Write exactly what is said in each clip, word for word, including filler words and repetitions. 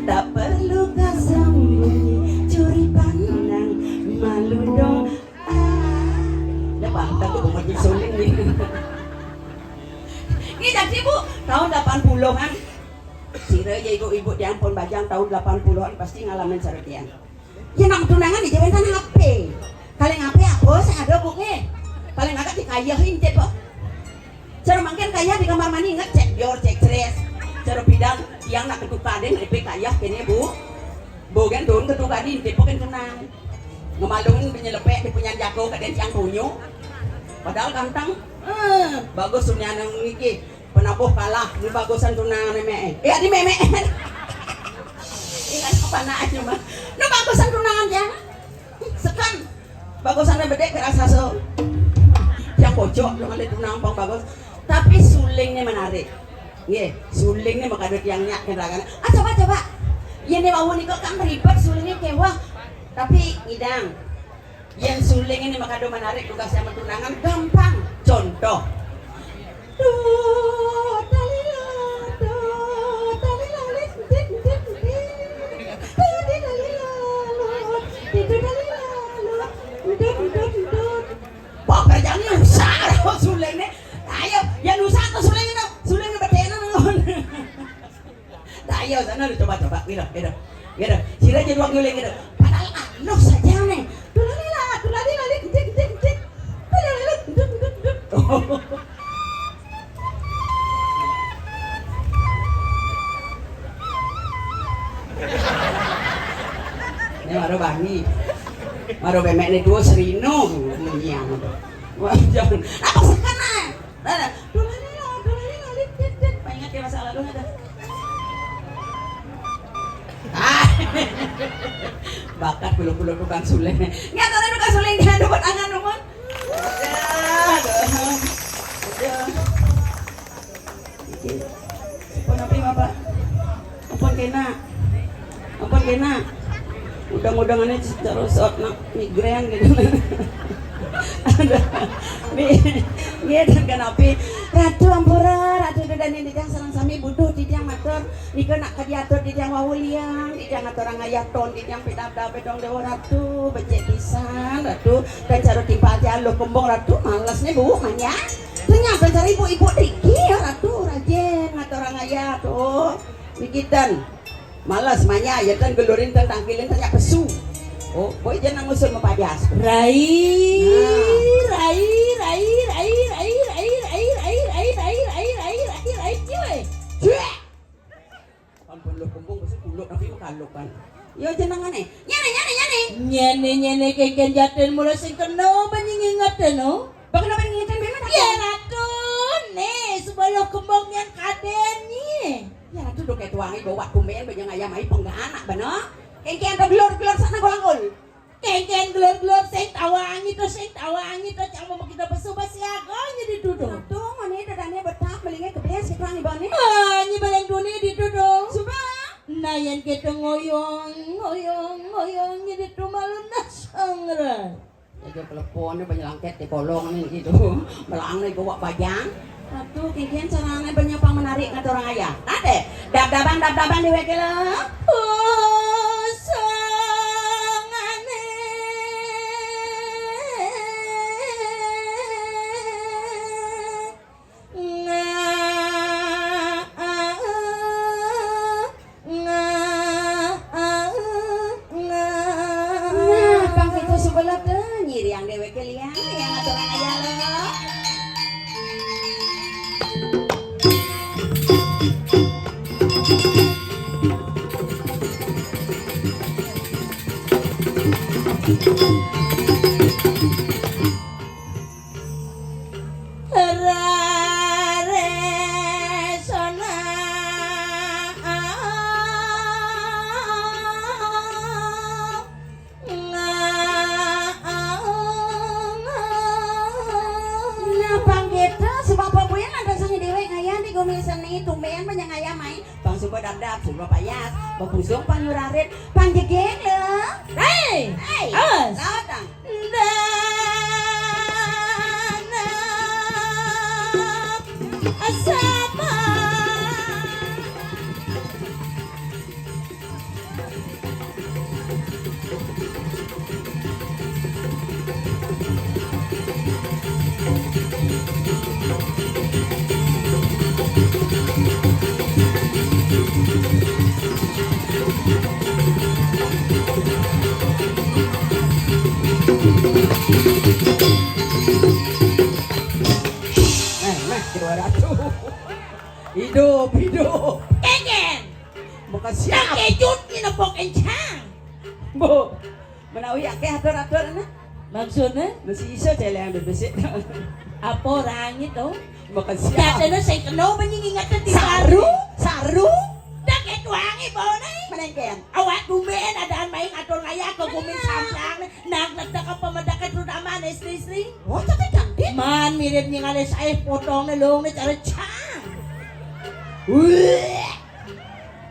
Tak perlu kau sembunyi, curi pandang, malu dong. Ah, dah pantas tu mau suling ni. Ni dah sibuk tahun delapan puluhan. Sira ya ibu-ibu di Ampon Bajang tahun delapan puluhan pasti ngalamin saratian. Ya nak tunangan di jalan sana apa? Paling apa apa sing ada, Bu, nggih? Paling agak dikayahin, Cek, Bu. Cara mangkin kaya di kamar mandi, ingat, cek bior, cek ceres. Cara pidan, tiang nak ketuka den, epe kaya kene, Bu. Bu kan turun ketuka den, tipe kan tunang. Ngemalungin penyelepek di punyan jago, kaden tiang tunyu. Padahal ganteng. Eh, bagus dunia nang niki. Penabuh kalah, ni bagusan tunangan meme. Eh, adi meme. Ingat apa nak aja mah? Ni bagusan tunangan ya. Sekan. Bagusan bedek kerasa so. Yang pojok, lo ngeliat tunang pang bagus. Tapi suling ni menarik. Nggih, suling ni makadut yang nyak kendaraan. Ah, coba, coba. Ya ni bau ni kok kan ribet suling ni kewah. Tapi ngidang. Yen suling ini makado menarik tugas yang tunangan gampang. Contoh. Do, dalila, do, dalila, lit, dit, dit, dit. Do, di, dalila, lut. Di, do, dalila, lut. Dut, dut, dut. Pekerjaan susah, suling ini. Ayo, yang susah tuh suling ini. Suling ini bedena, non. Dah, ayo sana lu coba-coba, gitu, gitu. Gitu. Sira jadi wakil gitu. Padahal anu saja nih. Tulalila, tulalila, lit, tit, tit, tit. Tulalila, dut, dut, dut. Ini baru bangi. Baru bemek nih dua serino. Menyiang. Wah, jangan. Apa sekarang? Nah, nah. Tulalila, tulalila, lit, tit, tit. Pengen dia masa lalu ada. Ah. Bakat bulu-bulu tukang suling. Nyata tukang suling dia dapat angan rumah. Aduh, aduh. Aduh. Oke. Pun apa, Bapak? Ampun kena. Ampun kena. Udang-udangané terus nak migrain gitu. Aduh. Nggih, nggih, ten kenapi. Ratu ampura, Ratu Dedani titiang sareng sami butuh titiang matur. Nika nak kadiatur titiang wawulian, titiang ngaturang ayaton, titiang pidabdab dong Déwa Ratu, becik pisan Ratu. Dan cara timpal tiang Luh Kembung Ratu, males nih Bu, manya. Ternyata cari ibu-ibu driki ya Ratu, rajin ngaturang ayat. Oh, niki ten. Males manya, ya ten gelurin ten tangkilin ten nyak pesu. Oh, boy jangan ngusul mepajas. Rai, Nah. rai, rai, rai, rai, rai, rai, rai, rai, rai, rai, rai, rai, rai, rai, rai, rai. Ampun Luh Kembung, besok kuluk tapi makaluk kan. Yo jenengané. Nyane, nyane, nyane. Nyene, nyene, kengken jaten mula sing kena, apa nying ingetin, oh? Bakal apa nying ingetin, memang Ya, Ratu, nih, sebelum kembangnya kaden, nih. Ya, Ratu, do ketuangi bawa kumen, banyak ayam, ai pengganak, bener? Kengken do gelor-gelor sana golangul. Kengken gelor-gelor, sing tawangi to, sing tawangi to, cang mau kita pesu basiaga, nyedi duduk. Ratu, ngene dadane betah, melingnya kebias, kita nibane. Ah, nyi baleng duni di duduk. Suba. Nah, yen kita ngoyong, ngoyong, ngoyong, nyedi tumalun nasang, Rai. Aja keleponnya banyak langket di kolong nih gitu. Melang nih bawa bajang. Ratu, kengken carane banyak pang menarik ngaturang ayah. Ade, dab-daban, dab-daban di wekil. Pusangane. Nga, nga, nga. Nah, pang itu sebelah deh, nyiriang dewek keliang, yang aturan aja lo. Nah, pang gitu, sebab apa yang ada seni dewek ngayah di gumi seni, tumben banyak ngayah main. Pang suba dapdap, suba payas, bapusung pang nyurarit, pang jegeng lo. Hei! Hei! Awas! Lawan tang. Dana asapa. Nah, nah, juara tuh. Hidup, hidup. Kengken. Makasih. Kejut ni nepok encang. Bu, menawi akeh atur-atur, nah. Maksudnya? Masih iso cele yang bebesik. Apa orang itu? Makasih. Katanya sing kena apa nying ingat di Saru, saru. Dah kayak tuangi bau nih. Menengken. Awak tumben adaan main atur ngayah ke gumin samplang nih. Nang netek apa medak terutama nih istri-istri. Oh, tapi cantik. Man mirip nying alis aih potong nih long nih cara cang. Wih.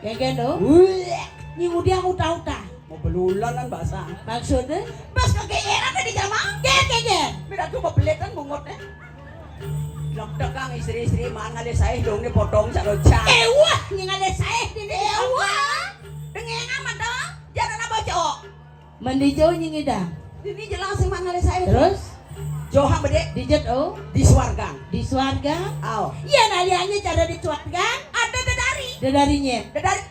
Kengken to? Wih. Nying udiang uta-uta. Mau belulan kan bahasa. Maksudnya? Pas kegeeran tadi jamaah. Ger, ger, ger. Beda tuh mau belitan bungutnya. Dok-dok kang istri-istri mana le saya dong ni potong cak rojak. Ewah, nying ada saya di ni. Ewah. Dengan amat dong. Jangan apa cok. Mandi jauh nying ida. Ini jelas sih mana le saya. Terus? Johang bede. Dijet oh. Di suarga. Di suarga. Aw. Iya naliannya cara di suarga. Ada dedari. Dedarinya. Dedari.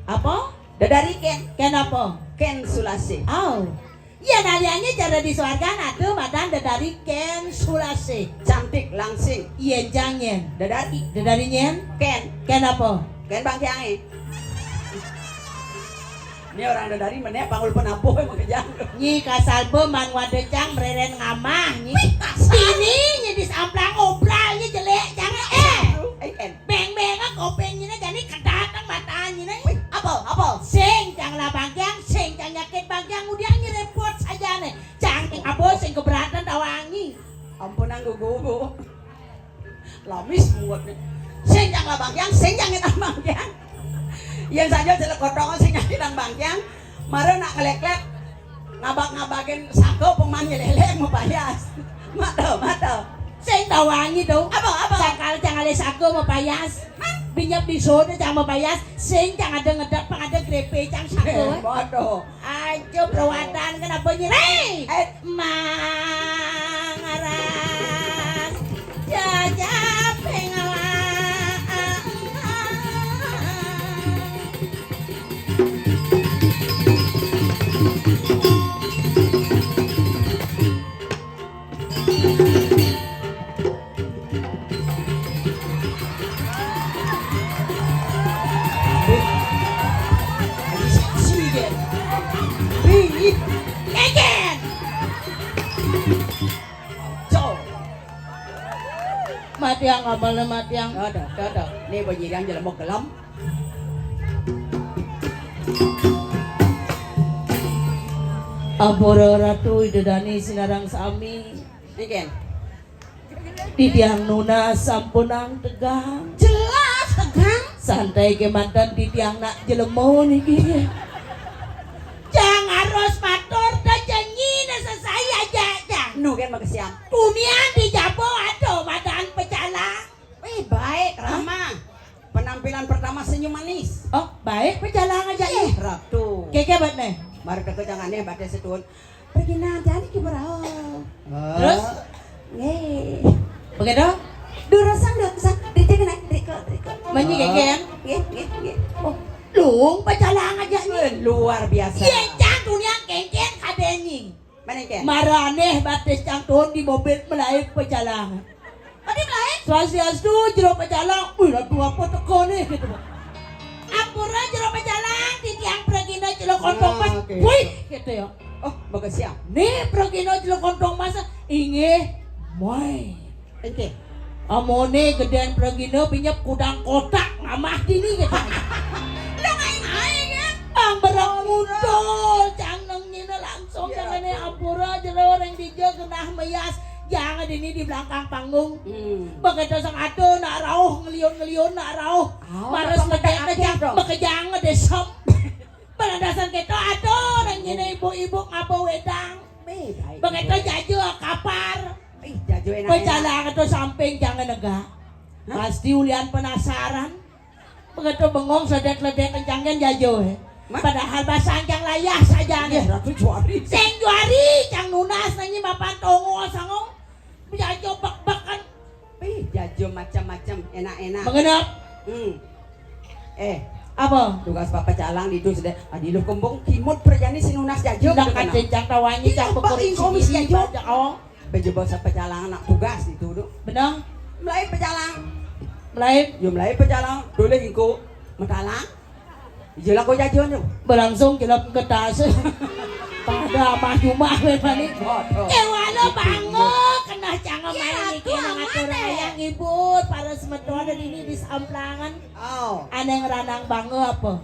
Apa? Dedari Ken. Ken apa? Ken Sulasi. Oh. Iya naliannya cara di suarga natu madan dedari Ken Sulasi. Cantik langsing. Iya janyen. Dedari. Dedari nyen. Ken. Ken apa? Ken Bang Kiai. Ini orang dedari menek panggul penabuh emang kejang. Nyi kasal be man wade cang mereren ngamah nyi. Wih, kasar. Ini nyi di samplang obral nyi jelek cang eh. Eh Ken. Beng-beng kopeng nyine jani kedatang mata nyine. Wih, apa? Apa? Sing cang lah bangkiang, sing cang nyakit bangkiang, udiang nyi repot saja nih. Cang abo sing keberatan tawangi. Ampunan gugu. Lamis buat nih. Sing cang lah bangkiang, sing cang ngenang bangkiang. Yang saja jelek kotong sing nyakit nang bangkiang. Mara nak ngelék-lék, ngabak-ngabakin sago pemané lélé mapayas. Mata, mata. Sing tawangi to. Apa, apa? Sakala jang ngalih sago mapayas. Hah? Binyep di sono jang mapayas, sing jang ada ngedek, pang ada grepe jang sago. Eh, mata. Aja prawatan kenapa nyiré? Eh. Mangaras jajaping. Lagi seksi dia. Bingit. Keken. Cok. Matiang, amalé matiang. Ada, ada. Né banyirian jelema gelem. Ampura Ratu Ida Dané sinareng sami. Niki. Titiang nunas sampunang tegang. Jelas tegang. Santai kémanten titiang nak jelema niki. Jang harus matur, da janyi na sesai aja, jang. Nu kén makesian. Tunian di jaba ada madan pecalang. Wih, baik, ramah. Penampilan pertama senyum manis. Oh, baik pecalang aja. Ih, Ratu. Kéké bat né. Mari teka jangan né baté setun. Pergi nanti ada ki berau. Terus? Nggih. Begitu? Durusang, durusang. Dicek naik, riko, riko. Menyi kéké kan? Nggih, nggih, nggih. Oh, lung pecalang aja né. Eh, luar biasa. Iya, cang tunian kéngkén kadéni. Mana kén? Marané batis cang tuun di mobil melaib pecalang. Tadi melaib? Swastiastu, jero pecalang. Wih, lagu apa teko né gitu. Ampura jero pecalang, titiang pragina jero kontong mas. Nah, oke. Wih, gitu ya. Oh, bagus ya. Né pragina jero kontong mas, inggih, moy. Oke. Amoné gedén pragina binyep kudang kotak ngamah dini gitu. Lo main-main ya? Ambrek muntul, cang nengina langsung. Iya, jangané Ratu. Ampura jero ring dija genah meyas, jang dini di belakang panggung. Hmm. Begitu sang ado nak rauh ngeliun-ngeliun nak rauh. Oh, mares apa ngedek mata ngejang, akhir dong? Bekejang ngedesem. Pelandasan kéto ado ring nyéné ibu-ibu ngaba wédang. Wih, baik. Begitu jaja kapar. Ih, jaja enak-enak. Pecalang to samping jangan negak. Hah? Pasti ulian penasaran. Begitu bengong sedek-ledek kencang kén jaja, eh. Mah? Padahal basang jang layah sajané. Iya, Ratu juari. Sing juari, cang nunas nanyi mapan tongol sangong. Jaja bek-beken. Ih, jajo macam-macam, enak-enak. Mengenap. Hmm. Eh, apa? Tugas Bapak Calang ditu sedek. Adi lu kembung kimut perjani sing nunas jajo. Ndak gitu, kena. Ada cang tawani, cang ingkong misi jajo. Baca, oh. Bejo bawa Bapak Calang nak tugas ditu, du. Benar? Melaib pecalang. Melaib. Yo melaib pecalang. Dolih ingko. Metalang. Jelak kok jajan tu. Berlangsung jelap ke tas. Pada amah jumah wé bani. Waduh. Kéwala bangga kenah cang. Iya, main niki ngatur ayah ngibur para semeton dini di Samplangan. Oh. Ané ngranang bangga apa?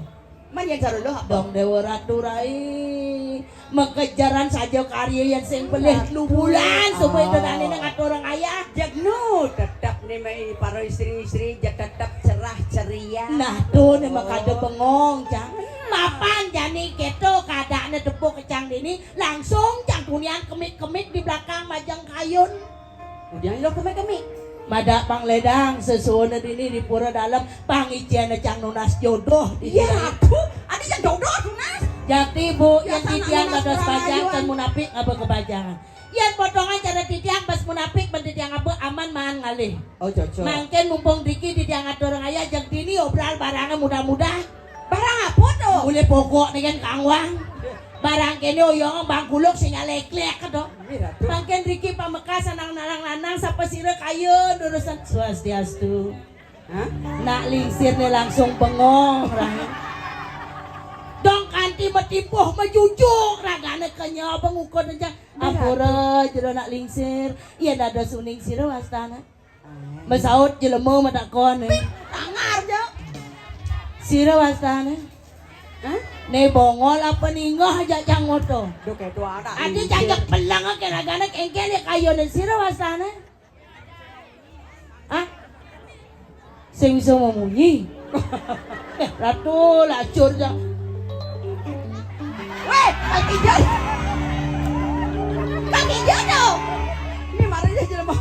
Man yén saruluh apa? Dong Déwa Ratu Rai. Makejaran saja karya yén sing pelih telu bulan supaya tenané ngatur ayah. Jeg nu tetep né mai para istri-istri jeg tetep cerah ceria. Nah, to né makada bengong, cang. Mapan jani kéto kadaané tepuk kecang dini, langsung cang tunian kemik-kemik di belakang majeng kayun. Udian lo kemik-kemik. Madak pang ledang sesuunan dini di pura dalem, pangicén cang nunas jodoh. Iya, aku. Ada yang jodoh nunas. Jati, Bu, yén titiang dados bajang, ten munapik ngaba kebajangan. Yén potongan cara titiang pas munapik, ban titiang ngaba aman maan ngalih. Oh, cocok. Mangkin mumpung driki titiang atur ngayah, jeg dini obral barangé mudah-mudah. Barang apa to? Mulih pokok né kén kangwang. Barang kéné oyong bang kuluk sing ngalek-lek to. Iya, Ratu. Mangkin driki pamekas anang narang lanang sapa sira kayun urusan. Swastiastu. Hah? Nak Lingsir né langsung bengong, Rai. Dong kanti matipuh majujuk ragané kenya apa ngukur. Ampura jero Nak Lingsir, yén dados uning sira wastana. Masaut jelema matakon. Tangar ja. Sira wastana. Hah? Né bongol apa ningeh jak cang moto? Duh, kéto anak. Adi cacak peleng ké ragané kéngkén ya kayuné sira wastana. Hah? Sing bisa mamunyi. Eh, Ratu lacur ja. Ijol. Kang Ijol dong. Ini marahnya jelema.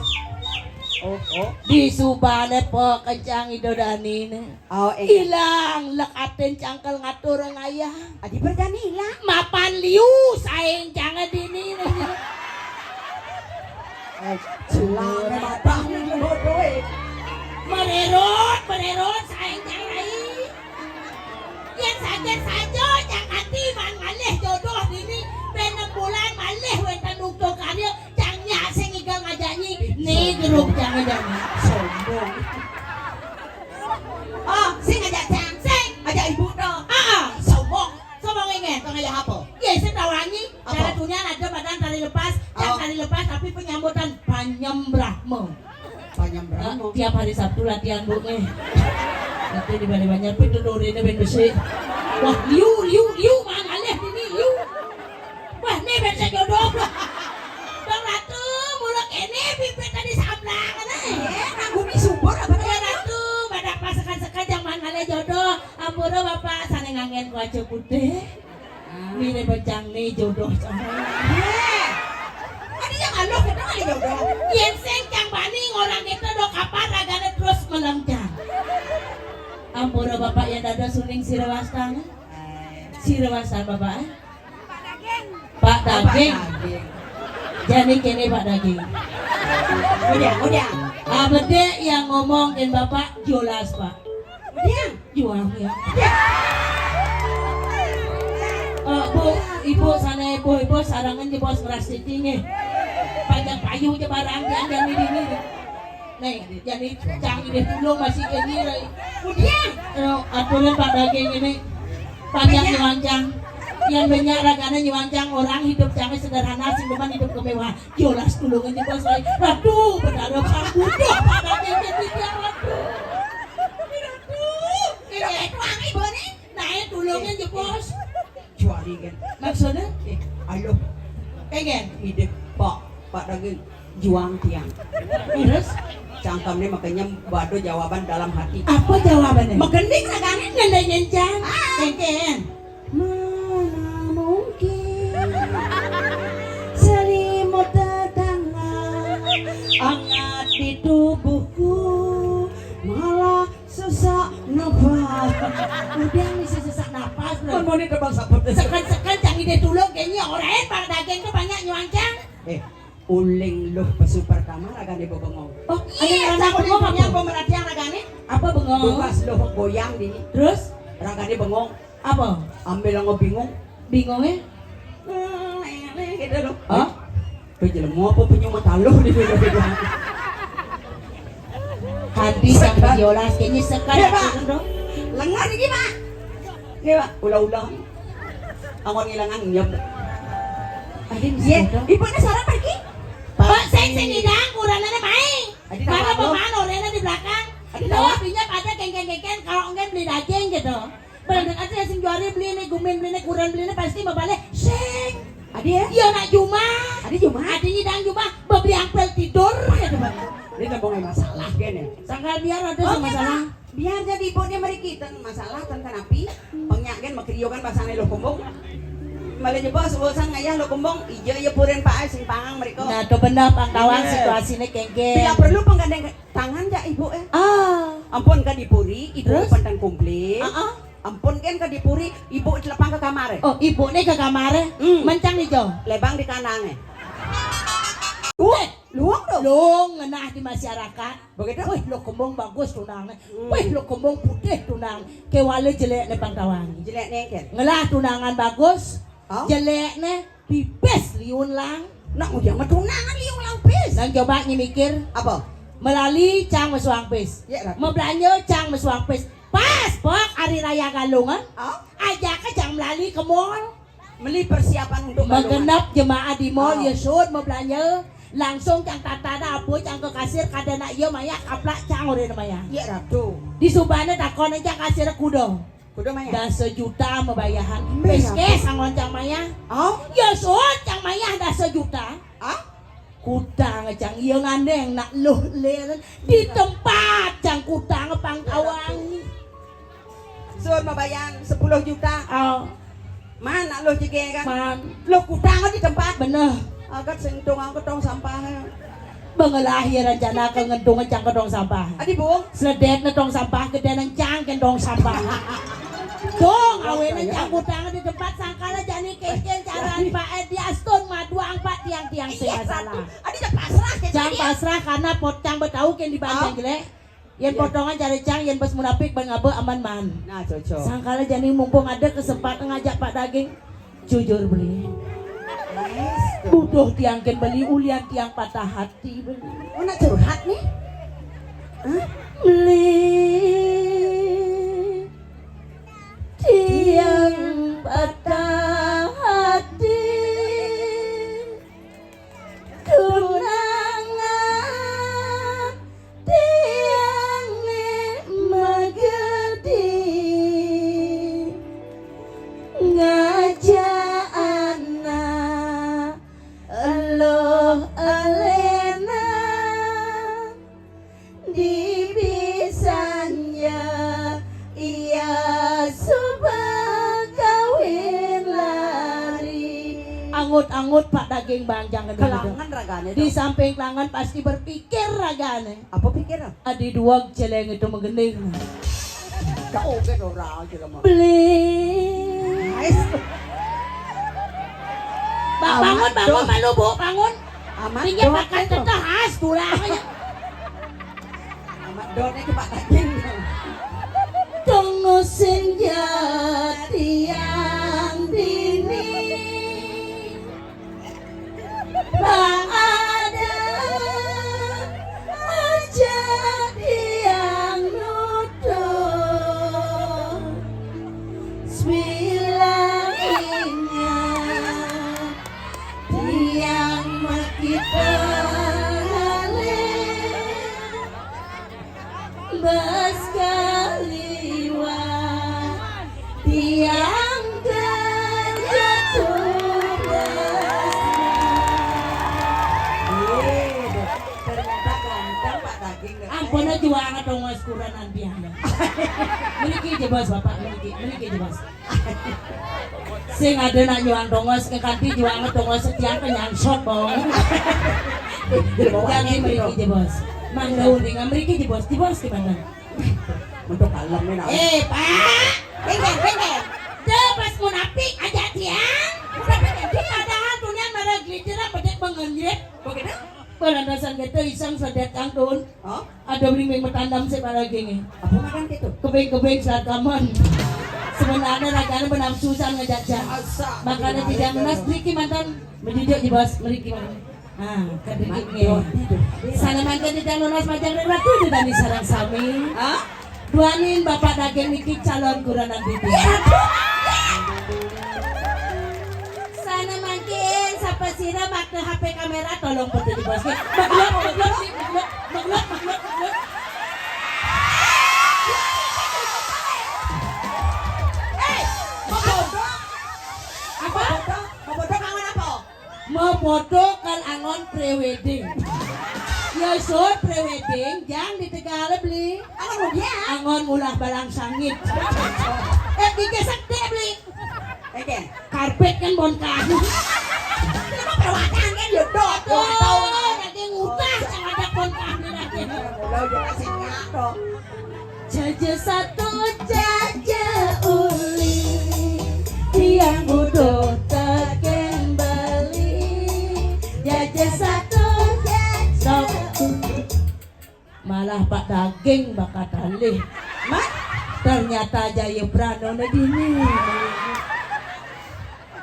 Oh, oh. Di subane pekencang Ida Danine. Oh, iya. Ilang lekatin cangkel ngatur ngayah. Adi berjani ilang. Mapan liu saing jangan dini. Eh, jelang memang bodoh, eh. Mererot, mererot saing jangan. Yang saja-saja cang ati man ngalih jodoh dini, ben enam bulan malih wénten ukta karya, cang nyak sing igal ngajanyi. Nih grup cang ngajanyi. Sombong. Oh, sing ngajak cang, sing ngajak ibu to. Ah, sombong. Sombong ingin, to ngajak apa? Ya, sing tawangi. Apa? Cara dunia ada badan tali lepas, cang tali lepas, tapi penyambutan Panyam Brahma. Panyam Brahma. Tiap hari Sabtu latihan, Bu, nih. Itu di Bali Banjar, pun dodorene ben besik. Wah, liu, liu, liu, man ngalih dini, liu. Wah, nih ben jodoh. Bang Ratu, mula kene pipit tadi samlang, nih. Eh, nang bumi subur apa? Ya, Ratu, pada pasekan-sekan jangan ngalih jodoh. Ampura Bapak, sane ngangen kuaca putih. Mire bejang nih jodoh cang. Heh. Adi yang aluh kita kali jodoh. Yen sing cang bani ngorang kita do kapan ragane terus melengcang. Ampura Bapak yang dada suning sira wastan. Sira wastan Bapak, eh? Pak Daging. Jani kene Pak Daging. Udah, udah. Abede yang ngomong ken Bapak jelas, Pak. Udah. Juang ya. Eh, Bu, Ibu sana Ibu, Ibu sarangan je bos ngeras titinge. Panjang payu je barang dia jani dini. Nih, jani cang ide tulung masih kene. Udah. Eh, aturan Pak Daging ini panjang nyuancang. Yang banyak ragane nyuancang orang hidup cangnya sederhana, sing demen hidup kemewahan. Jolas tulungan di bos lain. Ratu, benar apa butuh pada kengkeng di tiang Ratu. Ratu, ini wangi bone. Naik tulungan di bos. Juari kan. Maksudnya? Eh, ayo. Pengen. Ide Pak, Pak Daging juang tiang. Terus? Cangkemnya makanya bado jawaban dalam hati. Apa jawabannya? Magending ragane ngendeng nyencang. Ah. Kengkeng. Mana mungkin selimut tetangga hangat di tubuhku, malah sesak nafas. Udah bisa sesak nafas, Bro. Kan mau nih terbang saput. Sekan-sekan cang ide tulung kayaknya orang Pak Daging tuh banyak nyuancang. Eh, uling luh pesu pertama ragane bengong. Oh, iya, cang uling bengong apa? Pemerhatian ragane. Apa bengong? Bebas luh goyang dini. Terus? Ragane bengong. Apa? Ambil ngo bingung. Bingungnya? Hmm, gitu loh. Hah? Pejelemu apa penyu mataluh di beda-beda. Hati sampai diolas kayaknya sekarang. Ya, Pak. Dong. Lengar iki, Pak. Iya, Pak. Ulah-ulah. Anggon ngilangan nyep. Ada di situ. Ibu ini sarap pergi. Pak, sing sing idang kurangnya main. Adi tawa. Mana pemain orangnya di belakang. Adi tawa. Pinya pada kengkeng-kengkeng kalau enggak beli daging gitu. Barang aja sing juari beli nih, gumin beli nih, kuran beli nih, pasti mau balik. Sing. Adi ya? Iya, nak Juma. Adi Juma? Adi nyidang Juma, bebeli ampel tidur. Ya, Juma. Ini ngomongin masalah kan ya? Sangkal biar ada. Oh, sama iya, masalah. Pak. Biar jadi ibu dia mari kita masalah tentang api. Penyak kan makriyo kan bahasanya lo kembung. Malah jebos urusan ngayah lo kembung, ija ya purin Pak sing pangang mereka. Nah, tuh benar Pang Tawang. Iya. Situasinya kengkeng. Bila perlu penggandeng tangan ya ibu eh. Ah. Ampun kan dipuri, ibu. Terus? Pantang komplit. Ah, ah. Ampun kan ke dipuri, ibu telepang ke kamar. Oh, ibu nih ke kamar. Hmm. Mencang nih, Jo. Lebang di kanang eh. Weh, luang tuh. Luang ngenah di masyarakat. Begitu? Weh, lo kembung bagus tunang nih. Hmm. Weh, lo kembung putih tunang. Kewala jelek nih Pang Tawang. Jelek nih kan. Ngelah tunangan bagus. Oh. Jelek nih pipis liun lang. Nak udah mah tunangan liun lang pis. Nang coba nyemikir. Apa? Melali cang mesuang pis. Ya, Ratu. Mebelanja cang mesuang pis. Pas pok hari raya Galungan. Oh? Aja ke cang melali ke mall. Meli persiapan untuk Galungan. Megenep jemaah di mall. Oh. Ya sud mebelanja. Langsung cang tata dah apa cang ke kasir kada nak iya mayah kaplak cang orang mayah. Ya Ratu. Di subane takon cang kasir kuda. Kuda mayah. Dasa juta mabayahan. Peskes anggon cang mayah. Oh? Ya sud cang mayah dasa juta. Ah? Kutang cang iya ngandeng nak luh lir di tempat cang kutang Pang Tawang. Sun mabayahan sepuluh juta. Oh. Mana lo jegé kan? Man. Lo kutang di tempat. Bener. Agat sing tong angkut tong sampah. Bengelah ya rencana ke ngedung cang ke tong sampah. Adi bung. Seledetna tong sampah gedé nang cang ke tong sampah. Dong, awena cang kutang di tempat sangkala jani kengken caran Pak Edi Astun maduang Pak tiang-tiang sing masalah. Adi dah pasrah ke. Cang pasrah karena pot cang betahu ken di banjang jelek. Yen potongan cari cang, yen bes munapik bang abe aman man. Nah, cocok. Sangkala jani mumpung ada kesempatan ngajak Pak Daging, jujur beli. Butuh tiang ken beli ulian tiang patah hati beli. Oh, nak curhat nih? Hah? Beli tiang patah hati. Tunangan tiang ni magedi ngajak anak eluh alena. Di bisanya ia suba kawin lari. Angut-angut Pak Daging bang jangan. Kelangan ragane. Di samping kelangan pasti berpikir ragane. Apa pikir? Adi duag celeng itu megending. Kau ke orang jelema. Beli. Bangun, bangun, malu bu, bangun. Amat. Tinggi pakai teteh khas tulang. Amat done ke Pak Daging. Tunggu senja tiang dini. Bang ada aja tiang nutuh. Sebilangnya tiang makita ngalih. Bas kaliwat tiang kejatuh. Ternyata ganteng Pak Daging. Ampun aja wang atau ngos kurang nanti ya. Miliki aja bos bapak, miliki, miliki aja bos. Sing ada nak nyuang tongos ke kanti juang tongos setiang kenyang shot bong. Jadi mriki jebos. Mangga uning mriki jebos. Jebos gimana? Untuk kalem nih nak. Eh, Pak. Bengkel, bengkel. Deh pas munafik aja tiang. Munafik aja. Padahal dunia mereka gelincir apa dek mengenjit. Begitu? Balandasan kita iseng sedet kangkun. Hah? Ada beli ming metandam sik baraging. Apa makan gitu? Kebing-kebing saat kaman. Sebenarnya ragane benam susah ngejajah. Makanya tidak menas driki mantan menjujuk jebas meriki mantan. Ah, kedriki. Sana mantan tidak menas majang ratu tidak disarang sami. Hah? Duanin Bapak Daging niki calon kuranan bibi. Sana mangkin sapa sira make H P kamera tolong foto di bos. Beglok, beglok, beglok, beglok, beglok, beglok. Eh, mau foto? Apa? Mau foto? Mau foto kangen apa? Mau foto kan angon prewedding. Ya sur prewedding, jang di Tegal beli. Angon dia? Angon ulah balang sangit. Eh, gigi sekte beli. Oke. Karpet kan bon kayu. Kenapa perawatan kan ya dot. Tuh, nanti ngutah yang ada bon kayu nanti. Mulai dia kasih nyato. Jaja satu, jaja uli, tiang butuh tekeng beli. Jaja satu, jaja uli. Malah Pak Daging bakat alih. Mat, ternyata Jaya Prano ne dini.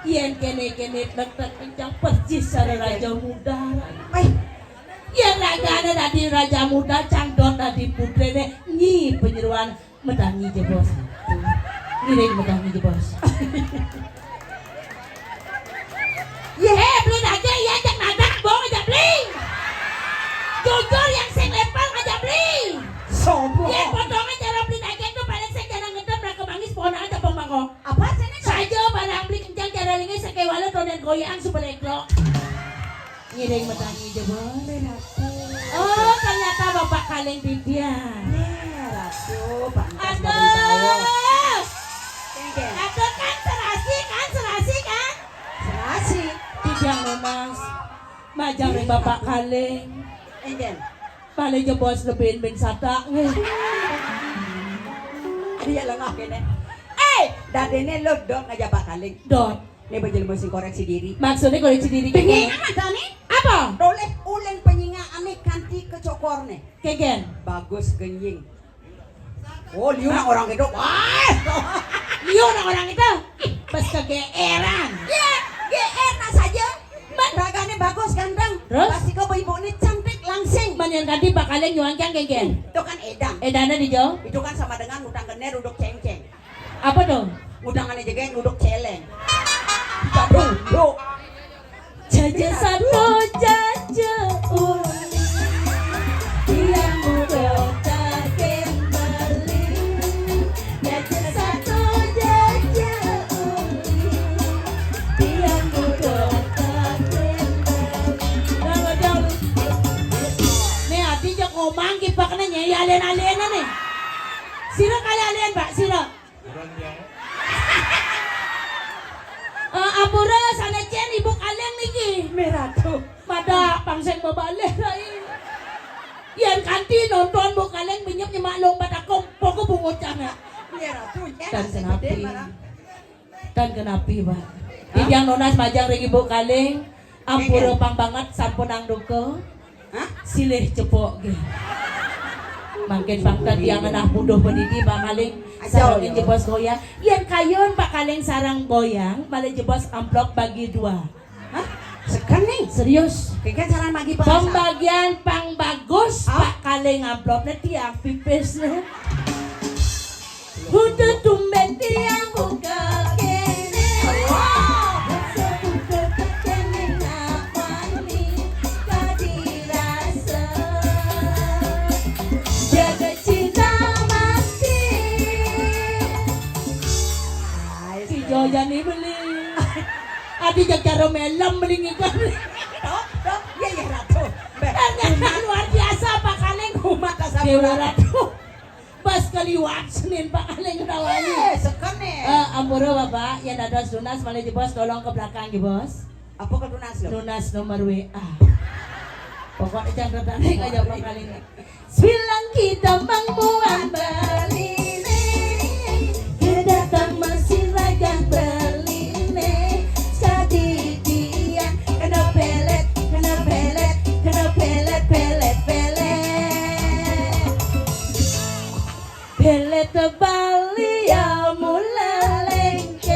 Yen kene-kene tek-tek kencang persis cara raja muda. Weh, yen ragane dadi raja muda, cang dot dadi putrene, nyi penyeruan. Medangi je bos. Ngiring medangi je bos. Ye, eh, beli aja ya, jak nadak bong aja beli. Jujur yang sing lempar aja beli. Sombong. Ye, potongan cara beli aja itu paling sing jangan ngedem nak kemangis pohon aja bong mangkok. Apa sih ini? Saja barang beli kencang cara lingi sekewala tonen goyang super eklo. Ngiring medangi jebos. Oh, ternyata Bapak Kaleng Didian. Ye, Ratu, pantas. Aduh. Aduh, kan serasi, kan Tiang nunas. Majang ring Bapak Kaleng. Éngkén. Malih jebos lebihin bing satak. Adi ya lengah kéné. Eh, dadéné lo dot ngajak Bapak Kaleng. Dot. Né ba jelema sing koréksi diri. Maksudnya koréksi diri. Bengeng amat dah né. Apa? Tolih uling penyingak ané kanti kecokor né. Kéngkén. Bagus genjing. Oh, liu nak orang itu. Wah. Liu nak orang itu. Bes kegeeran. Ya, geer nak saja. Ragané bagus ganteng. Terus? Pasti kau ibu ini cantik langsing. Man yang tadi Pak Kaleng nyuang cang kéngkén. Itu kan édan. Édanné di jauh. Itu kan sama dengan ngutang kener uduk céngcéng. Apa tuh? Ngutang ané jegéng uduk céléng. Aduh, duh. Jaja sato, jaja uli. Tiang muda takin beli. Jaja sato, jaja uli. Tiang muda takin beli. Nah, lo jauh. Né adi jak ngomong kipak né nyai alien-alien né. Sira kali alien, Pak, sira. Orang jauh. Eh, ampura sanecen Ibu Kaleng niki. Miratu. Pada pang sing bebalih rai. Yén kanti nonton Bu Kaleng minyep nyemak long batakom poko bungut cangak. Miratu ya. Dan kenapi? Dan kenapi, Pak? Hah? Titiang nunas majang ring Ibu Kaleng. Ampura pang banget sampunang duka. Hah? Silih cepok gé. Mangkin pang tadi yang ngenah buduh penidi Pak Kaleng. Aja, sarengin ya. Jebos goyang. Yén kayun Pak Kaleng sareng goyang, malih jebos amplop bagi dua. Hah? Seken nih. Serius. Kéngkén cara magi Pak. Pembagian pang bagus Pak Kaleng amplopné tiang pipisné. Udah tumben tiang buka kéné. Wah. Sebuka kéné ngapani kadirasa. Jaga cinta mati. Hai, si Jojan ini beli. Adi jaga melem beli ngikan. Tuh, tuh, iya, iya, Ratu. Luar biasa Pak Kaleng kumat. Dewa Ratu. Pas kaliwat Senin Pak Kaleng tawanya. Eh, seken né. Eh, ampura Bapak, yén dados nunas malih jebos tolong ke belakang jebos. Apa ke nunas lo? Nunas nomor W A. Pokoknya jangan tertarik aja Pak Kaleng. Bilang kita mangmuan beliné. Kedatang masih ragang beliné. Sekadi dia kena pelet, kena pelet, kena pelet, pelet, pelet. Beli tebali ya mula lengket.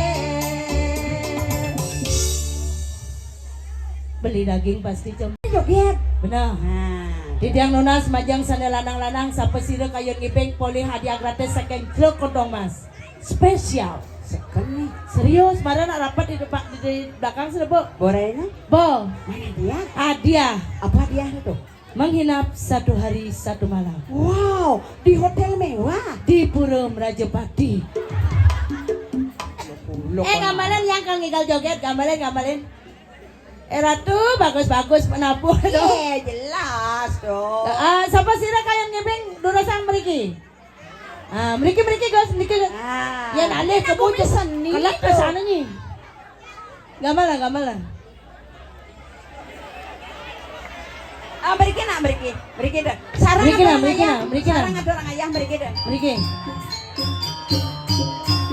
Beli daging pasti cem. Joget. Benar. Nah. Titiang nunas majang sané lanang-lanang sapa sira kayun ngibing polih hadiah gratis saking Truk Kantong Mas. Spesial. Seken nih. Serius, mara nak rapat di depan di, di belakang sudah, Bu. Borena? Bo. Mana dia? Hadiah. Apa hadiah itu? Menghinap satu hari satu malam. Wow, di hotel mewah. Di Pura Merajapati. Eh, gambaran yang kang igal joget, gambaran, gambaran. Eh, Ratu, bagus-bagus penabuh. Iya, jelas dong. Ah, sapa sira kayun ngibing durusang mriki? Ah, mriki, mriki, Gus, mriki, Gus. Ah. Yén alih kebun seni kelak ke sana nyi. Gamelan, gamelan. Ah, mriki nak, mriki. Mriki dah. Sareng mriki nak, mriki nak, mriki nak. Sareng ada orang ayah mriki dah. Mriki.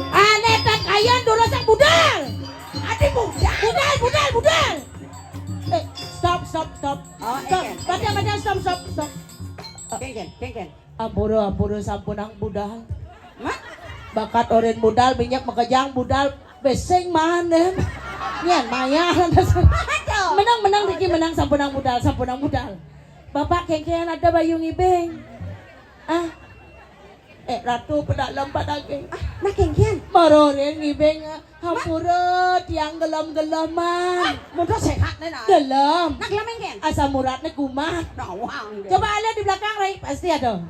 Ané tak kayun durusang budal. Adi budal. Budal, budal, budal. Eh, stop, stop, stop. Oh, stop. Baca, baca, stop, stop, stop. Kéngkén, kéngkén. Ampura, ampura sampunang budal. Mat? Bakat orén budal, minyak makejang budal, besing manen. Nyén mayah. Menang, menang, Riki, menang, sampunang budal, sampunang budal. Bapak kéngkén ada bayu ngibing. Ah. Eh, Ratu pedalem padaging. Ah, nah kéngkén. Mara orén ngibing, ah. Hampura tiang gelem-geleman. Mudah sehat né nah. Gelem. Nak gelem kéngkén. Asam uratné kumat. Nawang. Coba lihat di belakang, Rai, pasti ada.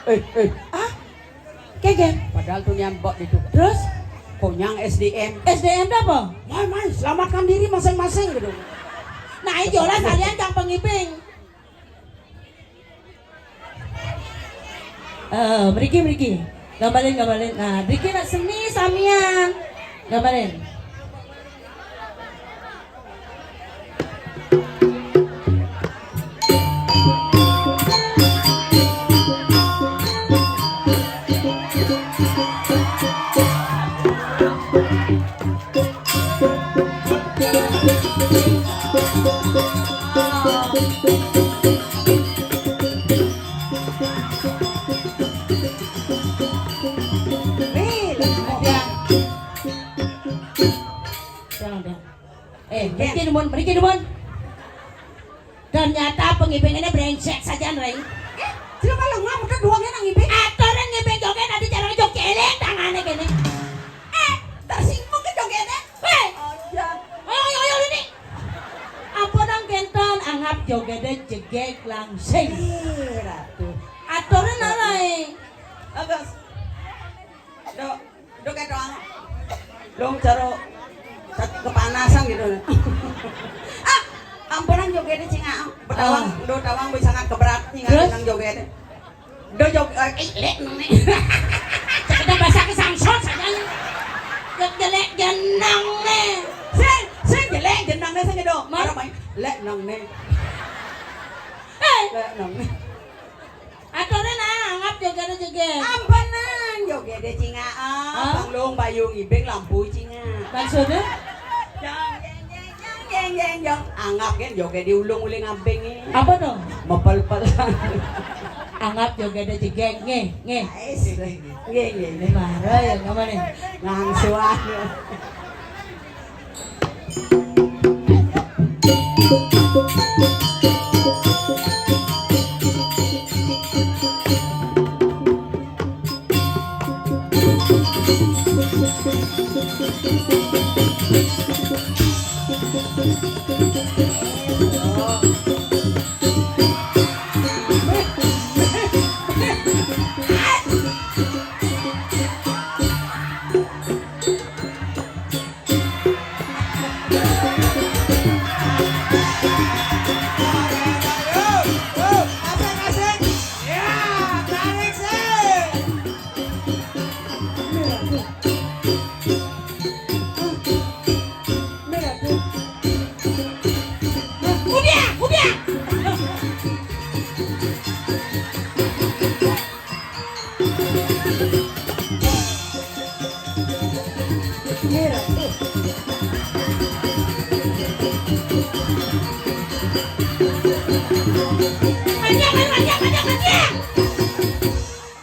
Eh, eh. Ah? Kéngkén. Padahal tuh nyambok gitu. Terus? Konyang S D M. S D M apa? Mai, mai, selamatkan diri masing-masing gitu. Nah, ini jelas kalian cang pengibing. Eh, mriki, mriki. Gambarin, gambarin. Nah, driki nak seni samian. Gambarin. Wih, lah, udah. Udah, udah. Eh, mriki dumun, mriki dumun. Ternyata pengibing ini brengsek saja, Rai. Eh, sira malah ngamuk doang nang ngibing. Aturan ngibing joget, ada cara joget, eleng tangane kene. Eh, tersinggung ke jogetnya. Hei, ayo, ayo, ayo, ini. Apa nang kenten anggap jogetnya jegeg langsing. Eh, Ratu. Aturan, Rai. Bagus. Dok, dok kayak doang. Dong caro cat-, kepanasan gitu. Ah, ampunan jogetnya cingak. Betawang, Ah. Do tawang bisa sangat keberat nih. Terus? Nang jogetnya. Do jog-, eh, eh, lek nang nih. Cakda bahasa kesangsot saja nih. Jog jelek jenang nih. Sing, sing jelek jenang nih, sing gitu. Mar- Marah main. Lek nang nih. Eh. Lek nang nih. Aturan, ah, anggap jogetnya jegeg. Ampenan, jogetnya cingak, ah. Ah. Panglung bayu ngibing lampu cingak. Maksudnya? Jang, jeng, jeng, jang, jeng, jeng, jang. Anggap kan joget di ulung uling abing ini. Apa tuh? Mepel-pel. Anggap jogetnya jegeg, nge, nge. Ais. Nge, nge, nge. Marah ya, nggak mana? Ngangsuan.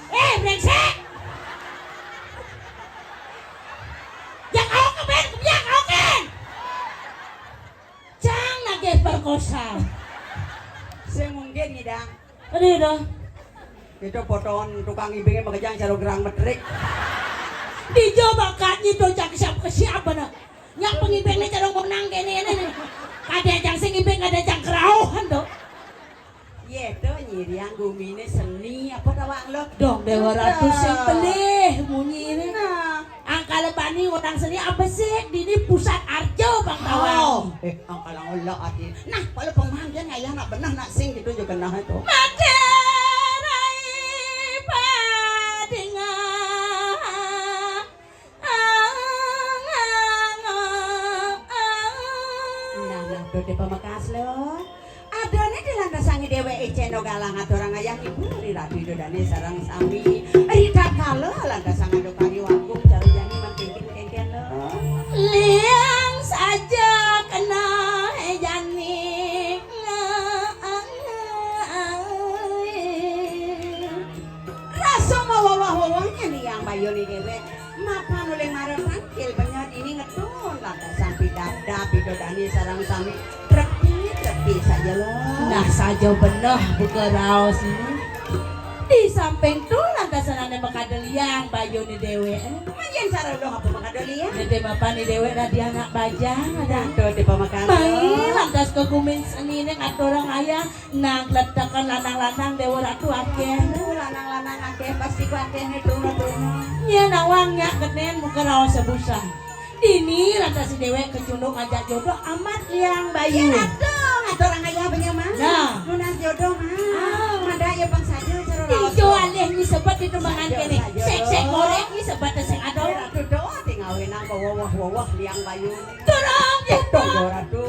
Eh, brengsek! Ya, kau ke ben, ya, kau ke. Cang nagih perkosa. Sing mungkin ngidang. Aduh, dah. Itu potongan tukang ibingnya makejang caro gerang metrik. Dijo bakat nyitu cang siap ke siap bener. Nyak pengibing nih caro ngonang kene ini nih. Kada cang sing ibing, kada cang kerauhan tuh. Ye to nyiriang gumine seni apa tawang lo? Dong Dewa Ratu sing pelih munyi ini. Nah. Angkala bani orang seni apa sih? Dini pusat arjo bang tawang. Oh, eh, angkala ngolah ati. Nah, kalau pemanggilan ngayah nak benah nak sing gitu juga nah itu. Mate rai padingah. Nah, nah, dode pamekas lo. Adane di lantasange dheweke ceno galang aturang ayah ibu ri Ratu Ida Dane sareng sami. Ri tatkala lantasang ado kari wagung carujani mangkengken-kengken lo. Liang saja kena jani. Rasa mawawah-wawahnya liang bayune dhewek. Mapan oleh mara tangkil benyat ini ngedon lantas sampai dada bidodane sarang sami trepi-trepi saja lo. Nah, saja beneh buka raos ini. Di samping tu lantas anane makada liang bayune dhewek. Manjen cara lo apa makada liang? Dede mapan ni dhewek dah dia anak bajang ada. Tuh di pamakan. Mai lantas ke gumin seni ini ngaturang ayah. Nah, gletekan lanang-lanang Dewa Ratu akeh. Aduh, lanang-lanang akeh, pasti ku akeh nih, truna-truna. Nya nawang nyak kenen muka raos sebusa. Dini lantas si dhewek kecunduk ngajak jodoh amat liang bayu. Ya, aduh, ngaturang ayah punya mah. Nah. Nunas jodoh mah. Ah. Mada Ayo bangsa aja cara raos. Ijo alih nyi sebet di tumbangan kene. Sek sek goreng nyi sebet sing ado. Ratu do tingawinang ke weweh-weweh liang bayu. Turun ya. Tunggu ratu.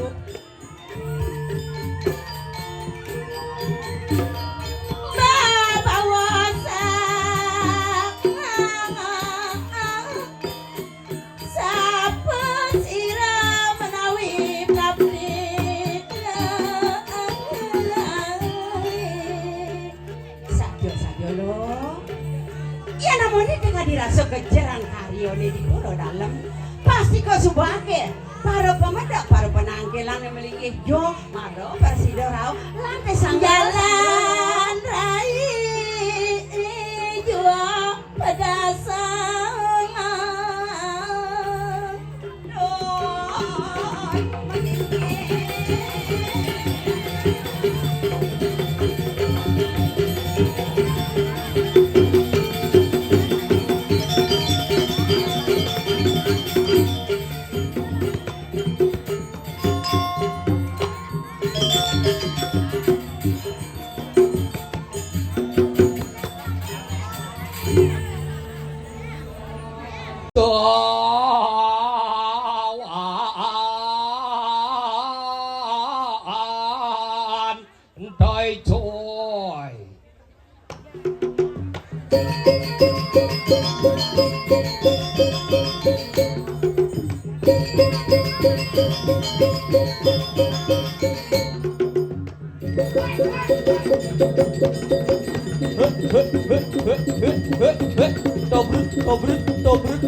Babawa sang sapa sira menawi prapti. Sadya-sadya lo. Yen namune tengah dirasa kejeran karyane di pura dalem, pasti kok subake para pemedhek, para penangkilan yang melinggih jo, mara prasida rauh, lantas sang jalan rai jo pedasangan. Tuan Dai Joy. Tobrut, tobrut, tobrut.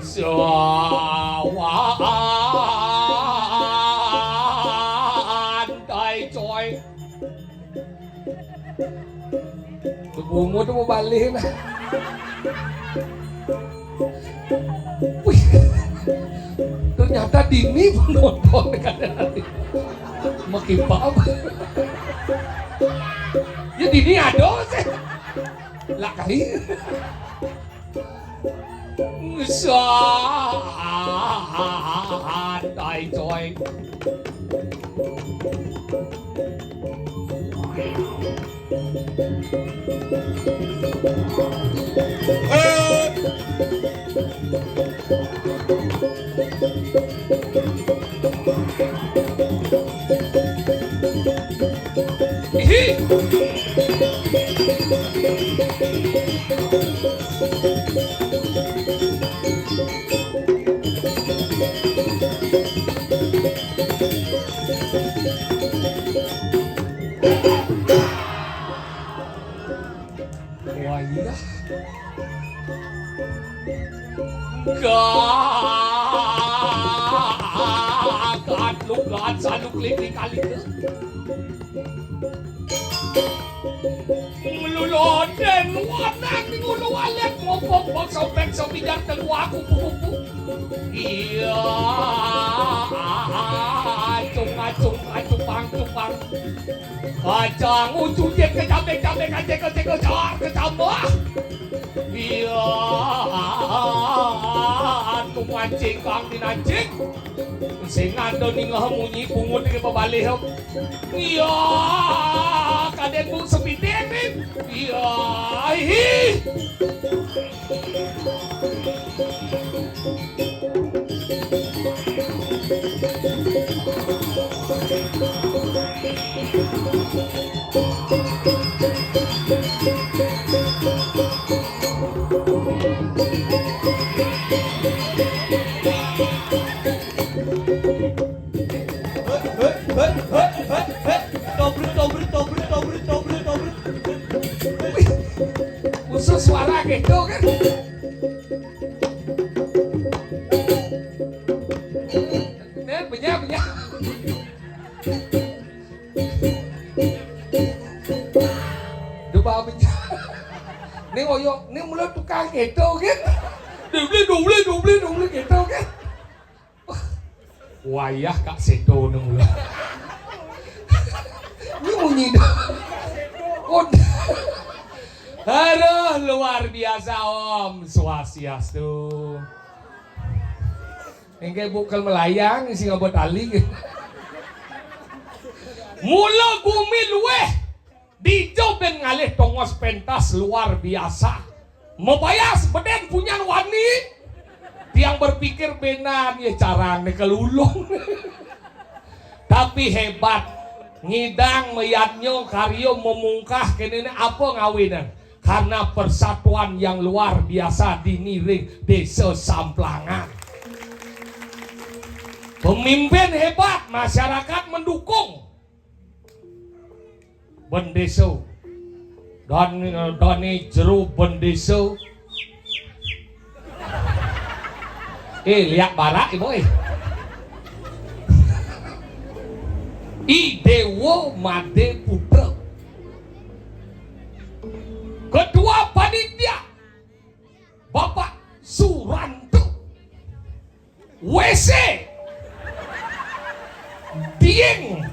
Sawandai coy. Bungut mau balik nah. Wih, ternyata dini penonton kan. Makin apa? Ya dini ada sih. Lah kali. Santai coy. Wayah gagat lugat saluk lili kalika. Nglulutin wanan ngulu alit ngopok bangsa-bangsa bijar telu aku pupu. Iya. Acung, acung, acupang, cupang. Kacang ucu jek kecambe-cambe kacek-kecek kejar kecambah. Iya. Aku mancing kang dinancing. Sing ando ningeh munyi bungut iki bebalih. Iya, kadek bu sepitik nih. Iya, ih. Tobrut, tobrut, tobrut, tobrut, tobrut, tobrut. Khusus suara gitu kan. Nih, benyah, benyah. Coba benyah. Nih oyok, nih mulai tukang gitu kan. Dubli, dubli, dubli, dubli gitu kan. Wayah Kak Seto nang mula. Ini munyi dah. Udah. Aduh, luar biasa, Om. Swastiastu. Engke bukel melayang, isi ngabot tali. Mula gumi luweh. Dija ben ngalih tongos pentas luar biasa. Mabayas beden punyan wani. Tiang berpikir benan ya carane kelulung. Tapi hebat. Ngidang mayadnya karya memungkah kenene apa ngawinan? Karena persatuan yang luar biasa dini ring Desa Samplangan. Pemimpin hebat, masyarakat mendukung. Bendesa. Dan, dane jero bendesa. Eh, liak barak, Ibu, eh. I Dewa Made Putra. Ketua panitia, Bapak Suranto. W C. Dieng.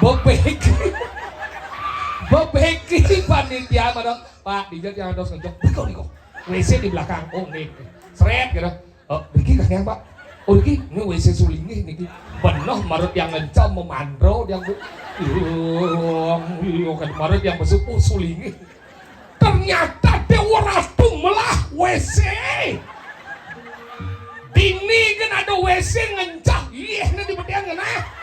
Bebeki. Bebeki panitia pada, "Pak, dija tiang dados ngejok." "Beko, beko. W C di belakang." "Oh, nggih." Sret gitu. "Oh, niki kangge, Pak." "Oh, niki, ini W C sulinggih niki." Beneh marep tiang ngencem memandro tiang, Bu. Iya, iya, kan marep tiang besupuh sulinggih. Ternyata Dewa Ratu melah W C. Dini kan ada W C ngencah, iya, ini di betian kena.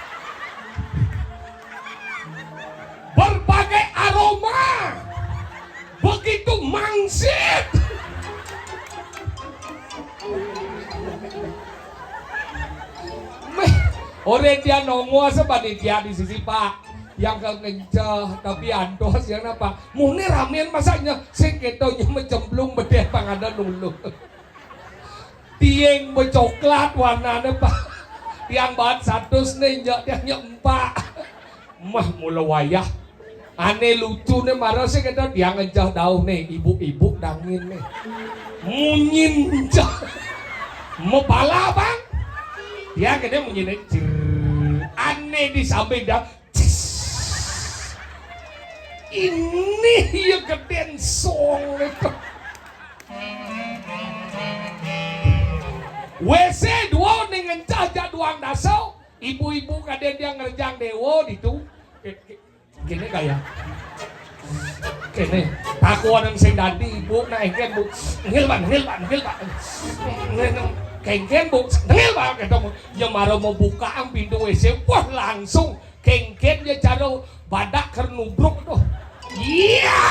Berbagai aroma. Begitu mangsit. Meh, ore dia nongol sepanitia di sisi, Pak. Yang ke ngencah, tapi antos yang napa? Mune ramen masaknya, sing keto nya mecemplung bedeh pangada nulu. Tiang becoklat warnane, Pak. Tiang baat satus ne, njak tiang nyek empak. Mah mula wayah. Ane lucu ne mara sih kita tiang encah dauh ne, ibu-ibu dangin ne. Munyin encah. Mepala, Bang. Tiang kene munyin ne, jer. Ane di samping dah. Cis. Ini ya geden song itu. W C dua ning encah jak duang dasa, ibu-ibu kaden dia ngerjang dewa ditu. Ke-, ke-, kene kaya. Kene, takonan sing dadi ibu, nak engken, Bu. Nengil, Pak, nengil, Pak, nengil, Pak. Nengil, neng-, kengken, Bu. Nengil, Pak, ketemu. Ya mara mau bukaan pintu W C, wah, langsung kengken ya cara badak ker nubruk tuh. Iya.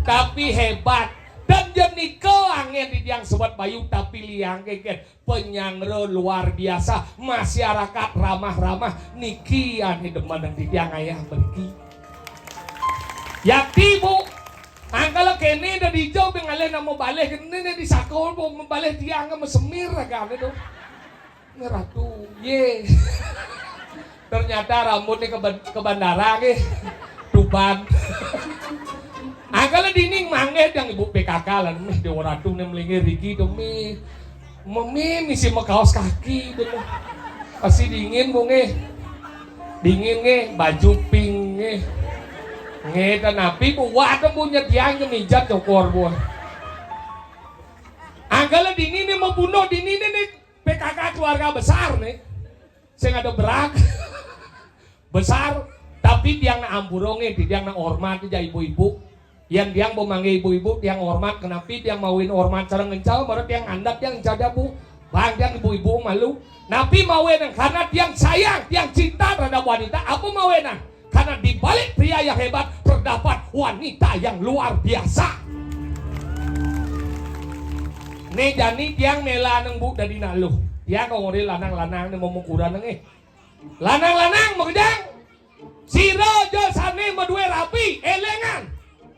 Tapi hebat. Dan jenika angin di tiang Sobat Bayu, tapi liang kengken. Penyanggra luar biasa, masyarakat ramah-ramah, niki ane demen titiang ayah mriki. Yakti, Bu, angkala kene da dija be ngalih nama balih kene ne di saka, Bu, balih tiang mesemir ragane, tuh. Ini Ratu, ye. Ternyata rambutnya ke, ke bandara, nggih. Tuban. Angkala dini manggih yang ibu P K K lan, mih Dewa Ratu ne melingir riki to, mih. Memi misi makaos kaki dulu. Pasti dingin, Bu, nggih. Dingin, nggih, baju pink, nggih. Nggih, dan api, Bu, waduh, Bu, nyediang ke mijat cokor, Bu. Anggala dini ne mabunuh, dini ne, ne P K K keluarga besar ne. Sing ada berak. Besar, tapi tiang nak ampura nggih, tiang nak hormat ja ibu-ibu. Yan tiang pemangge ibu-ibu, tiang hormat, kenapi tiang mawin hormat sareng encal, mara tiang ngandap tiang encal, Bu. Bang tiang ibu-ibu malu. Napi mawinan? Karena tiang sayang, tiang cinta terhadap wanita. Apa mawinan? Karena di balik pria yang hebat terdapat wanita yang luar biasa. Ne jani tiang mela neng, Bu, dadi naluh. Tiang kongore lanang-lanang ne memukuran nggih. Lanang-lanang makejang. Sira ja sane madue rabi, elengan.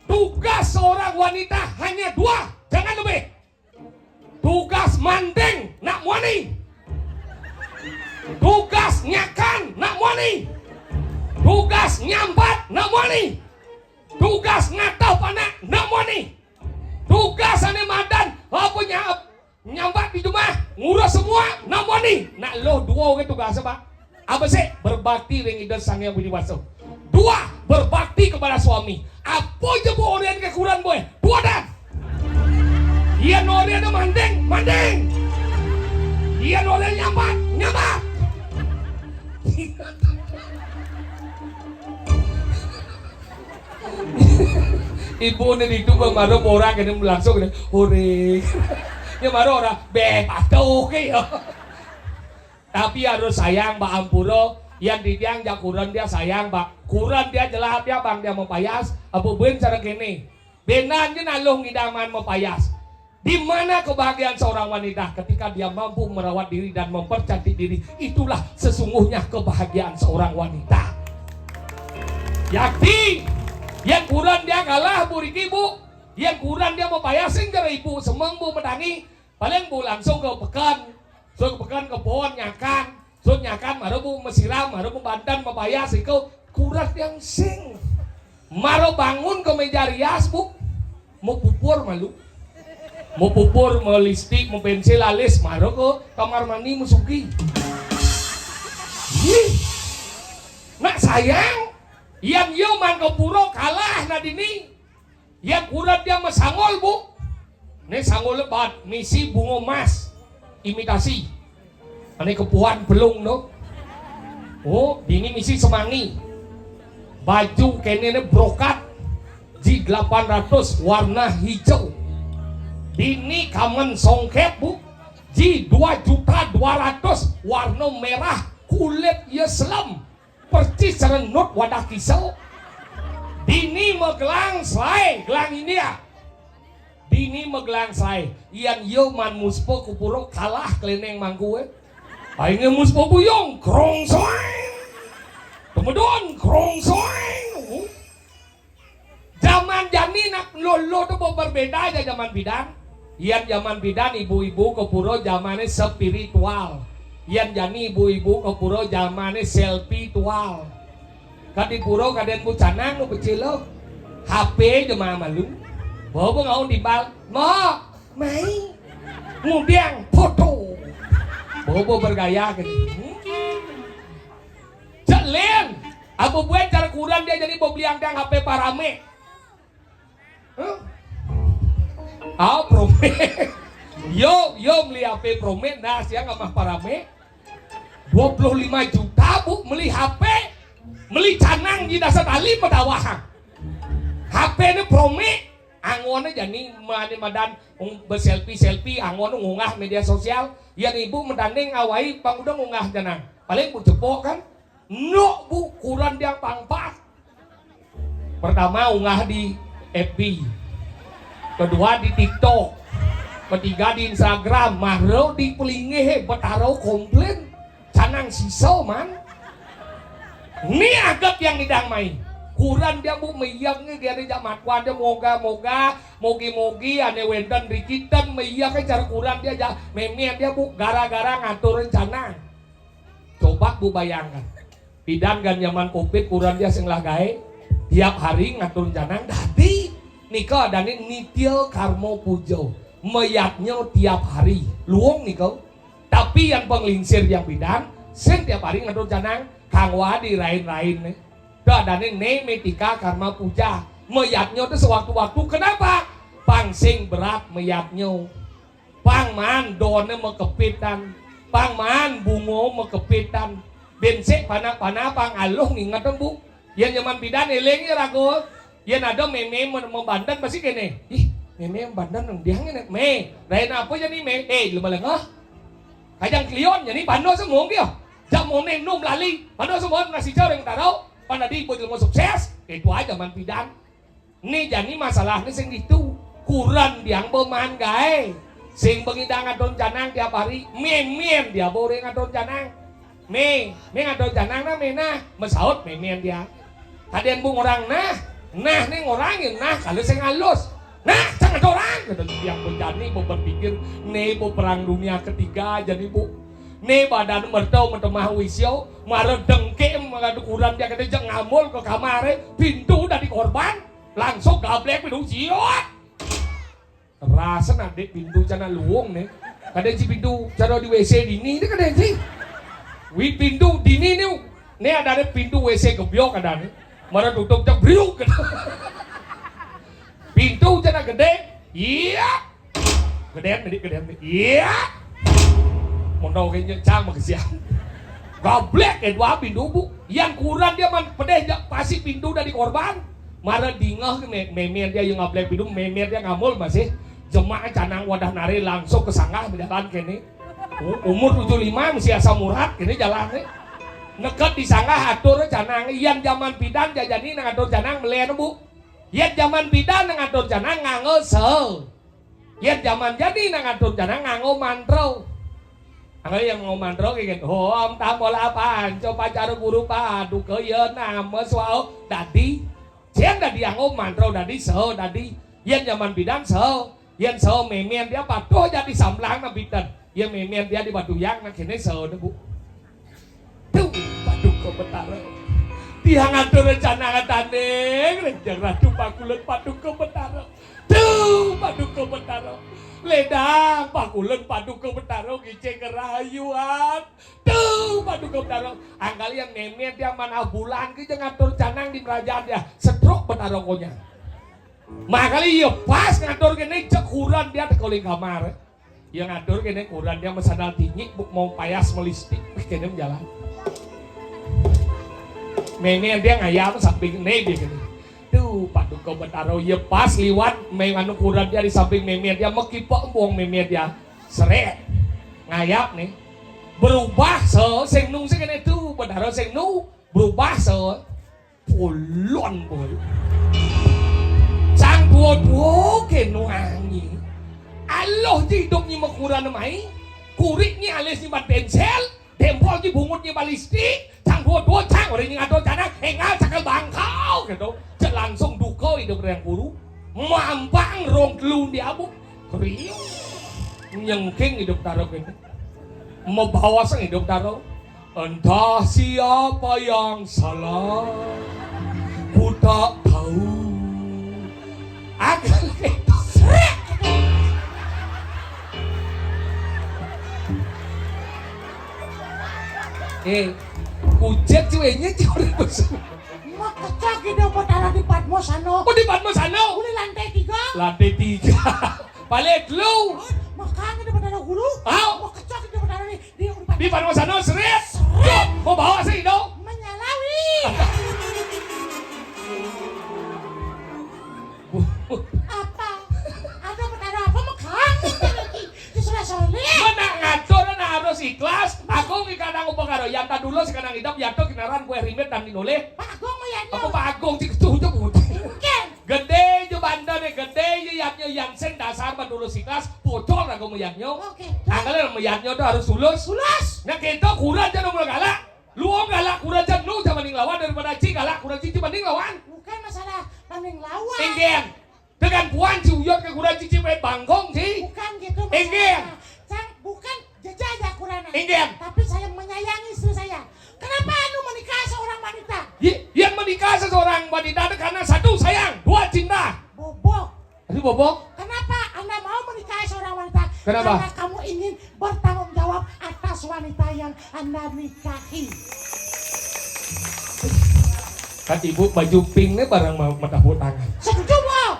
Tugas seorang wanita hanya dua, jangan lebih. Tugas manting, nak muani. Tugas nyakan, nak muani. Tugas nyambat, nak muani. Tugas ngatah panak, nak muani. Tugas ané madan, apa nya-, nyambat di jumah, ngurus semua, nak muani. Nak luh dua orang tugas apa? Apa sih? Berbakti ring Ida Sang Hyang Widi Wasa. Dua, berbakti kepada suami. Apa ja buin orén ka kurenan buin? Dua dan. Yén orén manding, manding. Yén orén nyambat, nyambat. Ibu né ditu mara orang kéné langsung kéné, "Hore." Ya mara orang, "Béh, patuh ké ya." Tapi harus sayang, Pak, ampura. Yén titiang jak kurenan dia sayang, Pak. Kurenan dia jelas dia, Bang, dia mapayas. Apa buin cara kéné? Bénan ja nak luh ngidang maan mapayas. Di mana kebahagiaan seorang wanita? Ketika dia mampu merawat diri dan mempercantik diri, itulah sesungguhnya kebahagiaan seorang wanita. Yakti, yén kurenan dia kalah, Bu Riki, Bu. Yén kurenan dia mapayas, sing cara ibu semeng, Bu, matangi. Paling, Bu, langsung ka peken. Suud ka peken, ka pohon nyakan. Suud nyakan, mara, Bu, masiram, mara, Bu, banten, mapayas, iku kurenan dia sing. Mara bangun ka méja rias, Bu. Mapupur malu. Mapupur, malipstik, mapénsil alis, mara ka kamar mandi, masugi. Ih. Nak sayang, yén ia maan ka pura kalah nak dini. Yén kurenan dia masanggul, Bu. Né sanggul lebat, misi bunga emas, imitasi. Ané kepuan pelung to. Oh, dini misi semangi. Baju kéné né brokat, ji delapan ratus, warna hijau. Dini kamen songkét, Bu, ji dua juta dua ratus, warna merah, kulit ia selem. Persis cara nut wadah kisel. Dini magelang selai, gelang India. Dini magelang selai. Yén ia maan muspa ka pura kalah klénéng mangku, eh. Aing muspa buyung, krong soeng. Temedon, krong soeng. Jaman jani nak luh-luh to berbeda ja jaman pidan. Yén jaman pidan ibu-ibu ka pura jamané spiritual. Yén jani ibu-ibu ka pura jamané selfie-tual. Ka di pura kadén, Bu, canang nu becik luh. H P ja malu. Bawa, Bu, ngaun timpal. Mo, mai. Ngudiang foto. Bawa, Bu, bergaya kéné. Cék lén, apa buin cara kurenan dia jani beliang tiang H P paramé? Huh? Ah, promé. Yo, yo meli H P promé, nah, siang amah paramé. Dua puluh lima juta, Bu, meli H P. Meli canang ji dasa tali madawah. H P né promé, anggonné jani mané madan, ung-, beselfie-selfie, anggon ngunggah média sosial. Yén ibu matanding awai pang udah ngunggah canang. Paling, Bu, cepok kan? Nok, Bu, kurenan dia pang pat. Pertama, unggah di F B. Kedua, di TikTok. Ketiga, di Instagram. Mara di pelinggih, Betara komplain. Canang sisa, man. Ni agat yang ngidang mai. Kurenan dia, Bu, meyang ni, dia ni jak makuan dia, moga-moga, mogi-mogi, ané wénten riki ten, meyang cara kurenan dia, jak mémén dia, Bu, gara-gara ngatur rencana. Coba, Bu, bayangkan. Pidan kan jaman covid, kurenan dia sing lah gaé. Tiap hari ngatur canang dadi. Nika adané nitya karma puja. Mayadnya tiap hari. Luung nika. Tapi yang panglingsir yang pidan, sing tiap hari ngatur canang, kangwa di rain-rain né. Dah adané naimétika karma puja. Mayadnya to sewaktu-waktu. Kenapa? Pang sing berat mayadnya. Pang maan doné makepitan, pang maan bunga makepitan. Bensik panak-panak pang aluh nginget, Bu. Yén jaman pidan éling ya raga. Yén ada mémé ma-, mabanten pasti kéné. "Ih, mémé mabanten nang diang né." "Mé, lain apa jani, Mé?" "Eh, lu malah ngah. Kajang klion jani pando semong dia. Jak monéng num lali. Pando semong nasi jaring tarau. Pan dadi buat ilmu sukses." Itu aja jaman pidan. Né jani masalahné sing ditu. Kurenan tiang ba maan gaé. Sing ba ngidang atur canang tiap hari, mémén dia ba orang atur canang. "Mé, mé ngatur canang nah, mé nah." Masaut mémén dia. Kadén, Bu, ngorang nah. Nah, né ngorang ya nah, kalau sing alus. "Nah, cang aturang." Kata tiang ba jani ba berpikir, né ba perang dunia ketiga jani, Bu. Né badan merta metemah wisya, mara dengké mara kuran dia kadén jeg ngamul ka kamaré, pintu dadi korban, langsung gablek pintu, jiot. Rasen adik pintu cana luung né. Kadén ci pintu cara di W C dini né kadén ci. Wi pintu dini né, né adané pintu W C gebyok adané. Mara tutup jeg briuk. Pintu cana gedé, iya. Gedén, dik, gedén, dik. Iya. Mondo kayaknya cang makesian. Gablek ya dua pintu, Bu. Yang kuran dia man pedeh jak pasi pintu dadi korban. Mara dingeh mé-, mémén dia yang gablek pintu, mémén dia ngamul masih. Jemak canang wadah nari langsung ke sanggah berjalan kéné. U-, umur tujuh lima masih asam urat kéné jalanné. Neked di sanggah atur canang, yang zaman pidan jajani nang atur canang melén, Bu. Yén jaman pidan nang atur canang nganggo sa. Yén jaman jani nang atur canang nganggo mantra. Anggo yén nganggo mantra ki gén, "Om Tambola Panca Pacara Guru Paduka Ya Nama Swaha." Dadi. Yén dadi anggo mantra dadi sa dadi. Yén jaman pidan sa. Yén sa mémén dia patuh jadi samblang nang pidan. Yén mémén dia di Batuyang nang kéné sa, Bu. Duh, Paduka Betara. Tiang atur rencana tanding, Rejang Ratu Pakulun Paduka Betara. Duh, Paduka Betara. Ledang Pakulun Paduka Betara ngicing kerayuan. Duh, Paduka Betara. Angkal yang mémén dia manah bulan ki jeung atur canang di kerajaan dia. Setruk Betara konyang. Makali iya pas ngatur kéné jeg kuran dia teka uli kamar. Yang atur kéné kuran dia mesandal tinggi, buk mau payas melistik, kéné menjalan. Mémén dia ngayap samping né dia kéné. Duh, Paduka Betara, iya pas liwat, mé-, anu kuran dia di samping mémén dia, mekipek buang mémén dia. Seret. Ngayap né. Berubah sa, sing nu sing kéné, duh, Betara sing nu. Berubah sa. Polon, boy. Sang dua-dua keno anyi. Aloh ji idup nyi mekuran mai. Kurik nyi alis nyi bat pensil. Dempol nyi bungut nyi balistik. Sang dua-dua cang orang nyi ngatur canang. Enggal cakal bangkau gitu. Cek langsung duka idup yang guru. Mampang rong telu di abu. Kriuk. Nyengking idup taruh gitu. Mabawa sang idup taruh. Entah siapa yang salah, ku tak tahu. Akan Eh, kujek cuenya cuy. Makecak gitu Betara di Padmosano. Oh, di Padmosano? Uli lantai tiga. Lantai tiga. Balik lu. Makanya di Betara guru. Au. Makecak gitu Betara di Di Padmosano seret. Seret. Mau bawa sih dong. Menyalawi. Apa? Ada perkara apa mekang? Di sudah soleh. Mana ngatur na harus ikhlas. Aku ngi kadang upakara yang tak dulu sekarang hidup yang tuh kinaran kue rimit dan dinoleh. Pak Agung mau ya. Aku Pak Agung cik tuh jebut. Oke. Gedé ja bandané, gedé ja yadnya yan sing dasar mah tulus ikhlas, pocol raga mayadnya. Oke. Angkal mayadnya tuh harus tulus. Tulus. Nah, kita kurang aja nomor galak. Lu om galak kurang aja nu sama ning lawan daripada ci galak kurang ci banding lawan. Bukan masalah banding lawan. Enggen. Dengan puan ci uyot ke kurang ci ci main bangkong ci. Bukan gitu masalah. Enggen. Sang bukan Jejak aja kurana. Enggen. Tapi saya menyayangi istri saya. Kenapa anu menikah seorang wanita? Ye, yang menikah seseorang wanita itu karena satu sayang, dua cinta. Bobok. Tadi bobok. Kenapa Anda mau menikahi seorang wanita? Kenapa? Karena kamu ingin bertanggung jawab atas wanita yang Anda nikahi. Kan ibu baju pink nih barang mau menepuk tangan. Setuju, Bang?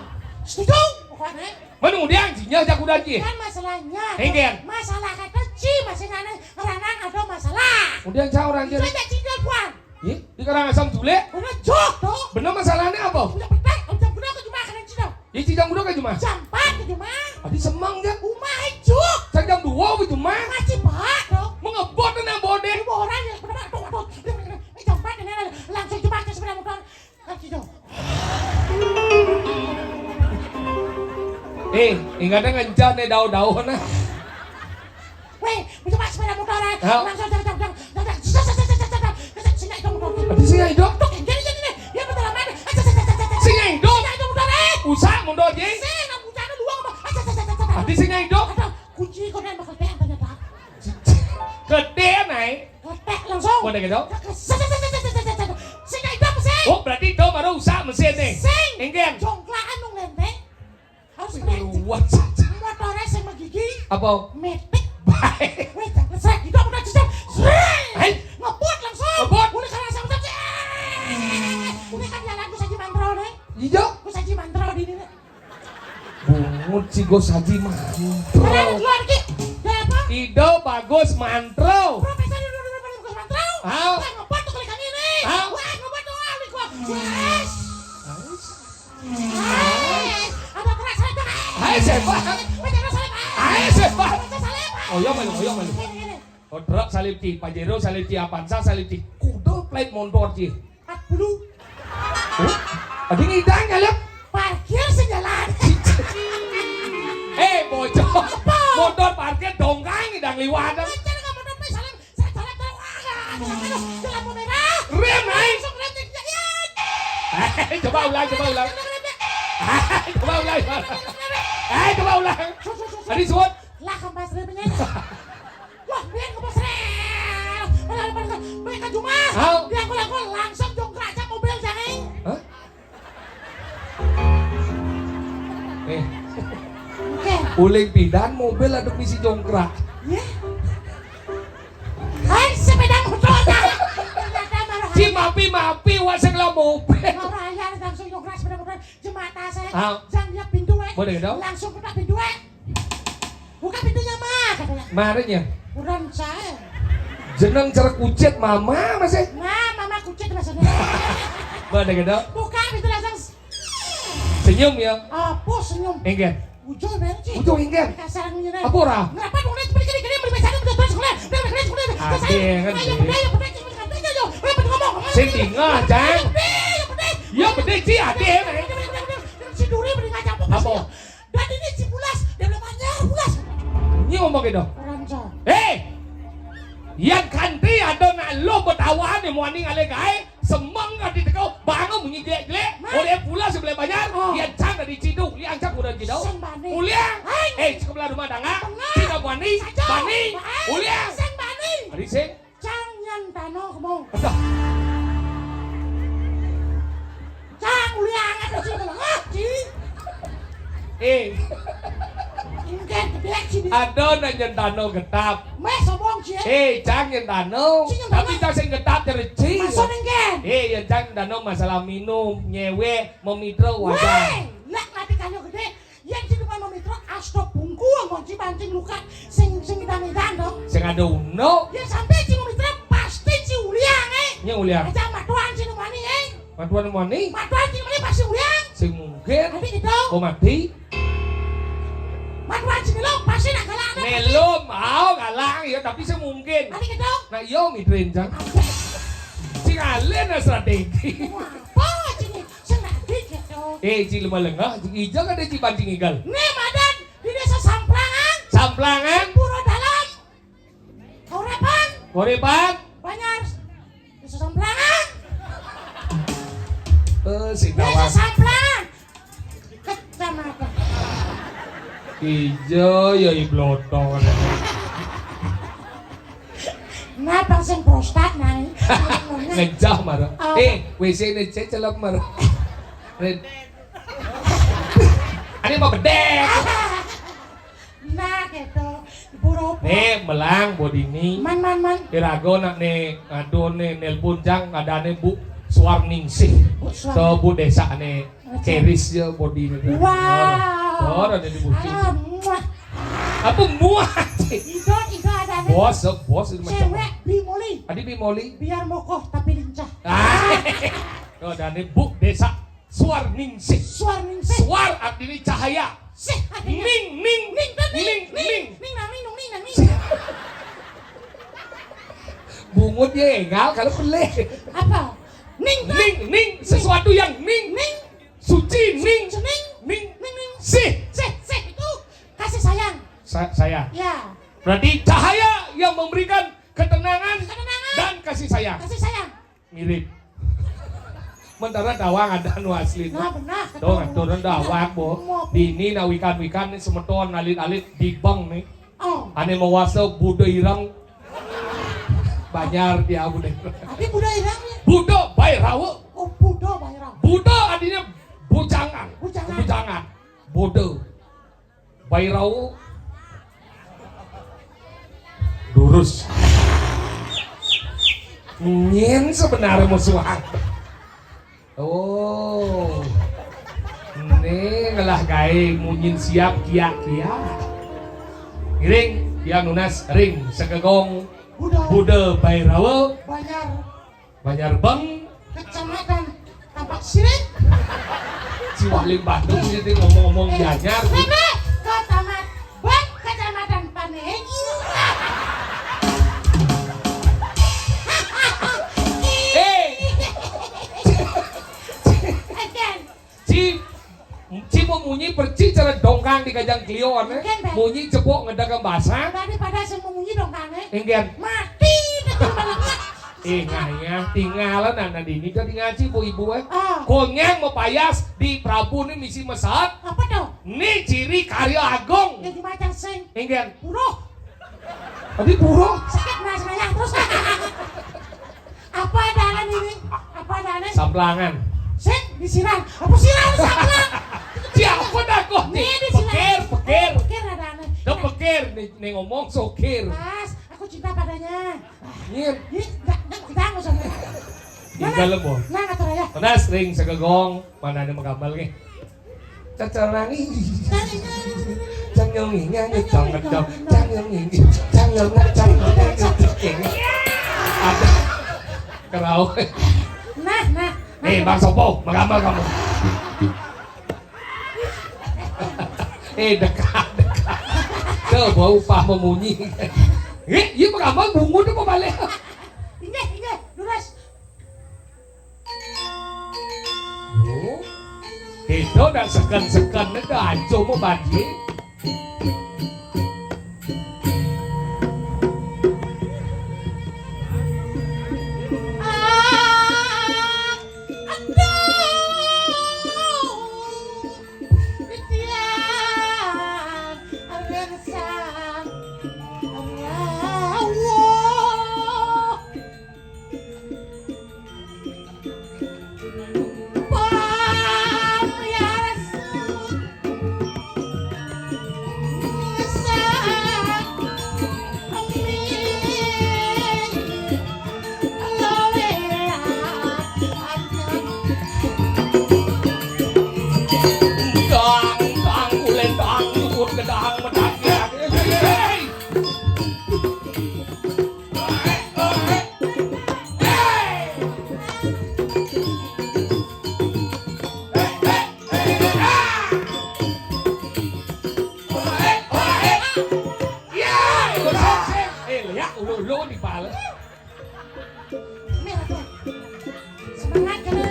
Setuju? Pokoknya. Mana udah anjingnya jago daging. Kan masalahnya. Enggen. Masalah kata ci masih nane ngeranang ada masalah. Udah jauh orang jadi. Bisa aja cinta puan. Ye, di Karangasem dulu. Udah jok tuh. Bener masalahnya apa? Udah petai, udah guna ke jumah kena cinta. Ye, ci jam berapa ke jumah? Jam empat ke jumah. Adi semang dia. Rumah jok. Saya jam dua ke jumah. Masih pak tuh. Mengebot dan bodeh. Ibu orang yang benar tuh, tuh. Ini jam empat ini langsung jumah ke sepeda motor. Eh, ingatnya ngencan nih daun-daun nah. Weh, bisa pas sepeda motor eh. Langsung jang jang jang jang jang. Sini itu motor. Di sini itu. Tuh, jadi jadi nih. Dia betul amat. Sini itu. Sini itu motor eh. Usah mundur ji. Sini, nah, bujana luang apa? Di sini itu. Ada kunci konen bakal teh ternyata. Ket Gitu. Sing gak ido sing. Oh, berarti do baru usah mesin nih. Sing. Inggih. Jongklakan nang lenteng. Harus kena. Luwes. Motornya sing megigi. Apa? Metik. Baik. Wih, jangan srek gitu, aku udah jejak. Srek. Hei. Ngebut langsung. Ngebut. Mulai karena sama sama. Ini kan jalan ku saji mantro nih. Iya. Ku saji mantro di ini. Bungut si Gus Haji mantro. Kenapa keluar ki? Ya apa? Ido bagus mantro. Profesor Ido, Ido, Ido, bagus mantro. Hah? Wah, ngebut tuh kali kami ini. Hah? Wah, ngebut tuh, ah, nih gua. Wes. Wes. Ada keras saya tuh. Hai, siapa? Ada keras saya. Hai, siapa? Ada keras saya. Oh, iya, malu, oh, iya, malu. Ini, ini. Oh, truk salib ci, Pajero salib ci, Avanza salib ci. Kuda plate montor ci. Empat puluh. Oh, adi ngidang ya, Lep? Parkir sejalan. Eh, bocor. Apa? Motor parkir dongkang ngidang liwat. Pacar nggak motor, Pak, salib, saya salib, salib. Ah, aduh, aduh, aduh, lampu merah. Rem, naik. Langsung rem, ya, ya. Eh, coba ulang, coba ulang. Eh, coba ulang. Eh, coba ulang. Sus, sus, sus, sus. Adi suwun. Lah, kempas remnya. Wah, biar kempas rem. Padahal, padahal, mereka cuma. Hah? Dia aku langsung jongkrak aja mobil, jangan. Hah? Eh. Oke. Uling pidan mobil aduk misi jongkrak. Ya. Hai, sepeda motor dah. Ternyata malah. Ci mapi-mapi, wah, sing lo mobil. Ora ya, langsung jongkrak sepeda motor. Jemata saya. Ah. Jang dia pintu, eh. Boleh dong. Langsung buka pintu, eh. Buka pintunya, Ma, katanya. Marahnya. Kurang saya. Jeneng cerek kucit mama masih. Nah, mama kucit maksudnya. Boleh dong. Buka pintu langsung. Senyum ya. Apa senyum? Enggak. Ujo benci. Ujo enggak. Kasar ngene. Apa ora? Kenapa dong, nek pikir-pikir, beli besan, beli terus, beli, beli, beli, beli. Ada yang kan, ayo, beli. Beli, ayo, beli, beli, beli, ayo. Ayo, beli, ngomong, ngomong. Sing tinggal, Jang. Beli, ayo, beli. Ya, beli, Ci, ada yang. Beli, beli, beli, beli, beli. Si Duri beli ngajak apa? Apa? Dan ini si Bulas, dia belum anyar, Bulas. Ini ngomong gitu. Ranca. Eh! Yang kanti ada nak lo betawa nih, muani ngale gae. Semeng ati teko, bangun munyi jelek-jelek. Nah. Oleh pula sebelah banjar, oh. Dia cang dari Ciduk, liang cang udah Ciduk. Sing bani. Uliang. Hai. Eh, sebelah rumah tangga. Tengah. Tidak bani. Saja. Bani. Hai. Uliang. Sing bani. Adi sing. Cang nyentano kemong. Aduh. Cang uliang ada sing lengah, Ci. Eh. Ingkar gedek sini. Ada nak nyentano getap. Meh sombong, Ci. Eh, cang nyentano. Ci nyentano. Tapi cang sing getap cereci. Maksud ingkar. Eh, ya cang nyentano masalah minum, nyewe, memitro, wajar. Weh, lek nanti kayu gede. Yen Ci cuma memitro, asto bungku, nggon Ci pancing luka, sing, sing edan-edan dong. Sing ada uno. Yen sampai Ci memitro, pasti Ci uliang, eh. Nya uliang. Aja matuan Ci nemani, eh. Matuan nemani? Matuan Ci nemani pasti uliang. Sing mungkin. Nanti gitu. Kok mati? Matuan Ci melo pasti nak galak, nak. Melo mau galak, ya, tapi sing mungkin. Nanti gitu. Nah, yo, midrin, Jang. Apa? Sing alih, nah, strategi. Wah, apa Ci ini? Sing nanti gitu. Eh, Ci lemah lengah, Ci ijo kan ada Ci pancing igal. Nih, Madan, di Desa Samplangan. Samplangan. Pura Dalam. Korepan. Korepan. Banjar. Desa Samplangan. Eh, si Desa Dawang. Samplangan. Kecamatan. Ijo, ya, i blotong. Nah, bang sing prostat, nah. Ngejah, marah. Oh. Eh, W C ini cek celep, marah. Red. Ini mau bedek. Nah, gitu. Buru-buru. Nih, melang, Bodini. Man, man, man. Irago nak nih, aduh nih, nelpon jang, ada nih Bu Suarningsih. Bu Suarningsih. So, Bu Desa nih, Oke. Ceris ya, Bodini. Wah. Oh, ada di Bu Ceris. Alah, muah. Apa muah? Ido, ido ada nih. Bos, bos, itu macam. Cewek, bimoli. Adi bimoli. Biar mokoh, tapi lincah. Ah. Oh, ada nih Bu Desa. Suar ningsih. Suar ningsih. Suar artinya cahaya. Sih, artinya. Ning, ning, ning, ning, ning. Ning, nang, ning, nung, ning, nang, ning. Bungut ya, enggak, kalau pelih. Apa? Ning, ning, ning, ning. Sesuatu yang ning. Ning. Suci, ning. Suci, ning. Ning. Ning, ning. Sih. Sih, sih, itu kasih sayang. Sa-, sayang. Ya. Berarti cahaya yang memberikan ketenangan. Ketenangan. Dan kasih sayang. Kasih sayang. Mirip. Mentara dawang ada anu asli. Nah, benar. Tuh, turun dawang, Bu. Mau. Dini na wikan-wikan nih semeton alit-alit di bank nih. Oh. Ane mawasa Buddha ireng. Banjar dia Buda. Adi Buda Irang ya? Buda Bairawa. Oh, Buda Bairawa. Buda artinya bujangan. Bujangan. Bujangan. Buda Bairawa. Durus. Nyen sebenarnya musuhan. Oh. Ini ngelah gaé munyin siap kiak-kiak. Ngiring, tiang nunas ring segegong Buda. Buda Bairawa. Banjar. Banjar Beng. Kecamatan Tampak Siring. Siwah Limbah tuh jadi ngomong-ngomong Eh, Gianyar. Rene, Kecamatan Beng, Kecamatan Panengi. Eh. Again. Ci, ci mau munyi perci cara dongkang di kajang klion, eh. Again, Bang. Munyi cepok ngedakang basang. Tadi pada semua munyi dongkang, eh. Again. Mati betul banget. Eh, ngayah, tinggalan anak dini jadi ngaji bu ibu, eh. Ah. Konyang mau payas di Prabu nih misi mesat. Apa tuh? Nih ciri karya agung. Jadi macam sing. Again. Buruh. Tadi buruh. Sakit mas ngayah terus. Apa adalan ini? Apa adalan? Samplangan. Sing disiram. Apa siram samplang? Siapa dah kok? Nih disiram. Pekir, pekir. Pekir adalan. Dah pekir nih, nih ngomong sokir. Mas, aku cinta padanya. Nyir. Ih, jangan, jangan, jangan. Tinggal, Bo. Nah, ngatur aja. Pedas ring segegong, mana ada magambal nih? Cacalangi. Cang nyong ini aja cang ngedong. Cang nyong ini. Cang nyong ngedong. Ada. Kerau. Nah, nah. Eh, Bang Sopo, magambal kamu. Eh, dekat, dekat. Tuh, bau upah memunyi. Eh, iya magambal bungut apa balik? Inggih, inggih, lurus. Oh. Itu dah seken-seken dah anco mau banjir. Ah, aduh. Titiang, aduh, sang, aduh, Dang, dang, kulendang, nyukut gedang, medang, gedang. Hei! Semangat kene.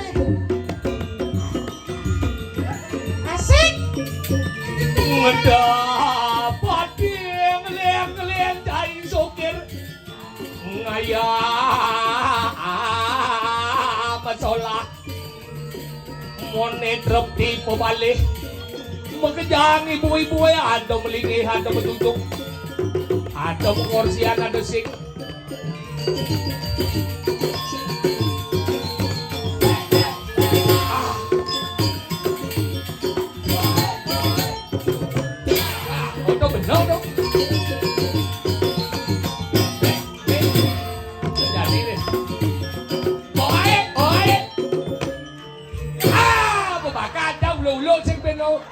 Asik. Ngedap padi ngeleng-ngeleng cai sokir. Ngayah masalah. Mone trep di pebalih. Makejang ibu-ibu ya, ada melingih, ada metujuk. Ada pengorsian, ada sing. Ah. Ah, bener dong. Jadi nih. Oe, oe. Ah, bebakar ada ulo-ulo sing beno.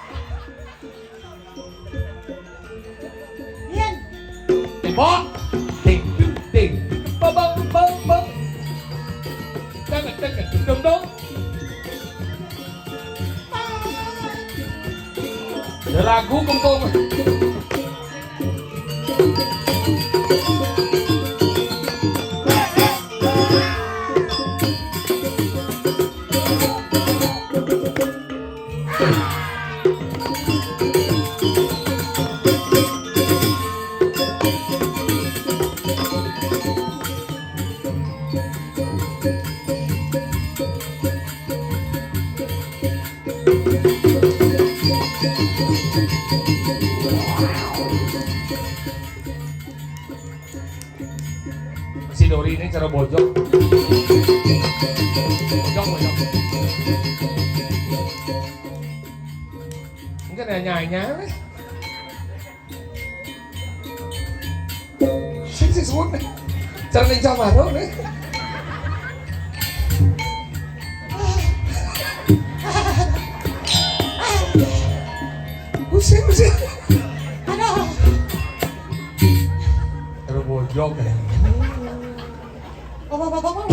Yen. Tembok. Ting, ting, ting. Bang, bang, bang, bang. Teng, teng, teng, teng, teng. Lagu kempung. Dori ini cara bojok. Bojok, bojok. Mungkin hanya-hanya. Sing sing suwun. Cara lincah baru nih. Pusing, pusing. Aduh. Cara bojok ya. Bapak-bapak.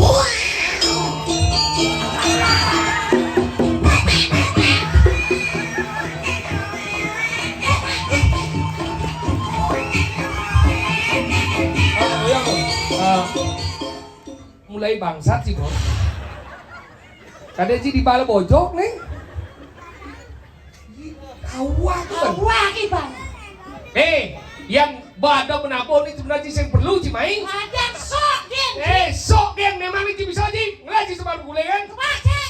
Mulai bangsat sih, Bos. Kadang sih dibala bojok nih. Awak, Bang. Awak, Bang. Eh, yang bada menapa ni sebenarnya sing perlu, Ci Mai? Ada sok, Din. Eh, sok, Din. Memang ni Ci bisa, Ci. Ngelah, Ci, sebar gulai, kan? Kebaca.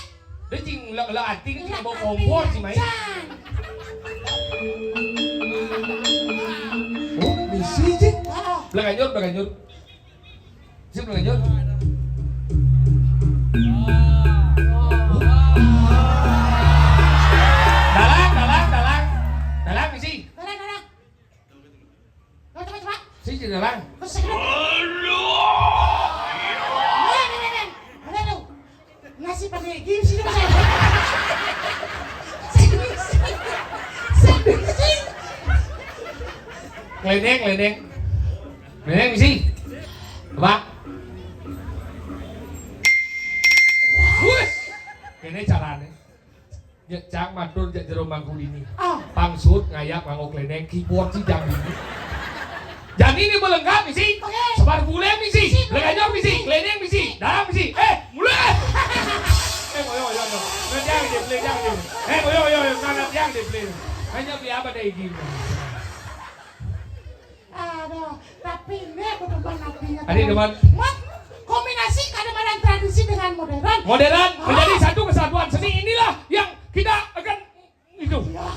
Dia, Ci, ngelak-ngelak hati ni, Ci, bawa kompor, Ci Mai. Oh, misi, Ci. Belakang nyur, belakang nyur. Sip, lanjut. Dalang, dalang, dalang. Dalang, misi. Dalang, dalang. Coba, coba, coba. Siji, dalang. Terus, terus. Dalang, dalang, dalang. Dalang, dalang. Nasi pagi gini sih, Mas. Kleneng, kleneng. Kleneng, misi. Coba. Wis. Kene carane. Nyecang matur jak jero mangku ini. Ah. Pangsut ngayap nganggo kleneng, keyboard sih jam ini. Jam ini melengkap, misi. Oke. Sebar gulai, misi. Misi. Lekanyor, misi. Kleneng, misi. Dalam, misi. Eh, mulai. Eh, boyo, boyo, boyo. Nanti yang dia beli, yang dia. Eh, boyo, boyo, boyo. Nanti yang dia beli. Hanya beli apa deh ini? Aduh, tapi ini aku demen lagunya. Adi demen. Mat, kombinasi kadang-kadang tradisi dengan modern. Modern. Ah. Menjadi satu kesatuan seni, inilah yang kita akan itu. Ya.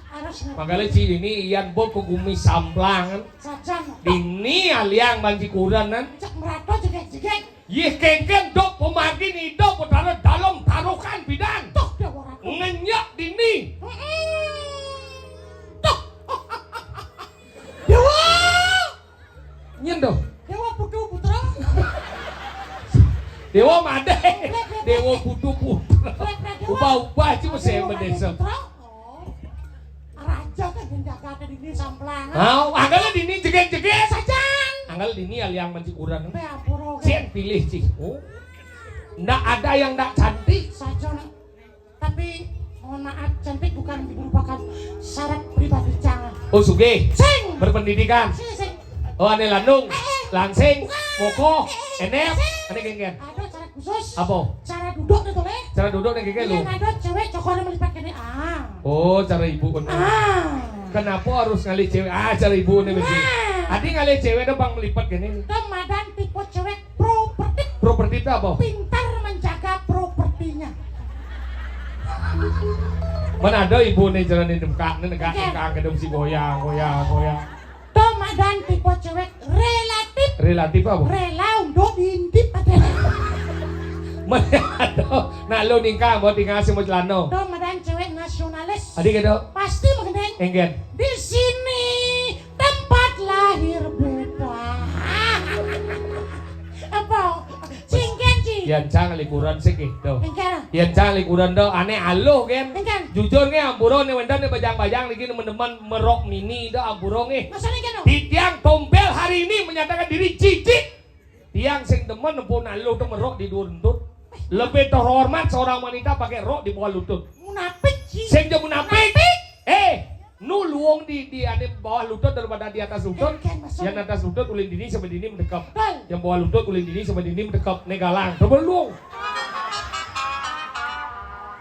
Harus ngerti. Makanya, Ci, ini Yan Bok ke gumi samplangan. Sajan. Dini aliang banci kurenan. Cek merato jegek-jegek. Yih kengken dok pemargin ido petara dalem tarukan bidan. Tuh, dia orang. Ngenyek dini. Mm-mm. Tuh. Dewa. Nyen dong. Dewa Putu Putra. Dewa Made. Dewa Putu Putra. Ubah-ubah cuma saya mendesa. Putra. Oh. Raja kan yang jaga ke dini samplang. Mau, anggal dini jegek-jegek. Sajan. Anggal dini aliang menci kurenan. Be, ampura, oke. Sien pilih, Ci. Oh. Ndak ada yang ndak cantik. Sajan. Tapi, mohon maaf, cantik bukan merupakan syarat pribadi, jangan. Oh, sugih. Sing. Berpendidikan. Sing, sing. Oh, ane landung. Eh, eh. Langsing. Bukan. Mokoh. Eh, eh. Enep. Sing. Ane kengken. Ada cara khusus. Apa? Cara duduk nih, boleh? Cara duduk nih, kengken lu. Yang ada cewek cokor melipat kene. Ah. Oh, cara ibu kena. Ah. Kenapa harus ngalih cewek? Ah, cara ibu nih, mesti. Nah. Adi ngalih cewek ada bang melipat kene. Itu madan tipe cewek properti. Properti itu apa? Pintar menjaga propertinya. Mana ada ibu nih jalan ini buka nih negak negak kedem si goyang goyang goyang. Tomadan tipe cewek relatif. Relatif apa? Rela untuk diintip ada. Mana ada? Nak lo ningkang buat tinggal si mau celana. Tomadan cewek nasionalis. Adi gitu. Pasti mengenai. Enggen. Di sini tempat lahir beta. Apa? Cingken, Ci. Yan cang likuran sik gitu. Engken. Yan cang likuran do ane aluh, Gen. Engken. Jujur nge ampura ne wenten ne bajang-bajang niki nemen-nemen merok mini do ampura nge. Masane engken, no? Titiang Tombel hari ini menyatakan diri jijik. Tiang sing demen empun aluh do merok di dhuwur entut. Lebih terhormat seorang wanita pakai rok di bawah lutut. Munafik, Ci. Sing aja munafik. Munafik. Eh, nu luwung di, di ane bawah lutut daripada di atas lutut. Engken, maksud. Yang atas lutut ulin dini sampai dini mendekep. Betul. Yang bawah lutut ulin dini sampai dini mendekep. Ne galang. Coba luwung.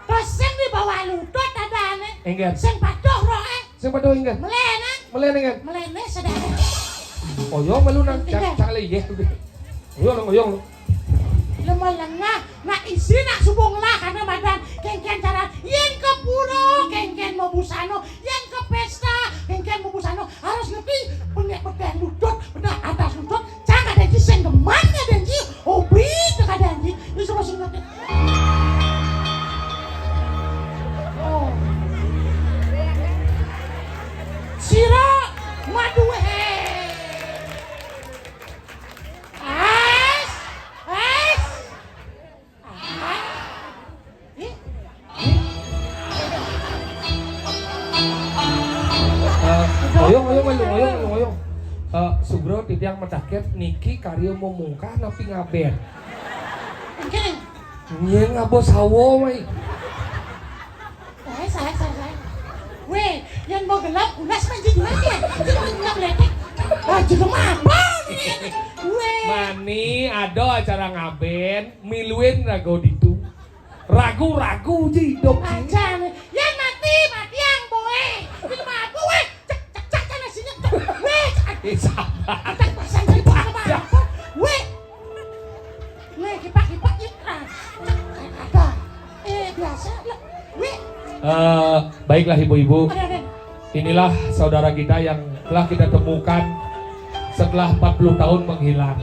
Terus sing di bawah lutut ada ane. Engken. Sing patuh roke. Sing patuh engken. Melene. Melene engken. Melene sedane. Oyong melu nang. Engken. Cak, cak le, ye. Oyong, oyong. Lemah lengah, nak isi nak subung lah karena madan kengken cara yen ke pura kengken mau busano, yen ke pesta kengken mau busano harus ngerti pendek bedeng lutut, bedeng atas lutut, jangan ada sing demen. Eh, Sugro, titiang mataken, niki karya memungkah napi ngaben? Engké. Nyén ngaba sawa, mai. Saé, saé, saé, saé. Wéh, yén mau gelap, ulas mah jadi mati. Jadi gelap letek. Ah, jelema apa ini? Wéh. Mani ada acara ngaben, miluin raga ditu. Ragu-ragu ji hidup ji. Aja nih. Yén mati, mati yang boé. Jelema apa, wéh? Cek, cek, cek, sana sini. Cek, wéh, cek. Eh, sabar. Cek, pasang di bawah apa? Wéh. Nih, kipak-kipak, ya. Ah, cek, ada. Eh, biasa lah. Wéh. Eh, baiklah, ibu-ibu. Ada, ada. Inilah saudara kita yang telah kita temukan setelah empat puluh tahun menghilang.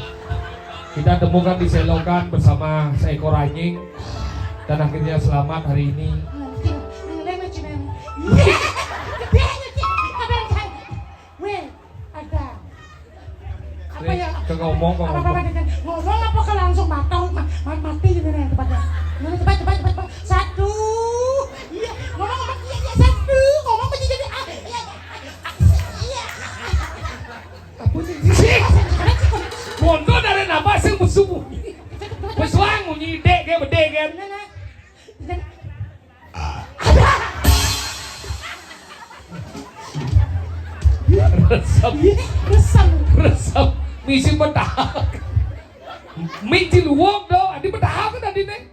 Kita temukan di selokan bersama seekor anjing dan akhirnya selamat hari ini. Wéh, ada. Apa ya? Kagak ngomong, kagak ngomong. Apa, apa, apa, ngomong apa ke langsung mati, ma-, ma-, mati gitu nih tempatnya. Ini cepat, cepat, cepat, cepat. Satu. Iya, ngomong apa? Iya, iya, satu. Ngomong apa jadi, ah, iya, iya, iya. Apa sih? Bondo dari napa sih musuh? Cepat, cepat, cepat. Pesuang munyi dek, dia bedek kan. Nah, nah. Nah. Resep. Iya, resep. Resep. Misi bedahak. Misi luwuk do, adi bedahak kan tadi nih.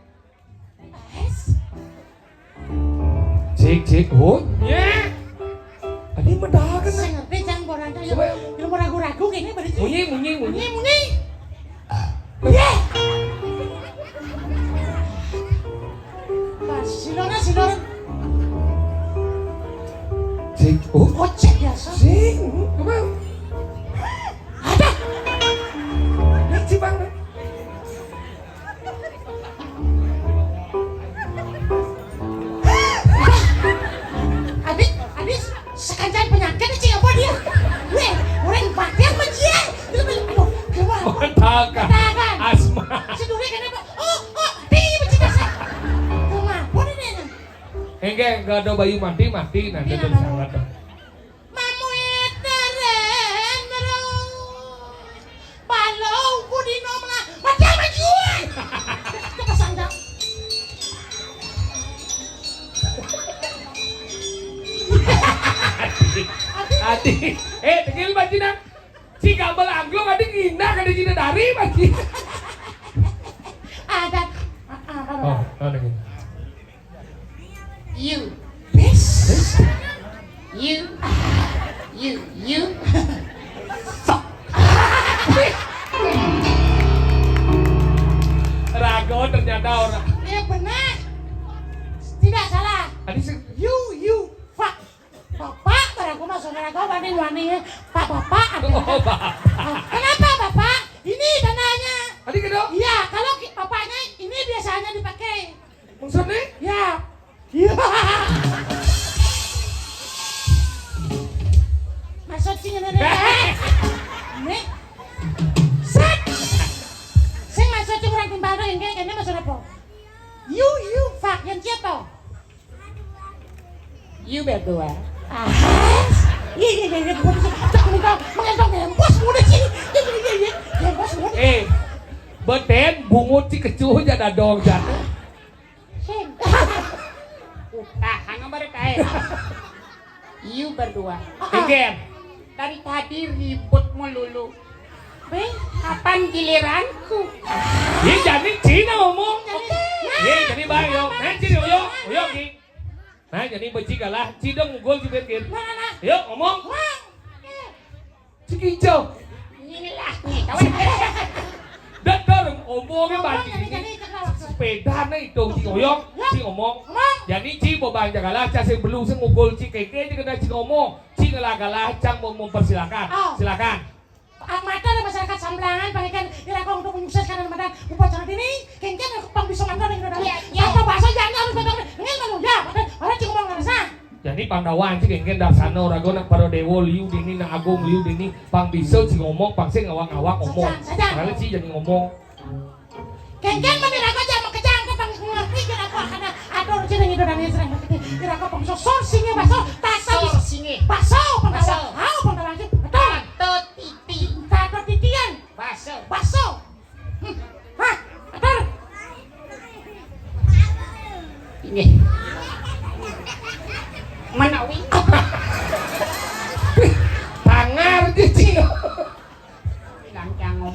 Cik, cik, hut. Ya. Adi bedahak kan. Sing ngerti, Jang, borang, ya. Coba. Ilmu ragu-ragu kayaknya pada sih. Munyi, munyi, munyi. Munyi, munyi. Yéh. Pas, si Loren, si Loren. Sing, oh. Kocek biasa. Sing, apa? Ada. Ini si Bang. Adi, Adi, sekancan penyakit, cing, apa dia? Wéh, orang batin mah dia. Dia bilang, aduh, keluar. Kontakan. Kontakan. Asma. Si Duri kenapa? Oh, oh, di, becik asa. Kenapa nih, nih? Enggak, enggak ada bayi mati, mati. Nah, dia itu sangat. Mamuit deren, bro. Palo ku di nom lah. Mati apa jual? Kita sangka. Adi, eh, dengerin, Pak Cina. Si kabel angklung adi ngina kada Cina dari, Pak Cina. Ada. Ah, ah, ah. Oh, ada gini. You. Bes. You. You. You. Sok. Rago ternyata orang. Iya benar. Tidak salah. Tadi se- You, you, fuck. Bapak, barang aku mah saudara kau wani-wani ya. Pak Bapak ada. Oh, Bapak. Ah, kenapa Bapak? Ini tandanya. Tadi gitu? Iya, kalau ki- bapaknya ini biasanya dipakai. Maksudnya? Ya. Iya. Maksud sih ngene. Ini. Set. Sing maksud sing orang timbal tuh yang kayak ini maksud apa? You, you, fuck, yang siapa? You berdua. Ah. Iya, iya, iya, iya, gua bisa cak muka mengendong ngempos muda sih. Iya, iya, iya, iya. Ngempos muda. Eh, beten bungut si kecuh jada dong jada. Sing. Utah, hanya baru kain. You berdua. Engger. Dari tadi ribut melulu. Beh, kapan giliranku? Iya, jadi Cina ngomong. Iya, jadi bang, yo. Nah, Cina, yo, yo, Ki. Nah, jadi becik kalah, Ci dong ngugul, Ci, Ben, Ki. Nah, nah, nah. Yo, ngomong. Wah. Cik Ijo. Inilah nih, kawan. Datar, omongnya bagi ini. Sepeda nih itu, Ci Oyong, Ci ngomong. Jadi Ci bobang jagalah, Ci sing belu, sing ngukul, Ci keke, Ci kena Ci ngomong. Ci ngelah galah, Cang mau mempersilakan. Oh. Silakan. Amatur masyarakat Samblangan, pangikan dirakong untuk menyukseskan Ramadan upacara ini, kengken pang bisa matur ning Ramadan. Iya, iya. Atau bahasa jangan harus matur. Ngin manu ya, orang Ci ngomong ngerasa. Jani Pandawa anjing engken darsana raga nak para dewa liu dini nak agung liu dini pang bisa Ci ngomong pang sing ngawak-ngawak ngomong. Sajan, sajan. Kali Ci jani ngomong. Kengken mami raga jam makejang ke pang ngerti kira apa kada atur Ci nang itu dan Ci nang ngerti kira apa pang sosor singe baso tasam. Sor singe. Baso Pandawa. Baso. Hau Pandawa anjing. Betul. Patut titi.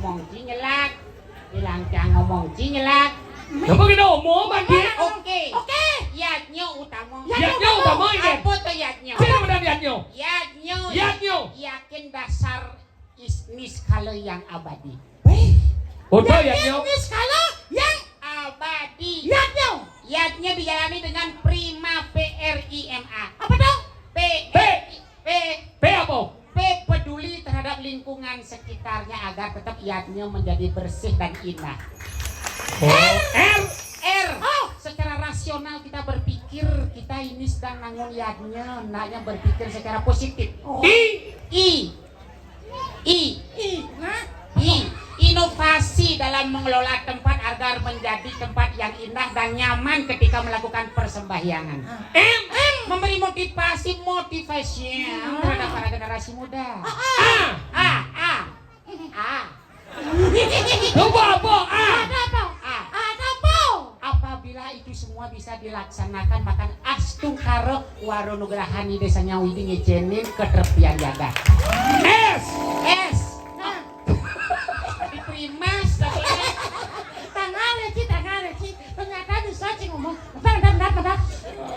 Ngomong ci nyelak. Bilang cang ngomong ci nyelak. Napa kita omong, Pak Ki? Oke. Oke. Yadnya utama. Yadnya utama, inggih. Apa to yadnya? Sing benar yadnya. Yadnya. Yadnya. Yakin dasar is niskala yang abadi. Wih. Utuh yadnya. Yakin niskala yang abadi. Yadnya. Yadnya dijalani dengan prima, P R I M A. Apa to? P. P. P. P apa? P, peduli terhadap lingkungan sekitarnya agar tetap yadnya menjadi bersih dan indah. Oh, R. R. Oh, secara rasional kita berpikir, kita ini sedang nangun yadnya, hendaknya berpikir secara positif. Oh. I. I. I. I. Nah. I. Inovasi dalam mengelola tempat agar menjadi tempat yang indah dan nyaman ketika melakukan persembahyangan. Ah. M. M. Memberi motivasi, motivation, hmm, terhadap para generasi muda. Ah, ah. A. A. A. A. Coba apa? A. Ada apa? A. Ada apa? Apabila itu semua bisa dilaksanakan, maka astungkara wara nugrahan Ida Sang Hyang Widhi ngicénin katrepian jagat. S. S. Nah. Diprimas, tapi tanggal ya, Ci, tanggal ya, Ci. Ternyata bisa, Ci, ngomong. Bentar, bentar, bentar, bentar.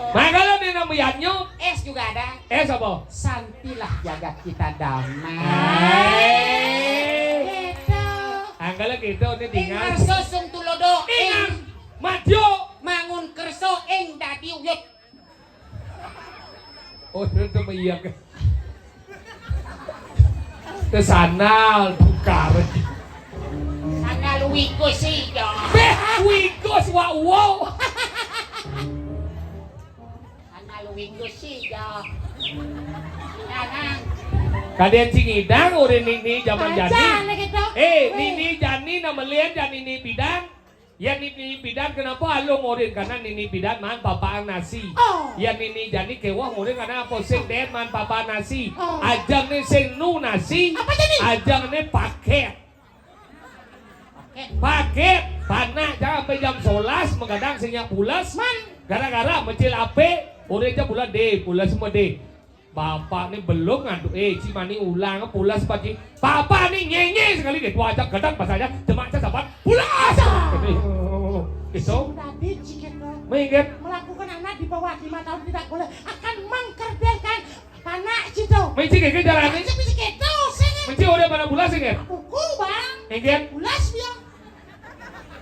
Mangkala né nemu yadnya. S juga ada. S apa? Santilah jagat kita damai. Hai. Gitu. Angkala gitu, ini ing dingas. Ngarsa sung tulodo. Ing. Ing madya. Mangun kersa ing dadi uyut. Oh, terus sama iya ke. Ke sana tukar. Sana lu wikus sih, ya. Beh, wikus, wa, wow. Sana lu wikus sih, ya. Sekarang. Kadén sing ngidang, urin nini zaman jani. Aja, nek itu. Eh, weh. Nini jani, namelin, jani nini pidan. Yén nini pidan kenapa alung urin? Karena nini pidan maan papaan nasi. Oh. Yén nini jani kéweh urin karena apa? Sing dén maan papaan nasi. Oh. Ajeng né sing nu nasi. Apa jani? Ajeng né pakét. Pakét. Pakét. Panak jam sampai jam sebelas, magadang sing nyak pules. Man. Gara-gara mecil apé, urin ja pules dé, pules mah dé. Bapak ni belum ngantuk. Eh, Ci mani ulang, pulas pagi. Bapak ni nyenye sekali deh. Tua ajak gedang pasanya. Demak sasapan. Pulas. Gitu. Tadi Ci Keto. Minggir. Melakukan anak di bawah lima tahun tidak boleh. Akan mengkerdilkan anak Ci to. Minci gege jalani. Ci, Ci Keto, sini. Minci udah pada pulas, minggir. Buku, Bang. Minggir. Pulas dia.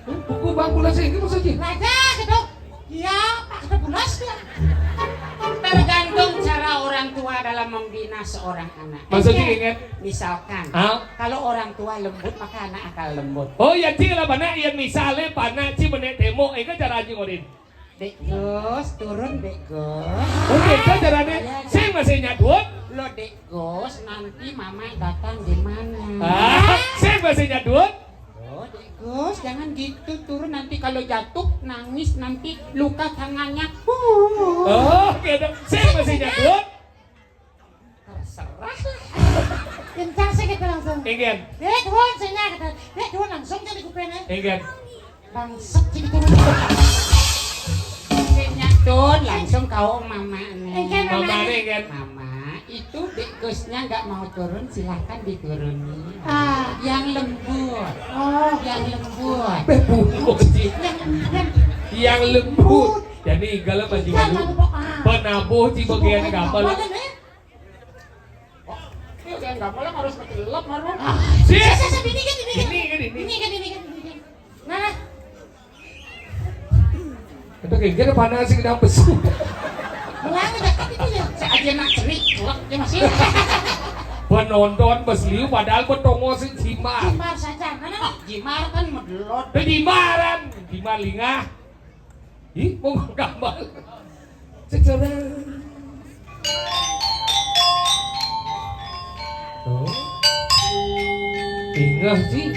Buku bangku lah sing, iki maksudnya? Lah, ya, gitu. Iya, Pak, kita pulas ya. Tergantung cara orang tua dalam membina seorang anak. Maksudnya, ingat? Misalkan, hah? Kalau orang tua lembut, maka anak akan lembut. Oh, ya, Ci, lah, panak, ya, misalnya, panak, Ci, menek tembok, itu cara Ci ngorin. Dek Gus, turun, Dek Gus. Oh, gitu caranya. Iya, sing masih nyadut. Lo, Dek Gus, nanti Mama datang di mana? Ah, sing masih nyadut. Oh, Dek Gus, jangan gitu, turun, nanti kalau jatuh nangis, nanti luka tangannya. Oh, gitu. Sing masih nyadut. Terserah lah. Kencang sih kita langsung. Inggih. Dek Gus, sini kita. Dek Gus, langsung jadi kupingnya. Inggih. Bangsat sih kita. Sing nyadut langsung kau mama nih. Inggih, Mama. Mama nih, inggih. Mama, itu Dek Gusnya nggak mau turun, silahkan dituruni. Ah. Yang lembut. Oh. Yang lembut. Beh, bungkus sih. Yang, yang Yang lembut. Jadi, kalau baju. Yang baru lembut, ah. Penabuh di bagian gambar. Gambar, eh? Oh, ini udah nggak boleh, harus kecelok, baru. Ah. Sih. Sih, sih, sih, ini kan, ini kan. Ini kan, ini kan. Ini kan, ini kan, ini kan. Nah. Itu kayak gini panas sih, kenapa sih? Mulai dekat itu ya. Saya aja nak cerik, celok, ya masih. Penonton bes liu, padahal betongo sing jimar. Jimar saja. Nah, nah, nah. Jimar kan medelot. Itu jimaran, jimar lingah. Ih, mau gambar. Sejarah. Oh. Ingat sih.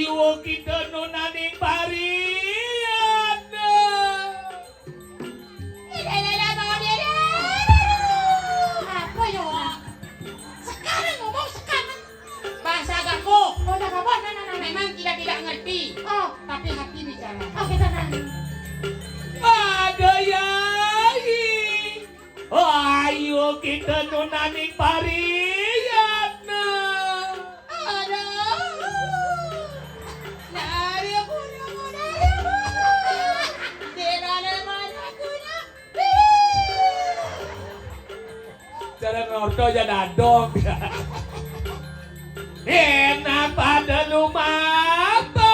Iwo kita nunaning parian. Apa ya? Sekarang ngomong sekarang. Bahasa Gako. Oh, udah Gako. Nah, nah, nah, nah. Memang kita tidak ngerti. Oh. Tapi hati bicara. Oh, kita nang. Ada yai. Ayo kita nunaning parian. Aduh. Dari aku, dari aku, dari aku. Di mana, mana aku nak? Cara ngorto aja dadong. Enak pada lumapa.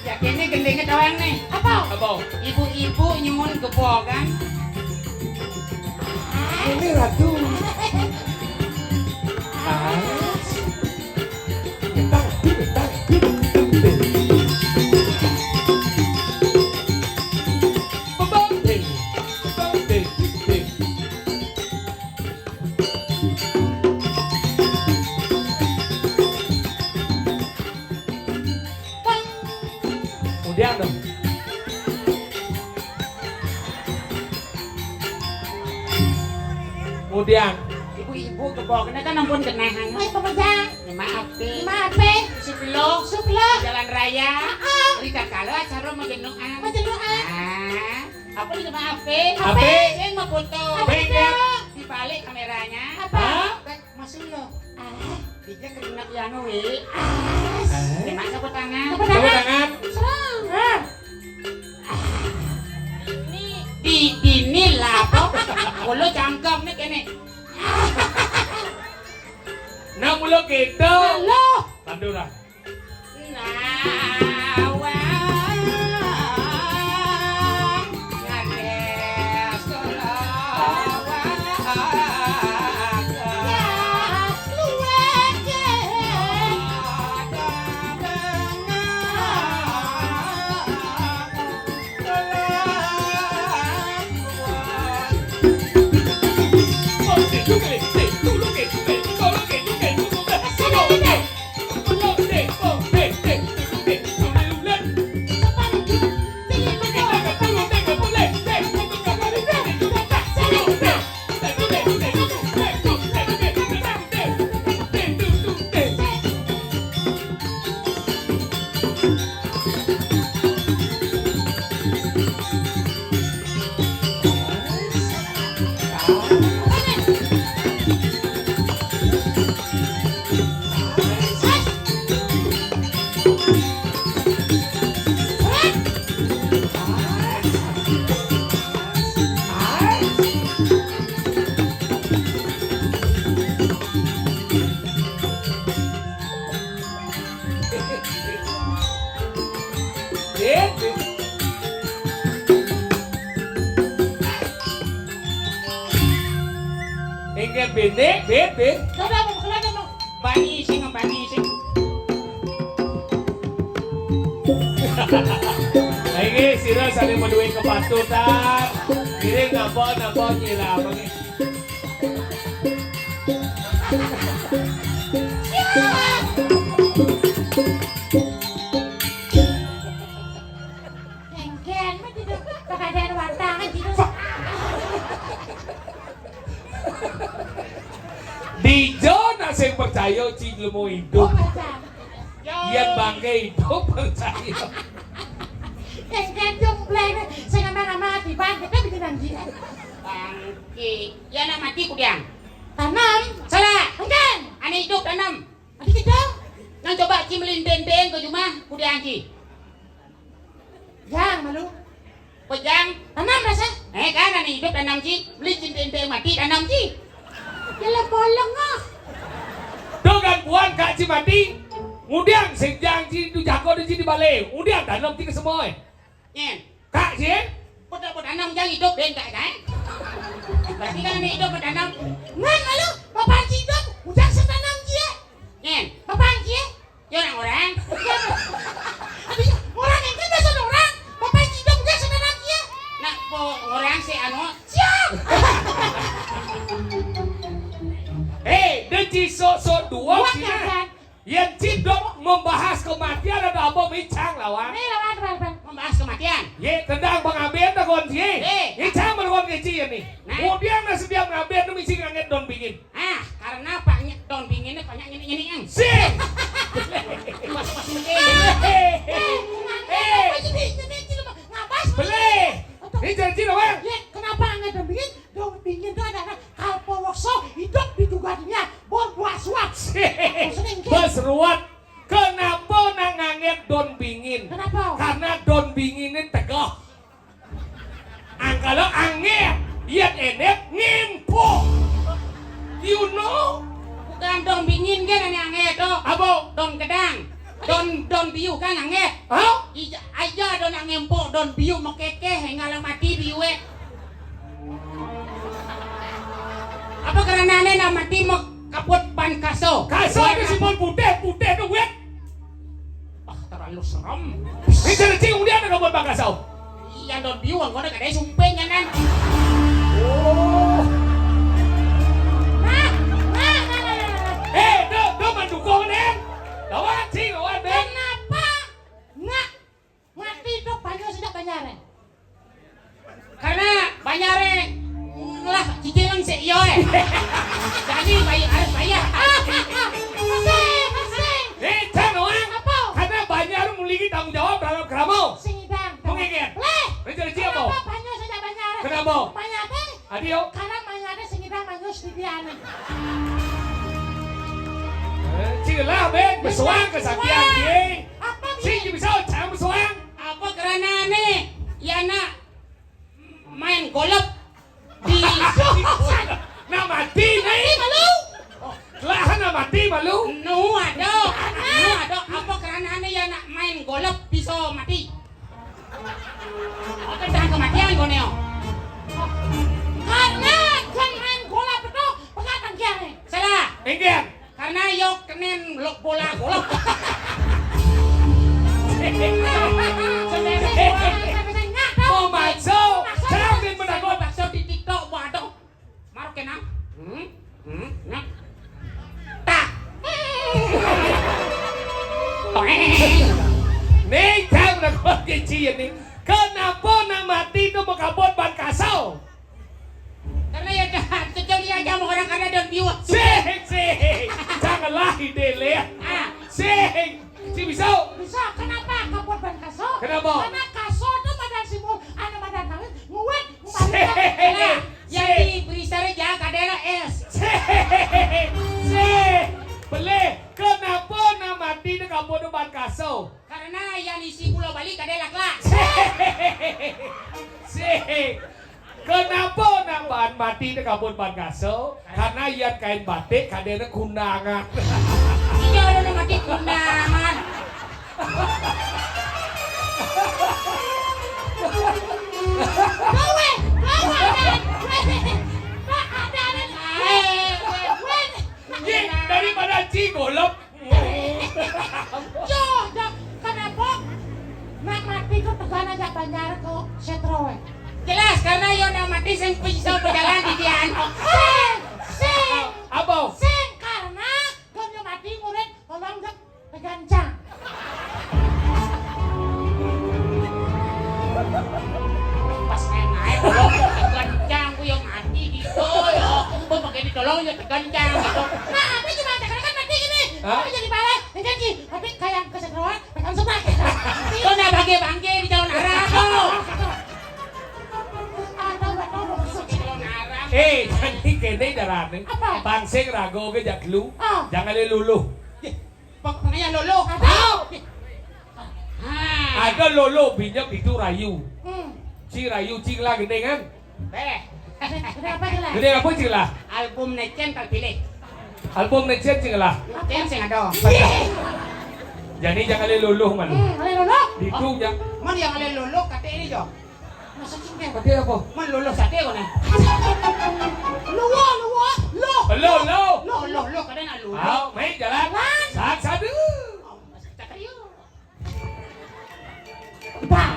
Ya kene gendenge doang nih. Apa? Apa? Ibu-ibu nyuwun gebogan. Ini ratu. Ah. Bentar, bentar, bentar. Bebang, ding. Bebang, ding, ding. Kemudian dong. Kemudian. Ibu-ibu kebokne kan ampun kenehan. Woi, pemeja. Ya, maaf, Pi. Maaf, Pi. Sup lo. Sup lo. Jalan raya. Heeh. Rika kalo acara majenukan. Majenukan. Ah, apa nih maaf, Pi? Apa? Sing mau foto. Apa itu? Dibalik kameranya. Apa? Hah? Masuk lo. Ah, dia kena piano, Wi. Ah. Eh? Gimana tepuk tangan? Tepuk tangan. Tepuk tangan. Serang. Ah. Ini di, di ini lah, kok. Kalau cangkem nih kene. Nah, mulu gitu. Halo. Pantura. Inggih bini, bini. Coba mau kelihatan mau. Bani sing, bani sing. Nah, ini sira saling menuhi kepatutan. Diri ngapa, ngapa nyilap, nggih. Engken, mah tidak keadaan wartangan gitu. Dija nak sing percaya, Ci, lemu idup. Oh, percaya. Yen bangke idup, percaya. Engken jumbleng, sing aman-aman di bangke, kan bikin anjing. Bangke. Ya nak mati kudiang. Tanam. Salah. Engken. Ane idup tanam. Adi kita. Nang coba Ci melinteng-teng ke rumah kudiang Ci. Jang, malu. Pejang. Tanam rasa. Eh, kan ane idup tanam Ci. Beli cinta-cinta mati tanam Ci. Jelas bolong ah. Tuh kan puan Kak Ci mati. Ngudiang sing jang Ci tu jago di Ci di bale. Ngudiang tanam Ci ke semua. Nyen. Kak Ci. Pota-pota tanam jang idup ben Kak, kan? Berarti kan ini hidup bertanam. Ngan lalu, bapak Haji hidup, ujang sing tanam cie. Nyen. Bapak Haji, ya orang-orang. Habis orang yang kan biasa orang, bapak Haji hidup, ujang sing tanam cie. Nah, po orang si anu. Siap. Hei, deci sok-sok dua sih. Kan? Yén cidok membahas kematian ada apa micang lawan? Nih, lawan, lawan, lawan. Membahas kematian. Ye, tentang pengabdian tegon ye. Eh. Micang tegon ke ci ye nih. Nah. Kemudian nah setiap ngabdian tuh mesti nganget daun bingin. Ah, karena banyak daun binginnya banyak nyenik-nyenik yang. Sih. Pas-pas mungkin. Eh, eh, eh, eh. Beli. Ini janji lawan. Ya, kenapa nganget daun bingin? Daun bingin itu adalah kalpawaksa hidup di dunia berbuah suap. Maksudnya ini. Bas ruwet. Kenapa nak nganget daun bingin? Kenapa? Karena daun bingin ini tegah. Angkala anget, yén enek ngempok. You know? Bukan daun bingin kan yang anget tuh. Apa? Daun kedang. Daun, daun biu kan anget. Hah? Ija, aja daun ngempok, daun biu mekekeh, ngalah mati biu eh. Apa karena ane nak mati mau kaput ban kaso? Kaso itu simbol putih, putih itu wet. Wah, terlalu serem. Ini jadi cing udah ada kaput ban kaso. Iya, daun biu angkone kadai sumping kanan. Oh. Nah, nah, nah, nah, nah, nah. Eh, do, do mendukung nih. Lawan cing, lawan deh. Kenapa? Nggak. Mati itu banyak sejak banyare. Karena banyare lah cicilan sik yo eh. Jadi bayar harus bayar. Asik, asik. Eh, jangan orang. Apa? Karena banyar memiliki tanggung jawab terhadap keramo. Sing idang. Mengingin. Leh. Mencari siapa? Kenapa banyak sejak banyare? Kenapa? Banyak eh. Adio. Karena mayatnya sing idang manjus di diane. Eh, cing lah, Ben, besuang ke sakian, Apa sing bisa cang besuang? Apa karena nih? Ya nak main golf di. Nah mati nih. Mati malu. Lah nah mati malu. Nu ada. Nu ada. Apa karena nih ya nak main golf bisa mati? Oke, jangan kematian kau neo. Karena jangan main bola betul, pegat tangkian nih. Salah. Enggian. Karena yo kenen lok bola golok. Mau masuk, jangan menakut. Bakso di TikTok, waduh. Marok kenang. Hmm? Hmm? Nah. Tak. Toeng. Nih, jangan menakut kecil nih. Kenapa nak mati itu mekabut ban kasau? Karena ya dah, terjadi aja sama orang karena daun biwak. Sing, sing. Janganlah ide leh. Ah. Sing. Si bisa. Bisa, kenapa kapot ban kaso? Kenapa? Karena kaso itu madan simbol, anu madan kawin, nguwet, nguwet. Sing. Nah, yang di Brisare ya kadera es. Sing. Sing. Belih. Kenapa nak mati itu kapot ban kaso? Karena yang isi Pulau Bali kadera kelak. Sing. Sing. Kenapa nak ban mati di kabun ban kaso? Karena yan kain batik kadena kundangan. Iya, lu mati kundangan. Bawe, bawe, ada. Ada, ada. Ye, daripada cigolep. Yo, yo, kenapa? Nak mati ku tekan aja banjar ku setrowe. Jelas, karena yo nak mati sing bisa berjalan di dian. Sing, sing. Apa? Sing, karena kon yo mati murid tolong jek tegancang. Pas naik-naik, tolong tegancang, ku yo mati gitu yo. Mau pakai ditolong yo tegancang gitu. Nah, apa cuma tekan kan mati ini? Hah? Apa jadi balik? Janji, tapi kayak kesetroan, pegang semak. Kau nak bangke-bangke di calon arah kau. Atau nggak tahu mau masuk calon arah. Eh, jadi kene darane. Apa? Bang sing rago ke jak lu. Ah. Jangan le luluh. Pokoknya lolo. Apa? Ah. Ada lolo binyep itu rayu. Hmm. Ci rayu ci lah gendeng kan? Eh. Kenapa jelas? Gendeng apa ci lah? Album Necen tak pilih. Album Necen ci lah. Necen sing ada. Jadi jangan le luluh malu. Hmm, ale lolo. Itu ya. Man yang ale lolo kata ini jo. Kadé apa? Mén lolo saté koné. Luwa, luwa, lo. Lo, lo. Lo, lo, lo, kadé nak lo. Ayo, mai jalan. Jalan. Sat, satu. Cakar yuk. Bah.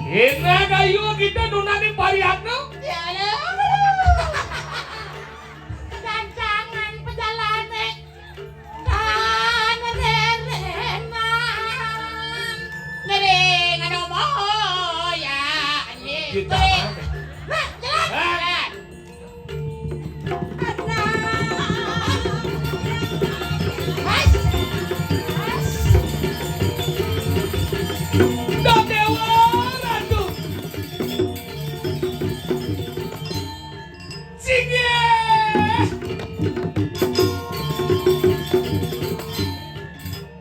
Enak ayo kita nunani parihatna. Ya, ya. Gancangan pejalané. Tan rerenan. Ngering anu moya. Kita. Nah, jalan. Hah? Jalan. Déwa Ratu. Singgih.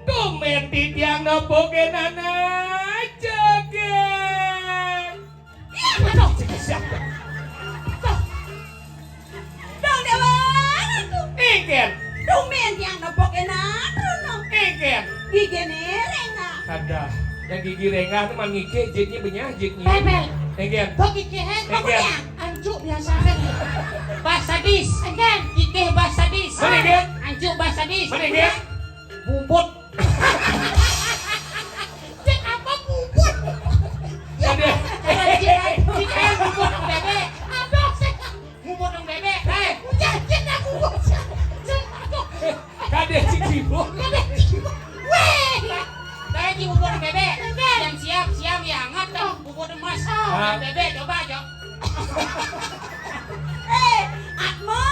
Tumbén titiang nepukin anak jegég. Ih, aduh, cekisiak. Aduh. Dong Déwa Ratu. Éngkén. Tumbén tiang nepuk énak, Rono. Éngkén. Gigih réngah. Adah, yang gigih réngah tuh mah ngikih, jitnya benyah, jitnya. Pépél. Éngkén. Kok gigih, hé? Éngkén. Ancu biasa kan. Bas sadis. Éngkén. Gigih bas sadis. Mana, éngkén? Ancu bas sadis. Mana, éngkén? Bubut. Cék apa bubut? Ada. Cik, cik, bubut bébék. Aduh, cék. Bubut dong bébék. Hei. Cék, cék, bubut. Cék, aduh. Kadé cik bubut. Kadé cik bubut. Wéh. Kadé cik bubut dong bébék. Bébék. Yang siap, siap, ya hangat kan. Bubut emas. Ah. Bébék, coba, coba. Eh, Atma.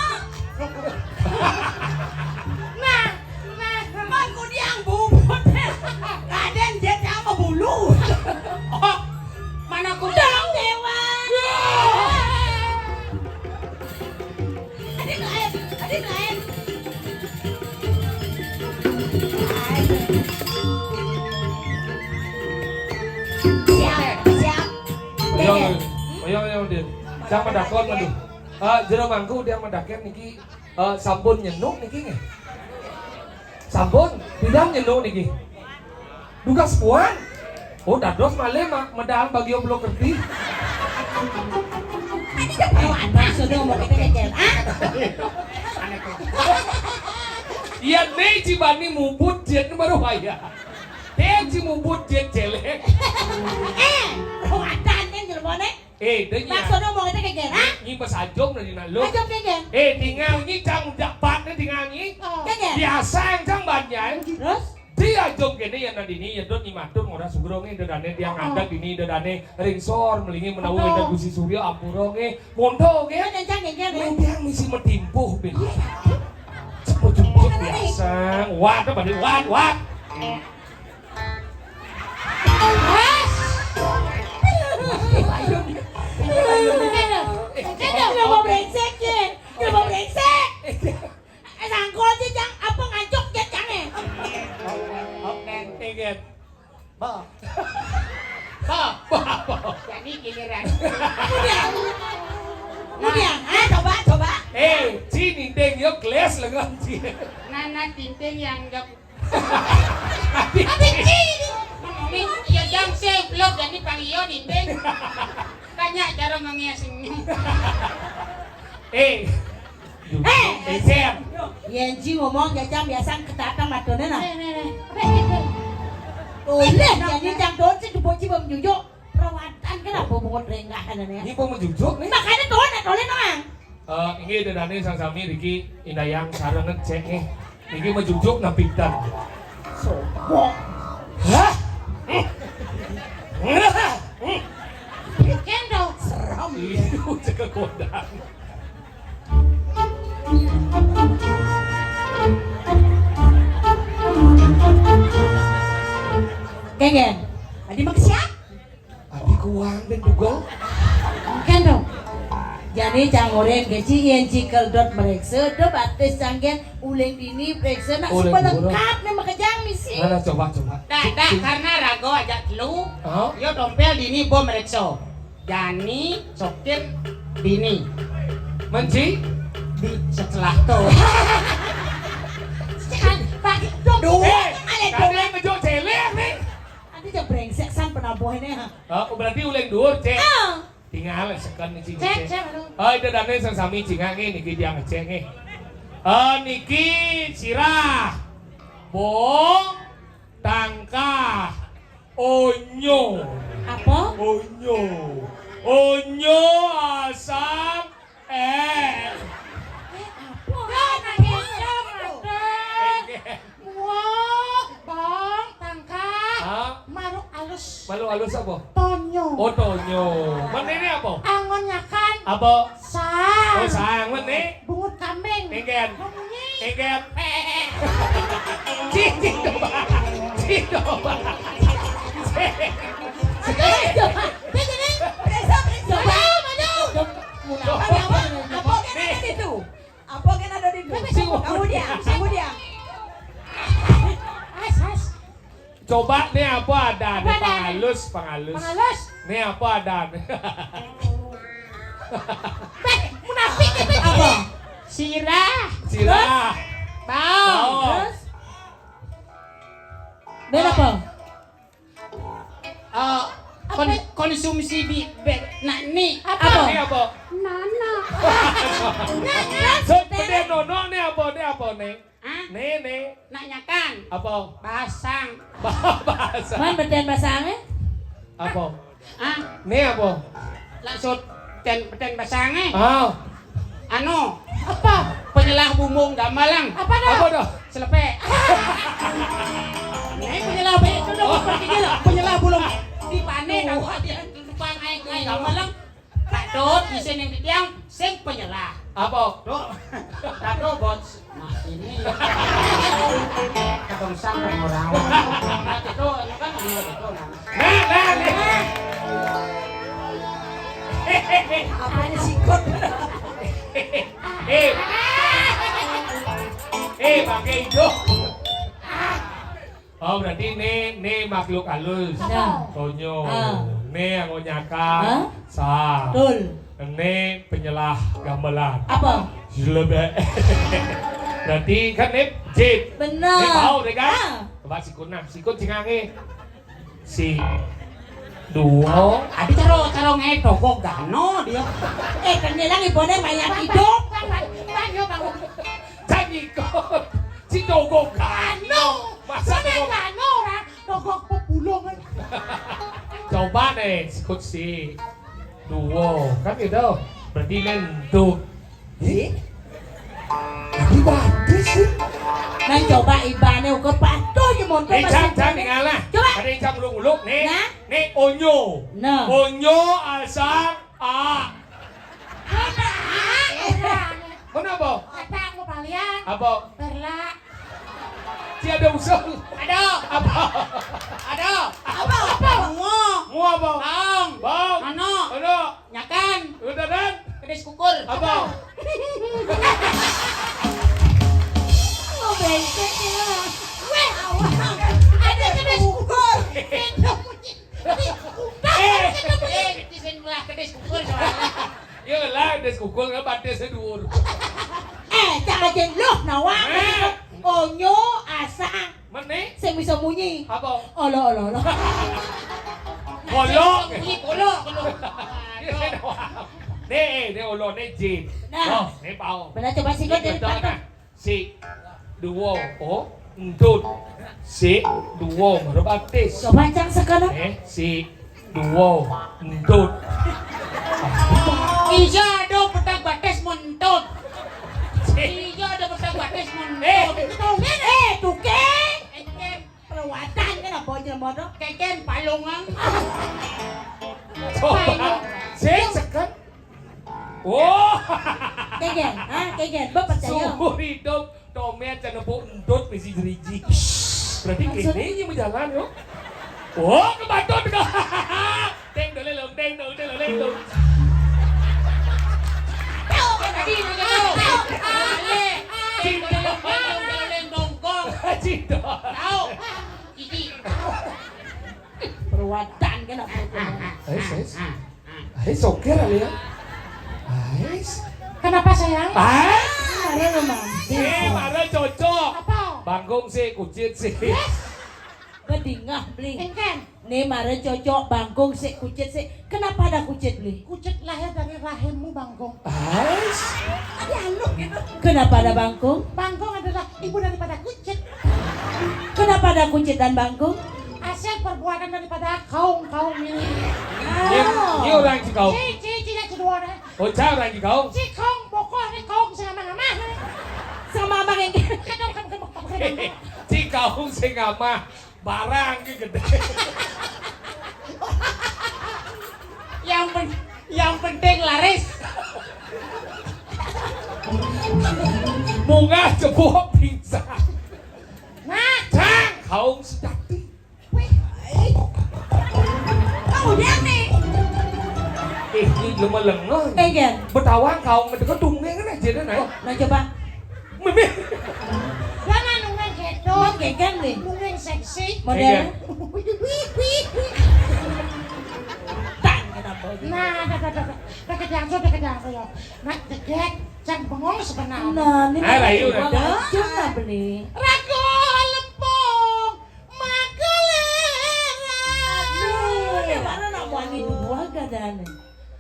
Nah, nah. Man kudiang bubut. Kadén jét ama bulu. Oh, mana kudiang? Déwa. Adin lain, adin lain. Siap, siap. Oyong, oyong, oyong, Din. Cang madakon, aduh. Eh, jero mangku dia madakon niki, eh, sampun nyenuk niki nggih. Sampun, tidak nyenuk niki. Dugas puan. Oh, dados malih mak medal bagi oblo kerti. Tadi udah bawa anak sudah mau kita ngejar, ah? Iya, né cibani mubut jét baru bahaya. Té ci mubut jét célék. Eh, rawatan kan jelemané. Eh, denya. Maksudnya mau kita geger, ha? Nyi pas ajom dari nalo. Ajom geger. Eh, tingal nyi cang dapat né tingal nyi. Oh. Geger. Biasa yang cang banyak. Terus? Di ajom kéné ya nadini ya dot nyi matur ngora sugro ngi dodane tiang ngadeg dini dodane ringsor melingi menawi ada Gusti Surya ampura ngi. Monto ngi. Kan yang cang geger, ya? Tiang misi metimpuh ben. Cepet-cepet biasa. Wat apa nih? Wat, wat. Kenapa brengsek, ya? Kenapa brengsek? Eh, sangkol aja, Jang. Apa ngancok, Jang, Jang, eh? Oke, oke. Bah. Bah. Bah, bah. Jadi giliran. Udah. Udah. Ah, coba, coba. Eh, ci ninting yo gelas lengan ci. Nana tinting yang gak Abis ini. Ini ya jam sih, belum jadi Bang Iyo nih, Ding. Tanya cara mengias senyum. Eh. Eh, eh, Sam. Yén ci ngomong jajang biasa ketatang matone nah. Nih, nih, nih. Apa itu? Boleh, jadi jang don sing dipok ci bam jujuk. Perawatan kan apa bungut renggahan ini ya? Ini mau menjujuk nih. Makanya tuh nak toleh nang. Eh, inggih dedane sang sami niki indayang sareng ngecek nggih. Niki mejujuk napitan. Sombong. Hah? Kendong. Serem. Iya, cekel kodang. Geng, geng. Adi maksiat. Abi kuang ben dugal. Kan dong. Jani cang oreng keci yén cikel dot mreksa, do batis canggen uling dini mreksa nak. Uling sepelengkap nih makejang misi. Mana coba, coba. Dah, dah, karena rago aja telu. Hah? Yo tompel dini bo mreksa. Jani sokir dini. Menci? Di setelah tuh. Pakai dong. Dua. Eh, kalian ngejok celek nih. Nanti dia brengsek san penabuh ini, ha. Oh, berarti uling dhuwur, Cek. Ah. Tingal seken niki. Cek, cek, halo. Oh, ida dané sami jingak nggih, niki tiang ngecek nggih. Eh, niki sirah. Bong, tangkah, onyo. Apa? Onyo. Onyo asam, eh. Eh, apa? Kan ada itu, ada. Enggak. Muwah, bong, tangkah. Hah? Maruk alus. Maruk alus apa? Tonyo. Oh, tonyo. Menéné apa? Angon nyakan. Apa? Sang. Oh, sang. Mené? Bungut kambing. Engken. Memunyi. Engken. Cik, cik, coba. Cik, coba. Cik. Ayo, coba. Dia jadi. Periksa, periksa. Coba, maju. Coba. Apa, apa? Apa kan ada di itu? Apa kan ada di itu? Coba, coba. Kamu diam, kamu diam. As, as. Coba né apa ada? Apa ada? Pangalus, pangalus. Pangalus. Né apa ada? Béh, munafik itu. Apa? Sirah. Sirah. Terus? Baong. Baong. Terus? Béh, apa? Eh, kon-, apa? Konsumsi bi-, bé-, nak ni. Apa? Apa? Ni apa? Nana. Nana. Sut, bedén nono ni apa? Ni apa ni? Hah? Ni, ni. Nak nyakan. Apa? Basang. Ba-, basang. Man bedén basangé? Apa? Hah? Ni apa? Laksud ten, ten basangé. Ah. Anu. Apa? Penyelah bumbung gamelan. Apa dah? Apa dah? Selepek. Ni penyelah apa itu dah? Oh. Penyelah bulung. Di pané dah dia numpang air, air gamelan. Pak Dut, di sini di tiang, sing penyelah. Apa? Dut. Datu, bos. Nah, ini. Kadang sang orang. Nah, itu, itu kan, ini, itu, nah. Nah, nah, nah. Apanya sikut? Eh. Eh, pakai hidung. Oh, berarti né, né makhluk halus. Nah. Tonyo. Ah. Né angon nyakan. Hah? Sa. Betul. Né penyelah gamelan. Apa? Jelebek. Berarti kan né jin. Bener. Né bau deh kan? Ah. Coba sikut nah, sikut jingangé. Si duo. Adi caro, caro ngedogok gano dia. Eh, kan dia lagi boleh banyak hidup. Bang, bang, bang, bang, bang, bang. Cak ngikut. Si dogok gano. Masa dogok gano orang dogok pepulung. Coba deh, sikut si duo. Kan gitu. Berarti né ndut. Eh? Adi batis sih. Nang coba ibané ukur patuh ya montor. Eh, jam, jam, ngalah. Coba. Ada jam uluk-uluk nih. Nah. Nih onyo. Nah. Onyo asam a. Mana apa? Apa aku palian? Apa? Berlak. Si ada usul. Ada. Apa? Ada. Apa? Apa? Mua. Mua apa? Bang. Bang. Ano? Ano? Nyakan. Udah dan? Kedis kukur. Apa? Oh, bengkek ya. Weh, awang. Ada kedis kukur. Bengkek. Eh, eh, di sini lah kedis kukur soalnya. Ya lah, kedis kukur kan batisnya dhuwur. Eh, cak aja loh, nawang. Eh. Onyo, asang. Mené? Sing bisa munyi. Apa? Olo, olo, olo. Olo. Munyi, olo, olo. Né, né olo, né jin. Nah. Oh, né pao. Bener, coba sikut dari betul, pantun. Nah. Si duo, oh, ndut. Si duo, baru batis. Coba cang sekarang. Eh, si duo, ndut. Iya, ada petak batis mentut. Si. Iya, ada petak batis mentut. Eh. Eh, tuké. Eh, tuké. Perawatan kan apa aja, Mbak? Kékén palungan. Coba. Sing seket. Oh. Kékén, ha, kékén. Mbok percaya? Seumur hidup, Tommy aja nepuk entut misi jeriji. Berarti maksud? Kéné yang berjalan, yo. Oh, kebatut kok. Deng, dolé, dong, deng, dong, deng, dong, dong. Tahu kan tadi, tahu. Balik. Deng, dolé, dong, deng, dong, deng, dong, dong. Cinta. Tahu. Iki. Perwatan kan apa itu? Ais, ais. Ais, oke lah ya. Ais. Kenapa sayang? Ais. Ada romantis. Eh, mana cocok? Apa? Bangkung sih, kucit sih. Yes. Bedingah, Bli. Engken. Nih, mara cocok bangkung sik, kucit sik. Kenapa ada kucit, Bli? Kucit lahir dari rahimmu, bangkung. Ais. Dialog gitu. Kenapa ada bangkung? Bangkung adalah ibu daripada kucit. Kenapa ada kucit dan bangkung? Hasil perbuatan daripada kaum-kaum ini. Ini, ini orang Cikaung. Ci, ci, ci, ci, dua orang. Oh, cara Cikaung. Cikaung, pokoknya kaum sing amah-amah. Sama abang yang Kadang kan kan bakal bakal bakal. Cikaung sing amah. Barang ki gedé. Yang pen- yang penting laris. Bungah jebuk pingsan. Nah, Cang, kaum sejati. Wih. Kau udah nih. Eh, ini lemah lengah. Enggak. Betawa kaum ngedeket dungeng kan aja deh, nah. Nah, coba. Mimi. Jangan nungeng gitu. Emang gegan nih. Nungeng seksi. Model. Gegan. Wih, wih, wih. Tan, kenapa? Nah, dah, dah, dah, dah. Dah kejangso, dah kejangso ya. Nah, jeget, cang bengong sebenarnya. Nah, ini Ayo, ayo, udah. Udah. Cuma beli. Rago lempung. Magelera. Aduh, dia mana nak wani dua gadane.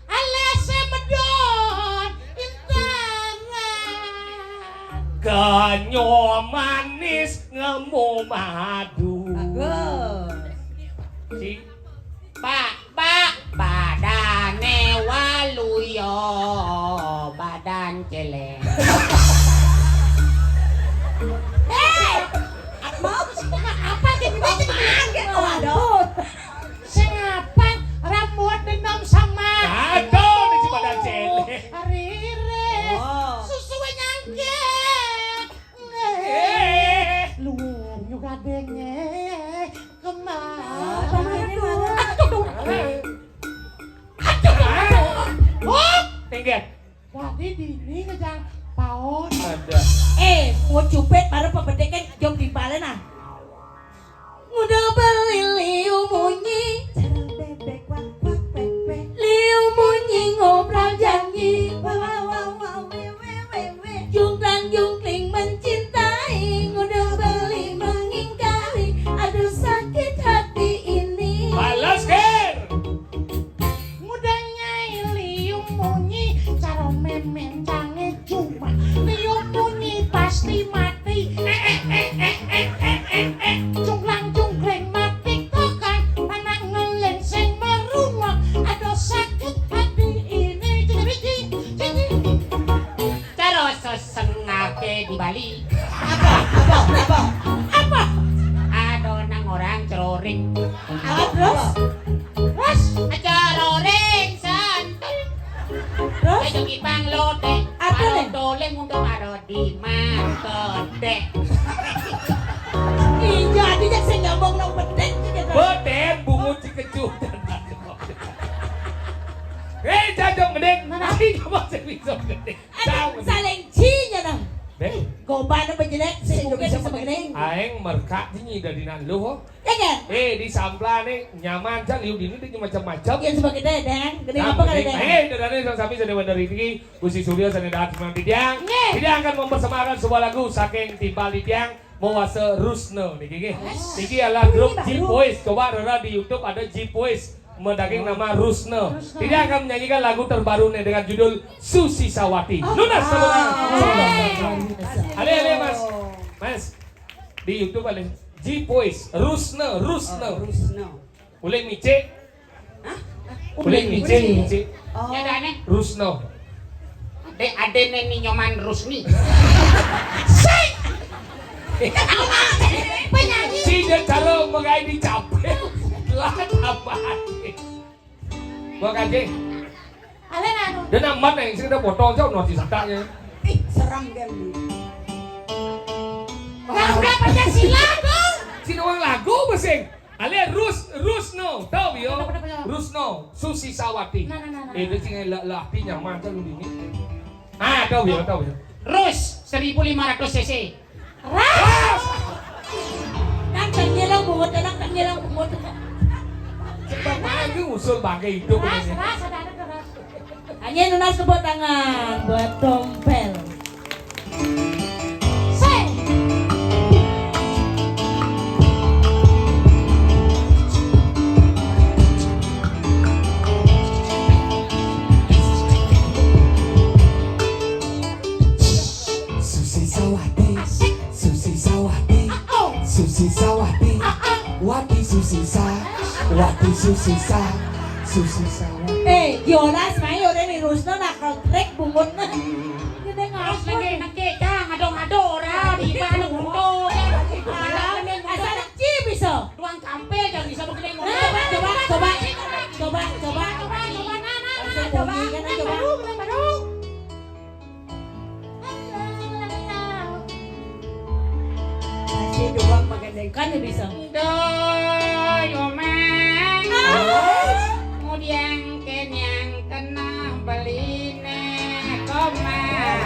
Alese medon intaran. Ganyo manis ngemu madu. Bagus. Si Pak, Pak, badane waluyo, badan celeng. Hei, apa sih? Apa sih? Waduh. Sing apan rambut denom sama. Aduh, ini si badan celeng. Riris. Oh. Susuwe nyangke. Eh. Luar juga denge. Kemana? Aduh, aduh, aduh. Aduh, aduh. Oh. Tinggi. Dadi dini ngejang paon. Ada. Eh, mau cupit baru pebedek kan jom timpalin ah. Nguda beli liu munyi. Cara bebek wak wak wek wek. Liu munyi ngobrol janji. Wah wah wah wah weh weh weh weh. Jungklang jungkling mencintai. Nguda beli mengingkari. Aduh sakit hati ini. Balas, Ger. Nguda nyai liu munyi. Cara memen cange cuma. Liu munyi pasti mati. Eh, eh, eh, eh, eh, eh, eh, eh. Cungklang cungkring mati kokan. Anak ngeling sing merungok. Aduh sakit hati ini. Cing, cing, cing, cing. Cara sesengake di Bali. Apa? Apa? Apa? Apa? Ada nang orang ceroring. Apa terus? Terus? Ceroring santul. Terus? Ayo kipang lote. Apa nih? Doleng untuk aro di mangkete. Iya, dia sing ngomong nang bedek gitu. Boten, bungut si kecup. Eh, jajong gedeng. Mana? Aing mah sing bisa gedeng. Aduh, saling cinya dah. Dek. Gombana bejelek, sing mungkin bisa begening. Aing merkak dinyi dari nan lu, ho. Ya kan? Eh, di Sampla nih nyaman kan, liu dini tuh macam-macam. Ya sebagai dedeng, gedeng apa kali dedeng? Eh, dedane sang sami sane wandar iki, Gusti Surya sane dahat semang tidiang. Nggih. Tidiang akan mempersembahkan sebuah lagu saking timpal tidiang mawasta Rusna niki nggih. Yes. Niki adalah grup G Boys. Coba rera di YouTube ada G Boys. Medaging nama Rusna. Rusna. Tidiang akan menyanyikan lagu terbarunya dengan judul Susi Sawati. Oh. Nunas tepuk tangan. Ah. Ale, ale, Mas. Mas. Di YouTube ale. G Boys. Rusna, Rusna. Oh, Rusna. Ulih micik. Hah? Ulih micik, micik. Oh. Ya, dah, nih. Rusna. Dek, adene ni Nyoman Rusni. Sik! Penyanyi. Si dia cara mengai di capek. Lah, apa? Gua kaji. Alen anu. Dia nambat nih, sing udah potong jauh nanti satanya. Ih, serem kan. Lah, udah Pancasila, dong. Sini uang lagu masing. Ale Rus, Rusno, tahu yo? Apa, apa, apa? Rusno, Susi Sawati. Nah, nah, nah, nah. Eh, dia sing lah, lah, artinya mantap lu ini. Ah, tahu yo, tahu yo. Rus seribu lima ratus C C. Ras! Kan tenggelam bungut, kan tenggelam bungut. Sebab lagi usul bangke hidup. Ras, ini. Ras, ada, ada, ras. Hanya nunas tepuk tangan buat Tompel. Sing. Sawati, Susi Sawati, Susi Sawati, Wati Susi Sa, Wati Susi Sa, Susi Sawati. Eh, yolas mai ora ni Rusno nak trek bungut na. Kita ngas lagi nak cang ado-ado ora di mana bungut. Asal ci bisa. Tuang kampil jangan bisa begini. Nah, coba, coba, coba, coba, coba, coba, nah, nah, nah, coba, coba, coba. Masih doang makan dengkan ya bisa. Doy, Omang. Kemudian kenyang kena beline, Komang.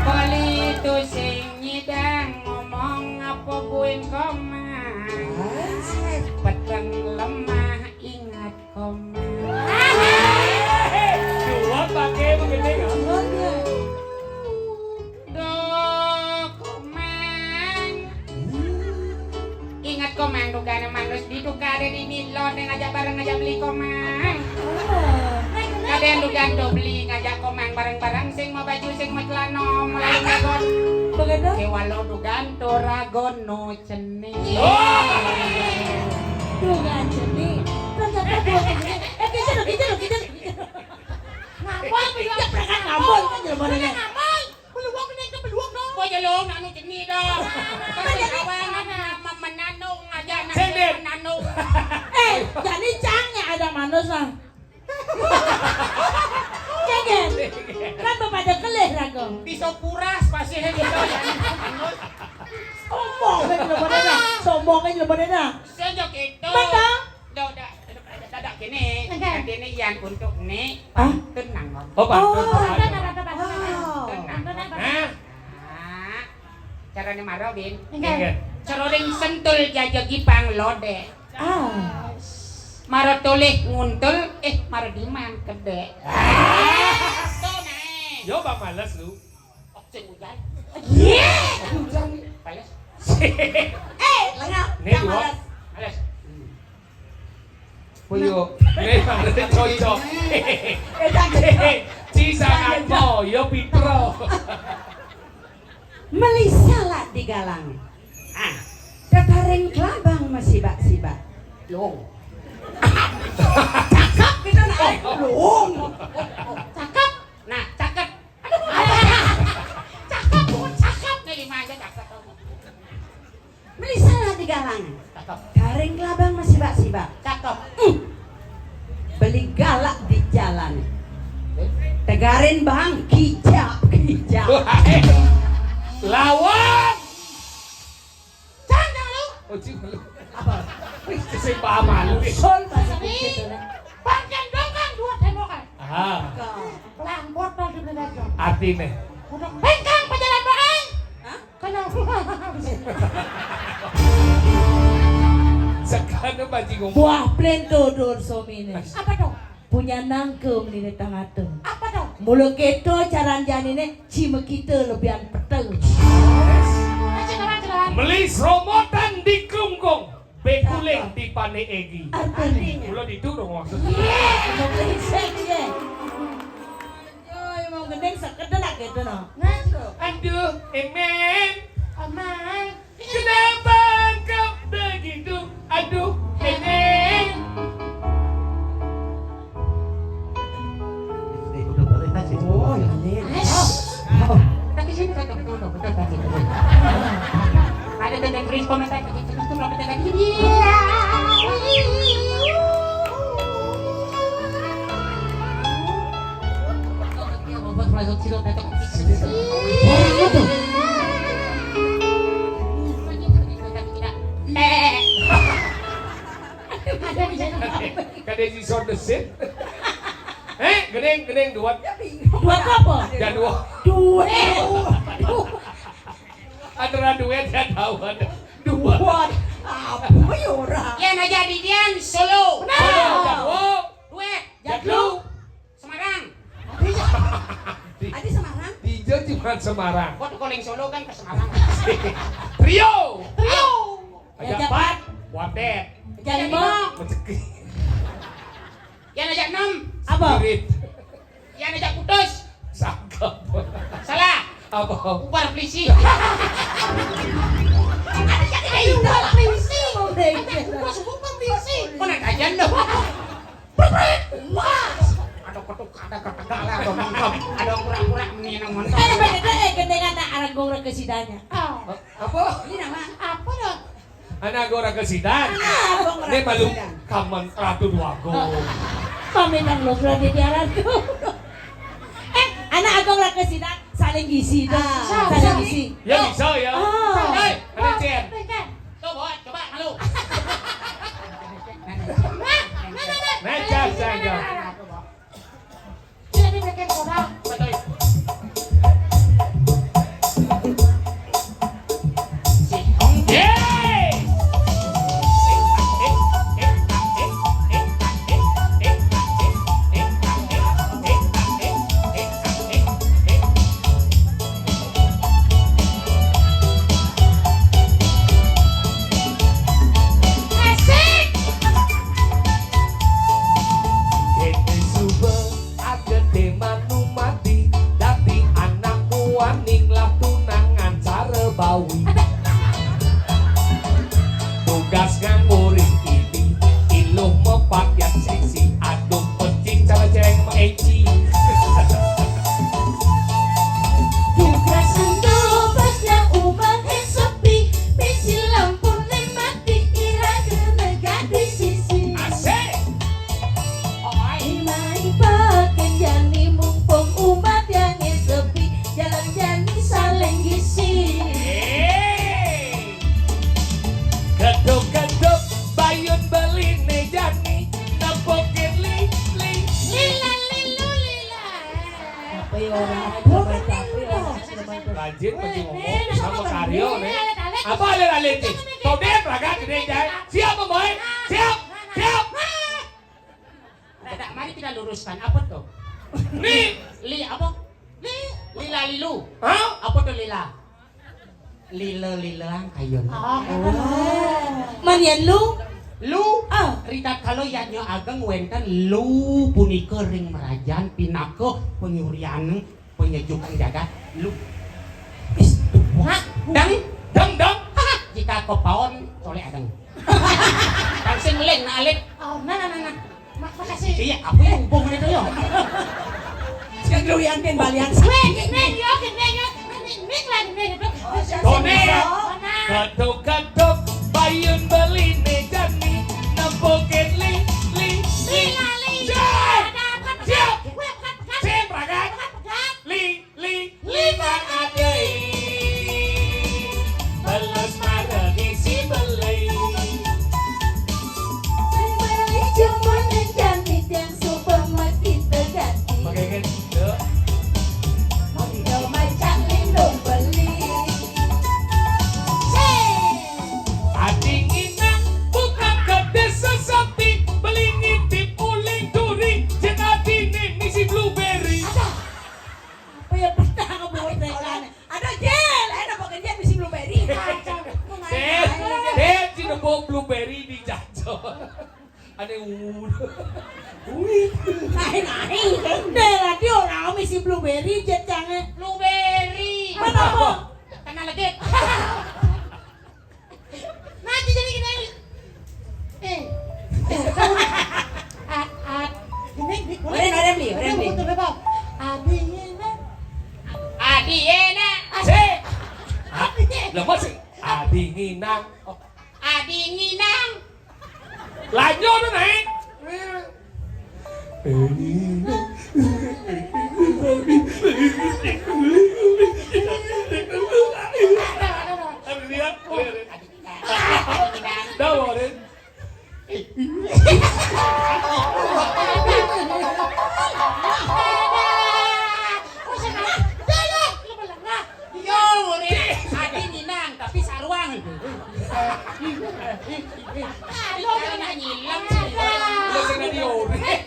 Beli tu sing nyidang ngomong apa buin, Komang. Peteng lemah ingat Komang. Dua pakai begini ya. Duh, Komang. Ingat Komang, dugane manus di dugane ini lo neng aja bareng aja beli Komang. Kadang dugan do beli ngajak Komang bareng-bareng sing mau baju sing mau celana mau lalu ngagon. Begitu? Kewalo dugan to ragon no ceni. Dugan ceni. Ternyata dua ceni. Eh, kecil, kecil, kecil. Ngambang, ngambang, ngambang, ngambang. Beluwak kena ke beluwak dong. Kok jelong nak nu ceni dong. Kau kawan nak menanung aja nak menanung. Eh, jadi cang ya ada manus lah. Kegen. Kan bapak ada kelih raga. Bisa puras pasti gitu. Sombong kan lo pada dah. Sombong kan lo pada dah. Sejak itu. Betul. Dah, dah, dah, dah, dah, gini. Nanti ini yang untuk ni. Ah? Tenang, Bang. Oh, Bang. Oh, tenang, tenang, tenang, tenang. Tenang. Hah? Nah, caranya marah, Bin. Enggak. Iya. Caroring sentul jajagi panglode. Ah. Mara toleh nguntul, eh, mara diman kede. Ah. Tuh, naik. Yo, Bang, males lu. Oh, sing hujan. Iya. Hujan. Males. Eh, lengah. Nih, males. Males. Puyo. Nih, males, cocok. Eh, jangan. Ci sangat po, yo, Pitro. Meli salak di galang. Ah, tetaring kelabang masibak-sibak. Long. Cakep gitu, nah. Long. Cakep. Nah, cakep. Aduh. Cakep, bukan cakep. Nih, lima aja cakep. Meli salak di galang. Cakep. Garing kelabang masibak-sibak. Cakep. Hmm. Beli galak di jalan. Eh? Tegarin bang, kijap, kijap. Wah, eh. Lawan. Jangan, jangan lu. Oh, cing, lu. Apa? Wih, sing paham lu. Sol, bahasa kucing tuh, nah. Bangkian dongkang dua tembokan. Aha. Pelang botol di belakang. Artinya? Udah bengkang pejalan doang. Hah? Kalau sekarang bajing ngomong. Buah plento dor somine. Apa tuh? Punya nangke menine tangata. Apa tuh? Mula keto caran janine, cima kita lebihan peteng. Meli seromotan di kelungkung, bekuling di pane egi. Artinya? Mula ditu dong maksudnya. Iya. Berisik, iya. Yo, emang gendeng sekedar lah gitu, no. Nah, tuh. Aduh, emen. Aman. Kenapa kau begitu? Aduh, emen. Eh, udah balik aja. Oh, iya. Tapi sini kata dulu, udah balik. Ada tanda tulis komentar, itu berapa tanda? Iya. Kada di sound the same. Eh, gening, gening, duat. Duat apa? Ya, duat. Duet. Antara duet dan duat. Duat. Apa ya ora? Yang aja di Dian solo. Nah. Solo, duet. Jadlu. Semarang. Adi Semarang? Dija cuma Semarang. Kok calling solo kan ke Semarang? Trio. Trio. Aja empat. Quartet. Aja lima. Rezeki. Yang aja enam. Apa? Spirit. Yang aja putus. Sangkep. Salah. Apa? Ubar pelisi. Aduh, jadi kayak indah lah pelisi. Gua suka ubar pelisi. Mana kajian dong? Prepret. Wah. Ada ketuk, ada ketegal, ada mangkep, ada pura-pura meni nang mantap. Eh, beda eh, gendengan nak arang gong rek kesidanya. Oh. Apa? Ini nama apa dong? Anak gora kesidan. Anak gora kesidan. Ini malu kaman ratu dua go. Pamitan lo berarti dia ratu. Eh, anak agong rek kesidang saling gisi dong. Ah, saling gisi. Ya bisa ya. Ah. Eh, ada Cen. Coba, coba malu. Nah, nah, nah, nah. Nah, Cen, Cen, Cen. Jadi bikin kurang. Betul. Asik. Kene suba agede manumadi, dadi anak muaning lah tunangan cara bawi. Tugas nganggo ring ini, iluh mapakyat seksi, aduh peci cara ceng maeci. Tugas ento pas nya umah sepi, misi lampune mati, ira kena gadis sisi. Asik. Mai-mai peken jani mumpung umat yang sepi, jalan jani saling gisi. Keduk-keduk bayun beline jani, nempukin li, li. Lila, lilu, lila. Apa ya orang? Apa ya orang? Rajin mesti ngomong sama karyo nih. Apa ada lalit nih? Todep raga gede jai. Siap, Boy? Siap. Siap. Dadak, mari kita luruskan. Apa tuh? Li. Li apa? Li. Lila lilu. Hah? Apa tuh lila? Lila-lilaan kayun. Oh. Man yan lu? Lu. Ah. Ritatkala yadnya ageng wenten lu punika ring merajan pinaka panyurian penyejuk jagat. Lu. Is, wah, dang, dang, dang. Jika kepaon, colek adeng. Tansing meling, nak alit. Oh, nah, nah, nah, nah. Ma-, makasih. Iya, apa yang hubungannya itu, yo? Sing lu yang ken balian. Weh, gini, yo, gini, yo. Ini, ini lah, gini, yo. Tone. Mana? Ketuk-ketuk, bayun beline jani, nempukin li, li, li. Li, li. Siap. Ada apa, siap. Weh, pegat, pegat. Sip, pegat. Pegat, pegat. Li. Li, lima adai. Belas marani si belai. Sing belai jaman jani tiang suba mati tegati. Pakai kan? Yuk. Mobil macam lindung beli. Sing. Adi nginang bukan ke desa sepi, beli ngintip uling duri, jenati ni misi blueberry. Ada. Apa ya pernah ngebawa tekan? Ada jel, eh, napa kerja misi blueberry? Kacau. Dek, dek, si nemu blueberry di jajo. Ane udah. Wih. Naik, naik. Dek, tadi orang misi blueberry, jet cange. Blueberry. Mana apa? Kena legit. Nah, jadi gini. Eh. Eh. Ah, ah. Ini, ini, Oren, oren, beli, oren, beli. Betul, betul. Adi, ini. Adi, ini. Asik. Adi. Lah, masih. Adi nginang. Oh. Adi nginang. Lanjut, naik. Dah, Borin. Yo, murid. Adi nginang, tapi saruang. Aduh, anak nyilang. Lu sengaja diorek.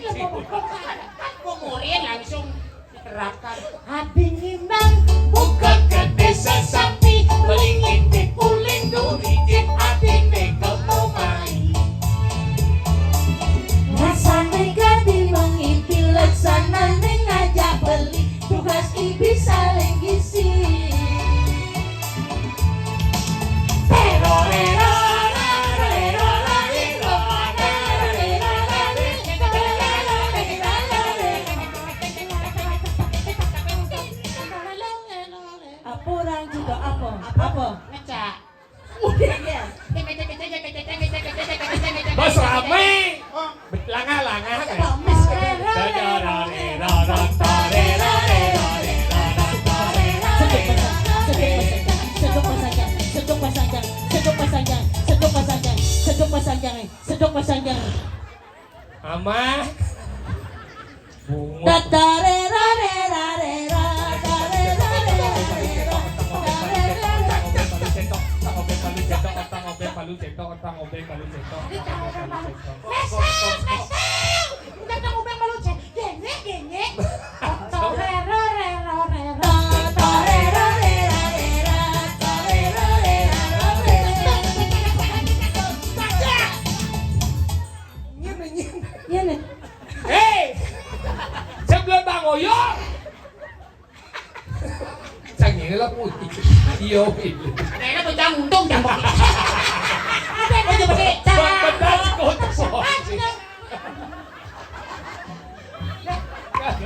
Kok murid langsung diterapkan. Adi nginang, buka ke Kurang juga apa? Apa? Ngecak. Udah ya. Bos rame. Langah-langah. Seduk pasang, seduk pasang, seduk pasang, seduk pasang, seduk pasang, seduk pasang, seduk pasang, seduk pasang, seduk pasang, seduk pasang, seduk pasang, seduk pasang. Amah. Bungut. Tatarera, rera, rera, tarera, rera, rera, tarera, rera. Mesem, mesem. Bukan tong ubeng malu, cek. Gengek, gengek. Torero, rero, rero. Torero, rera, rera, torero, rera, rera. Nyen, nyen. Iya, nih. Hei! Sebelum Bang Oyong. Cang ini lah, Wi. Iya, Wi. Ada yang pecah untung, jambok. Ada yang pecah. Benar, sih, kocok.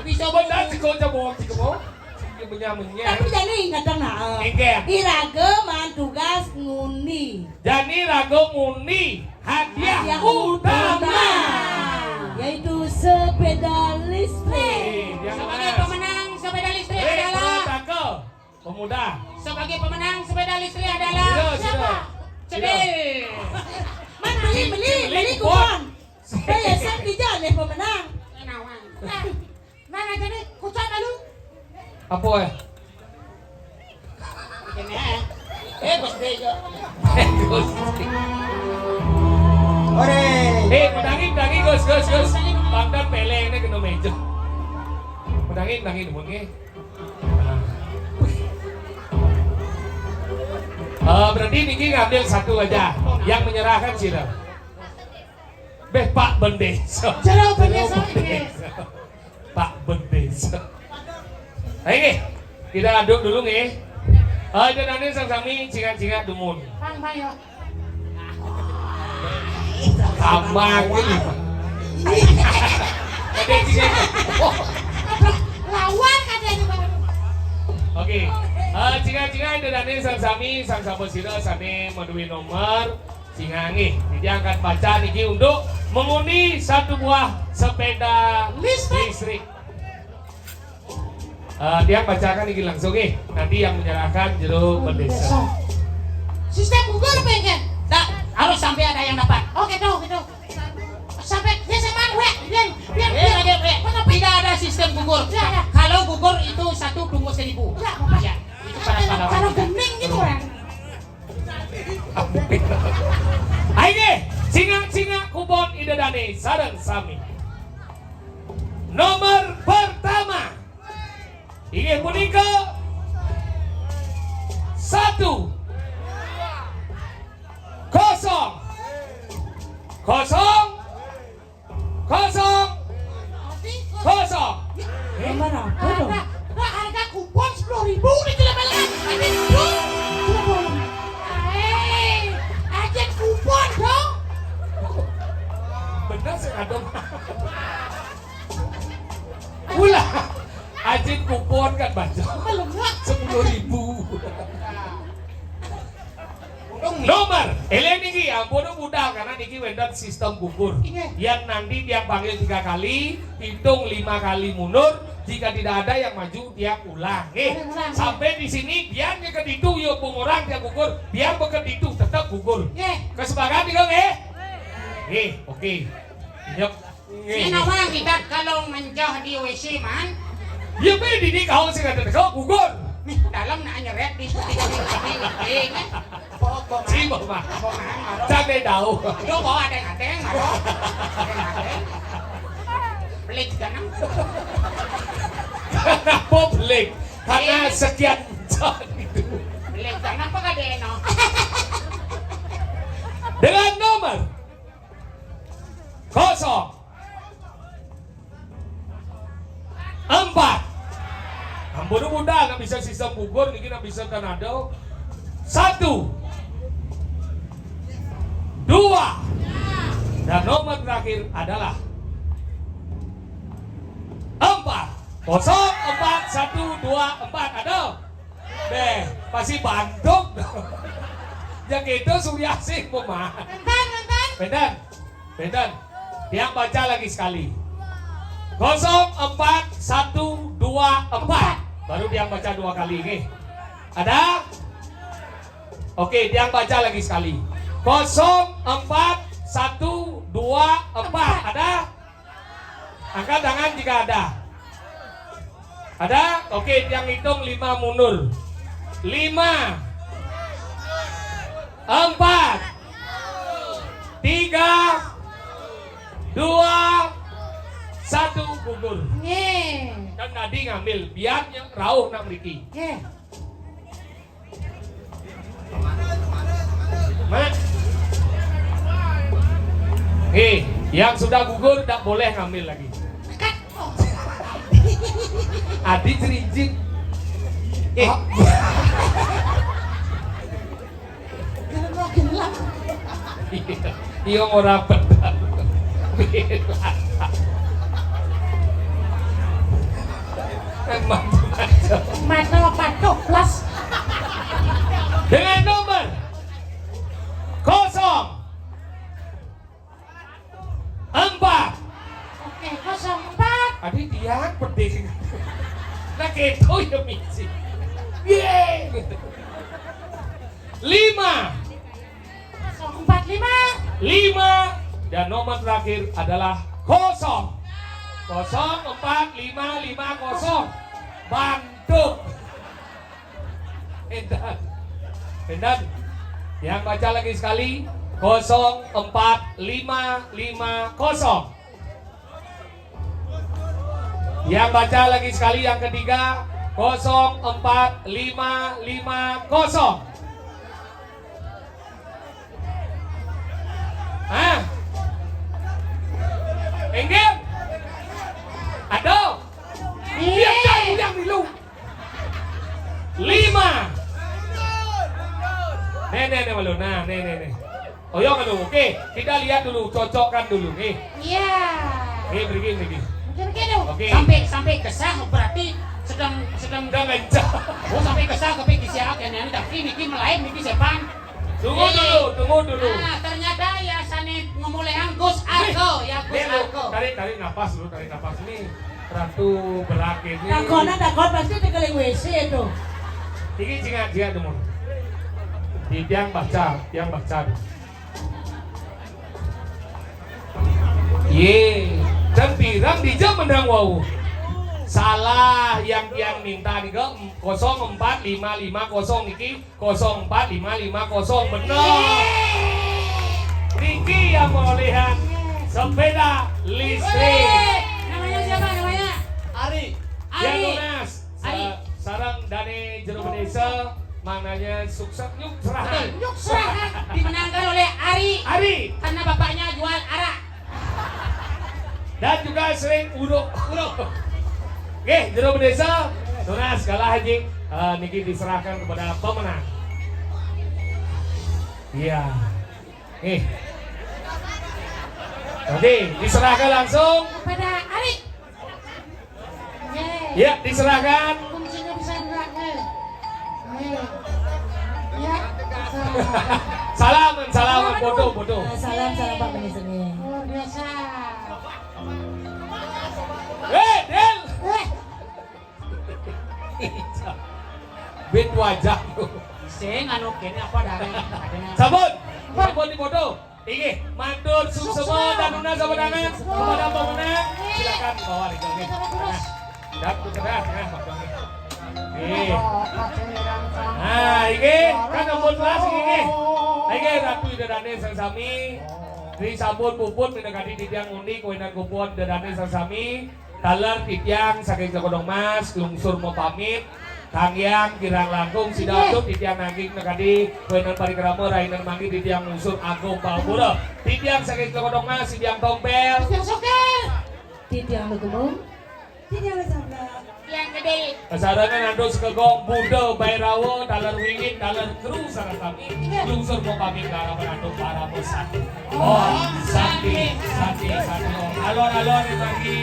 Bisa benar, sih, kocok, bohong, sih, kocok. Sih, menyamanya. Tapi jani ingat dong, nah. Enggak. Iraga maan tugas ngundi. Jani raga ngundi hadiah utama. Yaitu sepeda listrik. Eh, dia sebagai pemenang sepeda listrik adalah pemuda. Sebagai pemenang sepeda listrik adalah siapa? Cedil. Man, beli, beli, beli kupon. Saya sang dijal nih pemenang. Nah, nah, nah, jadi kucak malu. Apa, eh? Eh, Gus Dek, yo. Eh, Gus Dek. Ore. Eh, pedangi, pedangi, Gus, Gus, Gus. Pangkat peleng ini kena meja. Pedangi, pedangi, demen, nggih. Eh, berarti niki ngambil satu aja. Yang menyerahkan sira. Beh, Pak Bendesa. Jero Bendesa, nggih. Pak Bendesa. Ayo, nggih. Kita aduk dulu, nggih. Eh, dan nanti sang sami cingak-cingak dumun. Pang, pang, yo. Kamang ini, Pak. Ada cingak. Oh. Lawan katanya, Pak. Oke. Eh, cingak-cingak, dan nanti sang sami, sang sapa sira sane maduwe nomor. Singangi. Jadi angkat baca niki untuk mengundi satu buah sepeda listrik. Listrik. Eh, dia bacakan niki langsung, eh. Nanti yang menyerahkan jero bendesa. Sistem gugur pengen. Nah, harus sampai ada yang dapat. Oke, tuh, gitu. Sampai dia sama, weh, biar, biar, eh, biar. Lagi, weh. Kenapa? Tidak ada sistem gugur. Tidak ada. Kalau gugur itu satu tunggu seribu. Tidak apa-apa. Ya, itu para pahlawan. Kalau bening gitu, kan. Ayo, cingak-cingak kupon Ida Dane sareng sami. Nomor pertama. Inggih punika satu kosong kosong kosong. Kosong. Nomor apa dong? Nah, nah, harga kupon sepuluh ribu nih, tidak balik. Ini dong. Tidak boleh. Eh, ajen kupon dong. Bener sih, aduh. Pula. Ajen kupon kan baca. Belum lah. Sepuluh ribu. Nomor, eling niki, ampun budal karena niki wénten sistem gugur. Iya. Yang nanti dia panggil tiga kali, hitung lima kali mundur, jika tidak ada yang maju dia ulang. Eh, ulang, ulang, sampai di sini biar ke ditu yo pengurang dia gugur, biar beket ditu tetap gugur. Iya. Kesepakatan nggih? Nggih, oke. Nyep. Nggih. Sing nawang kita kalau menjah di W C, man. Ya, be, dini kau sing ada teko gugur. Nih, dalam nak nyeret di, di, di, di, di, di. Apa, apa, man? Apa, man? Apa, man? Cak deh tahu. Aduh, kok ada yang ada yang ada? Ada yang ada. Pelik ganang. Kenapa pelik? Karena sekian jam itu. Pelik ganang apa kadeno? Dengan nomor kosong empat. Ampun, udah nggak bisa sistem gugur, niki nggak bisa tornado. Satu, dua, dan nomor terakhir adalah empat. Kosong empat satu dua empat. Ada? Beh, pasti banduk. Ya gitu, Suryasih, Bu, mah. Benten, benten. Benten. Benten. Tiang baca lagi sekali. Kosong empat satu dua empat. Baru tiang baca dua kali, nggih. Ada? Oke, tiang baca lagi sekali. Kosong empat satu dua empat. Ada? Angkat tangan jika ada. Ada? Oke, tiang hitung lima mundur. Lima, empat, tiga, dua, satu, gugur. Nggih. Kan tadi ngambil, biar rauh nak mriki. Nggih. Mak. Nih, yang sudah gugur tak boleh ngambil lagi. Adi cerijit. Eh. Iya, iya, ora bener. Emang. Mata patuh plus. Dengan nomor kosong empat. Oke, kosong empat. Adi tiang pedih. Nah, gitu ya, misi. Ye. Lima. Kosong empat lima. Lima. Dan nomor terakhir adalah kosong. Kosong empat lima lima kosong. Bantu. Endan. Endan. Yang baca lagi sekali. Kosong empat lima lima kosong. Yang baca lagi sekali yang ketiga. Kosong empat lima lima kosong. Hah? Enggak? Aduh. Iya. Dia kan yang dulu. Lima. Nih, nih, nih, malu. Nah, nih, nih, nih. Oh, ya, malu. Oke, kita lihat dulu, cocokkan dulu, nih. Iya. Nih, pergi, pergi. Mungkin gitu. Oke. Sampai, sampai kesah berarti sedang, sedang. Udah ngencang. Oh, sampai kesah, sampai kisiak ya, nih, tapi niki melain, niki sepan. Tunggu dulu, tunggu dulu. Nah, ternyata ya sane ngemulehan Gus Argo, ya Gus Argo. Tarik, tarik napas dulu, tarik napas ini. Ratu berakhir ini. Takona takon pasti tekeling W C itu. Ini jingat, jingat dulu. Di tiang baca, tiang baca. Ye, dan pirang dija menang wau. Salah yang tiang minta nih kosong empat lima lima kosong niki. Kosong empat lima lima kosong, bener. Niki yang perolehan sepeda listrik. Namanya siapa namanya? Ari. Ari. Tunas. Ari. Sarang dane jero desa, maknanya sukses nyuk serahan. Nyuk serahan dimenangkan oleh Ari. Ari. Karena bapaknya jual arak. Dan juga sering uruk-uruk. Oke, jero desa, tunas kalah, Haji. Eh, niki diserahkan kepada pemenang. Iya. Nih. Oke, diserahkan langsung kepada Ari. Ya, diserahkan. Kuncinya bisa juga, ya. Ya. Salam, salam, foto, foto. Salam, salam, Pak Minister. Luar biasa. Eh, Del. Eh. Bet wajah. Sing anu kene apa darah? Sabun. Sabun di foto. Inggih, matur suksma dan nunas sawerangan kepada pemenang. Silakan bawa di kami. Nah, dan putra, nah, Pak Doni. Nggih. Nah, inggih, kan ampun kelas inggih. Inggih, Ratu Ida Dane sami-sami. Ri sampun puput minangkadi titiang undi kawinan kupon Ida Dane sami-sami. Taler titiang saking Tlakodong Mas, lungsur mapamit. Kang Hyang kirang langkung sida atur titiang naging nekadi kuenan parikrama rainan manggi titiang lungsur agung pamura. Titiang saking Tlakodong Mas, titiang Tompel. Titiang Sokir. Titiang Lugemung. Titiang Sabla. Titiang Gede. Sarangan antuk sekegong Buddha Bairawa, taler wingit, taler kru sareng sami. Lungsur mapamit karapan antuk para pusat. Om Santi, Santi, Santi Om. Alon-alon manggi.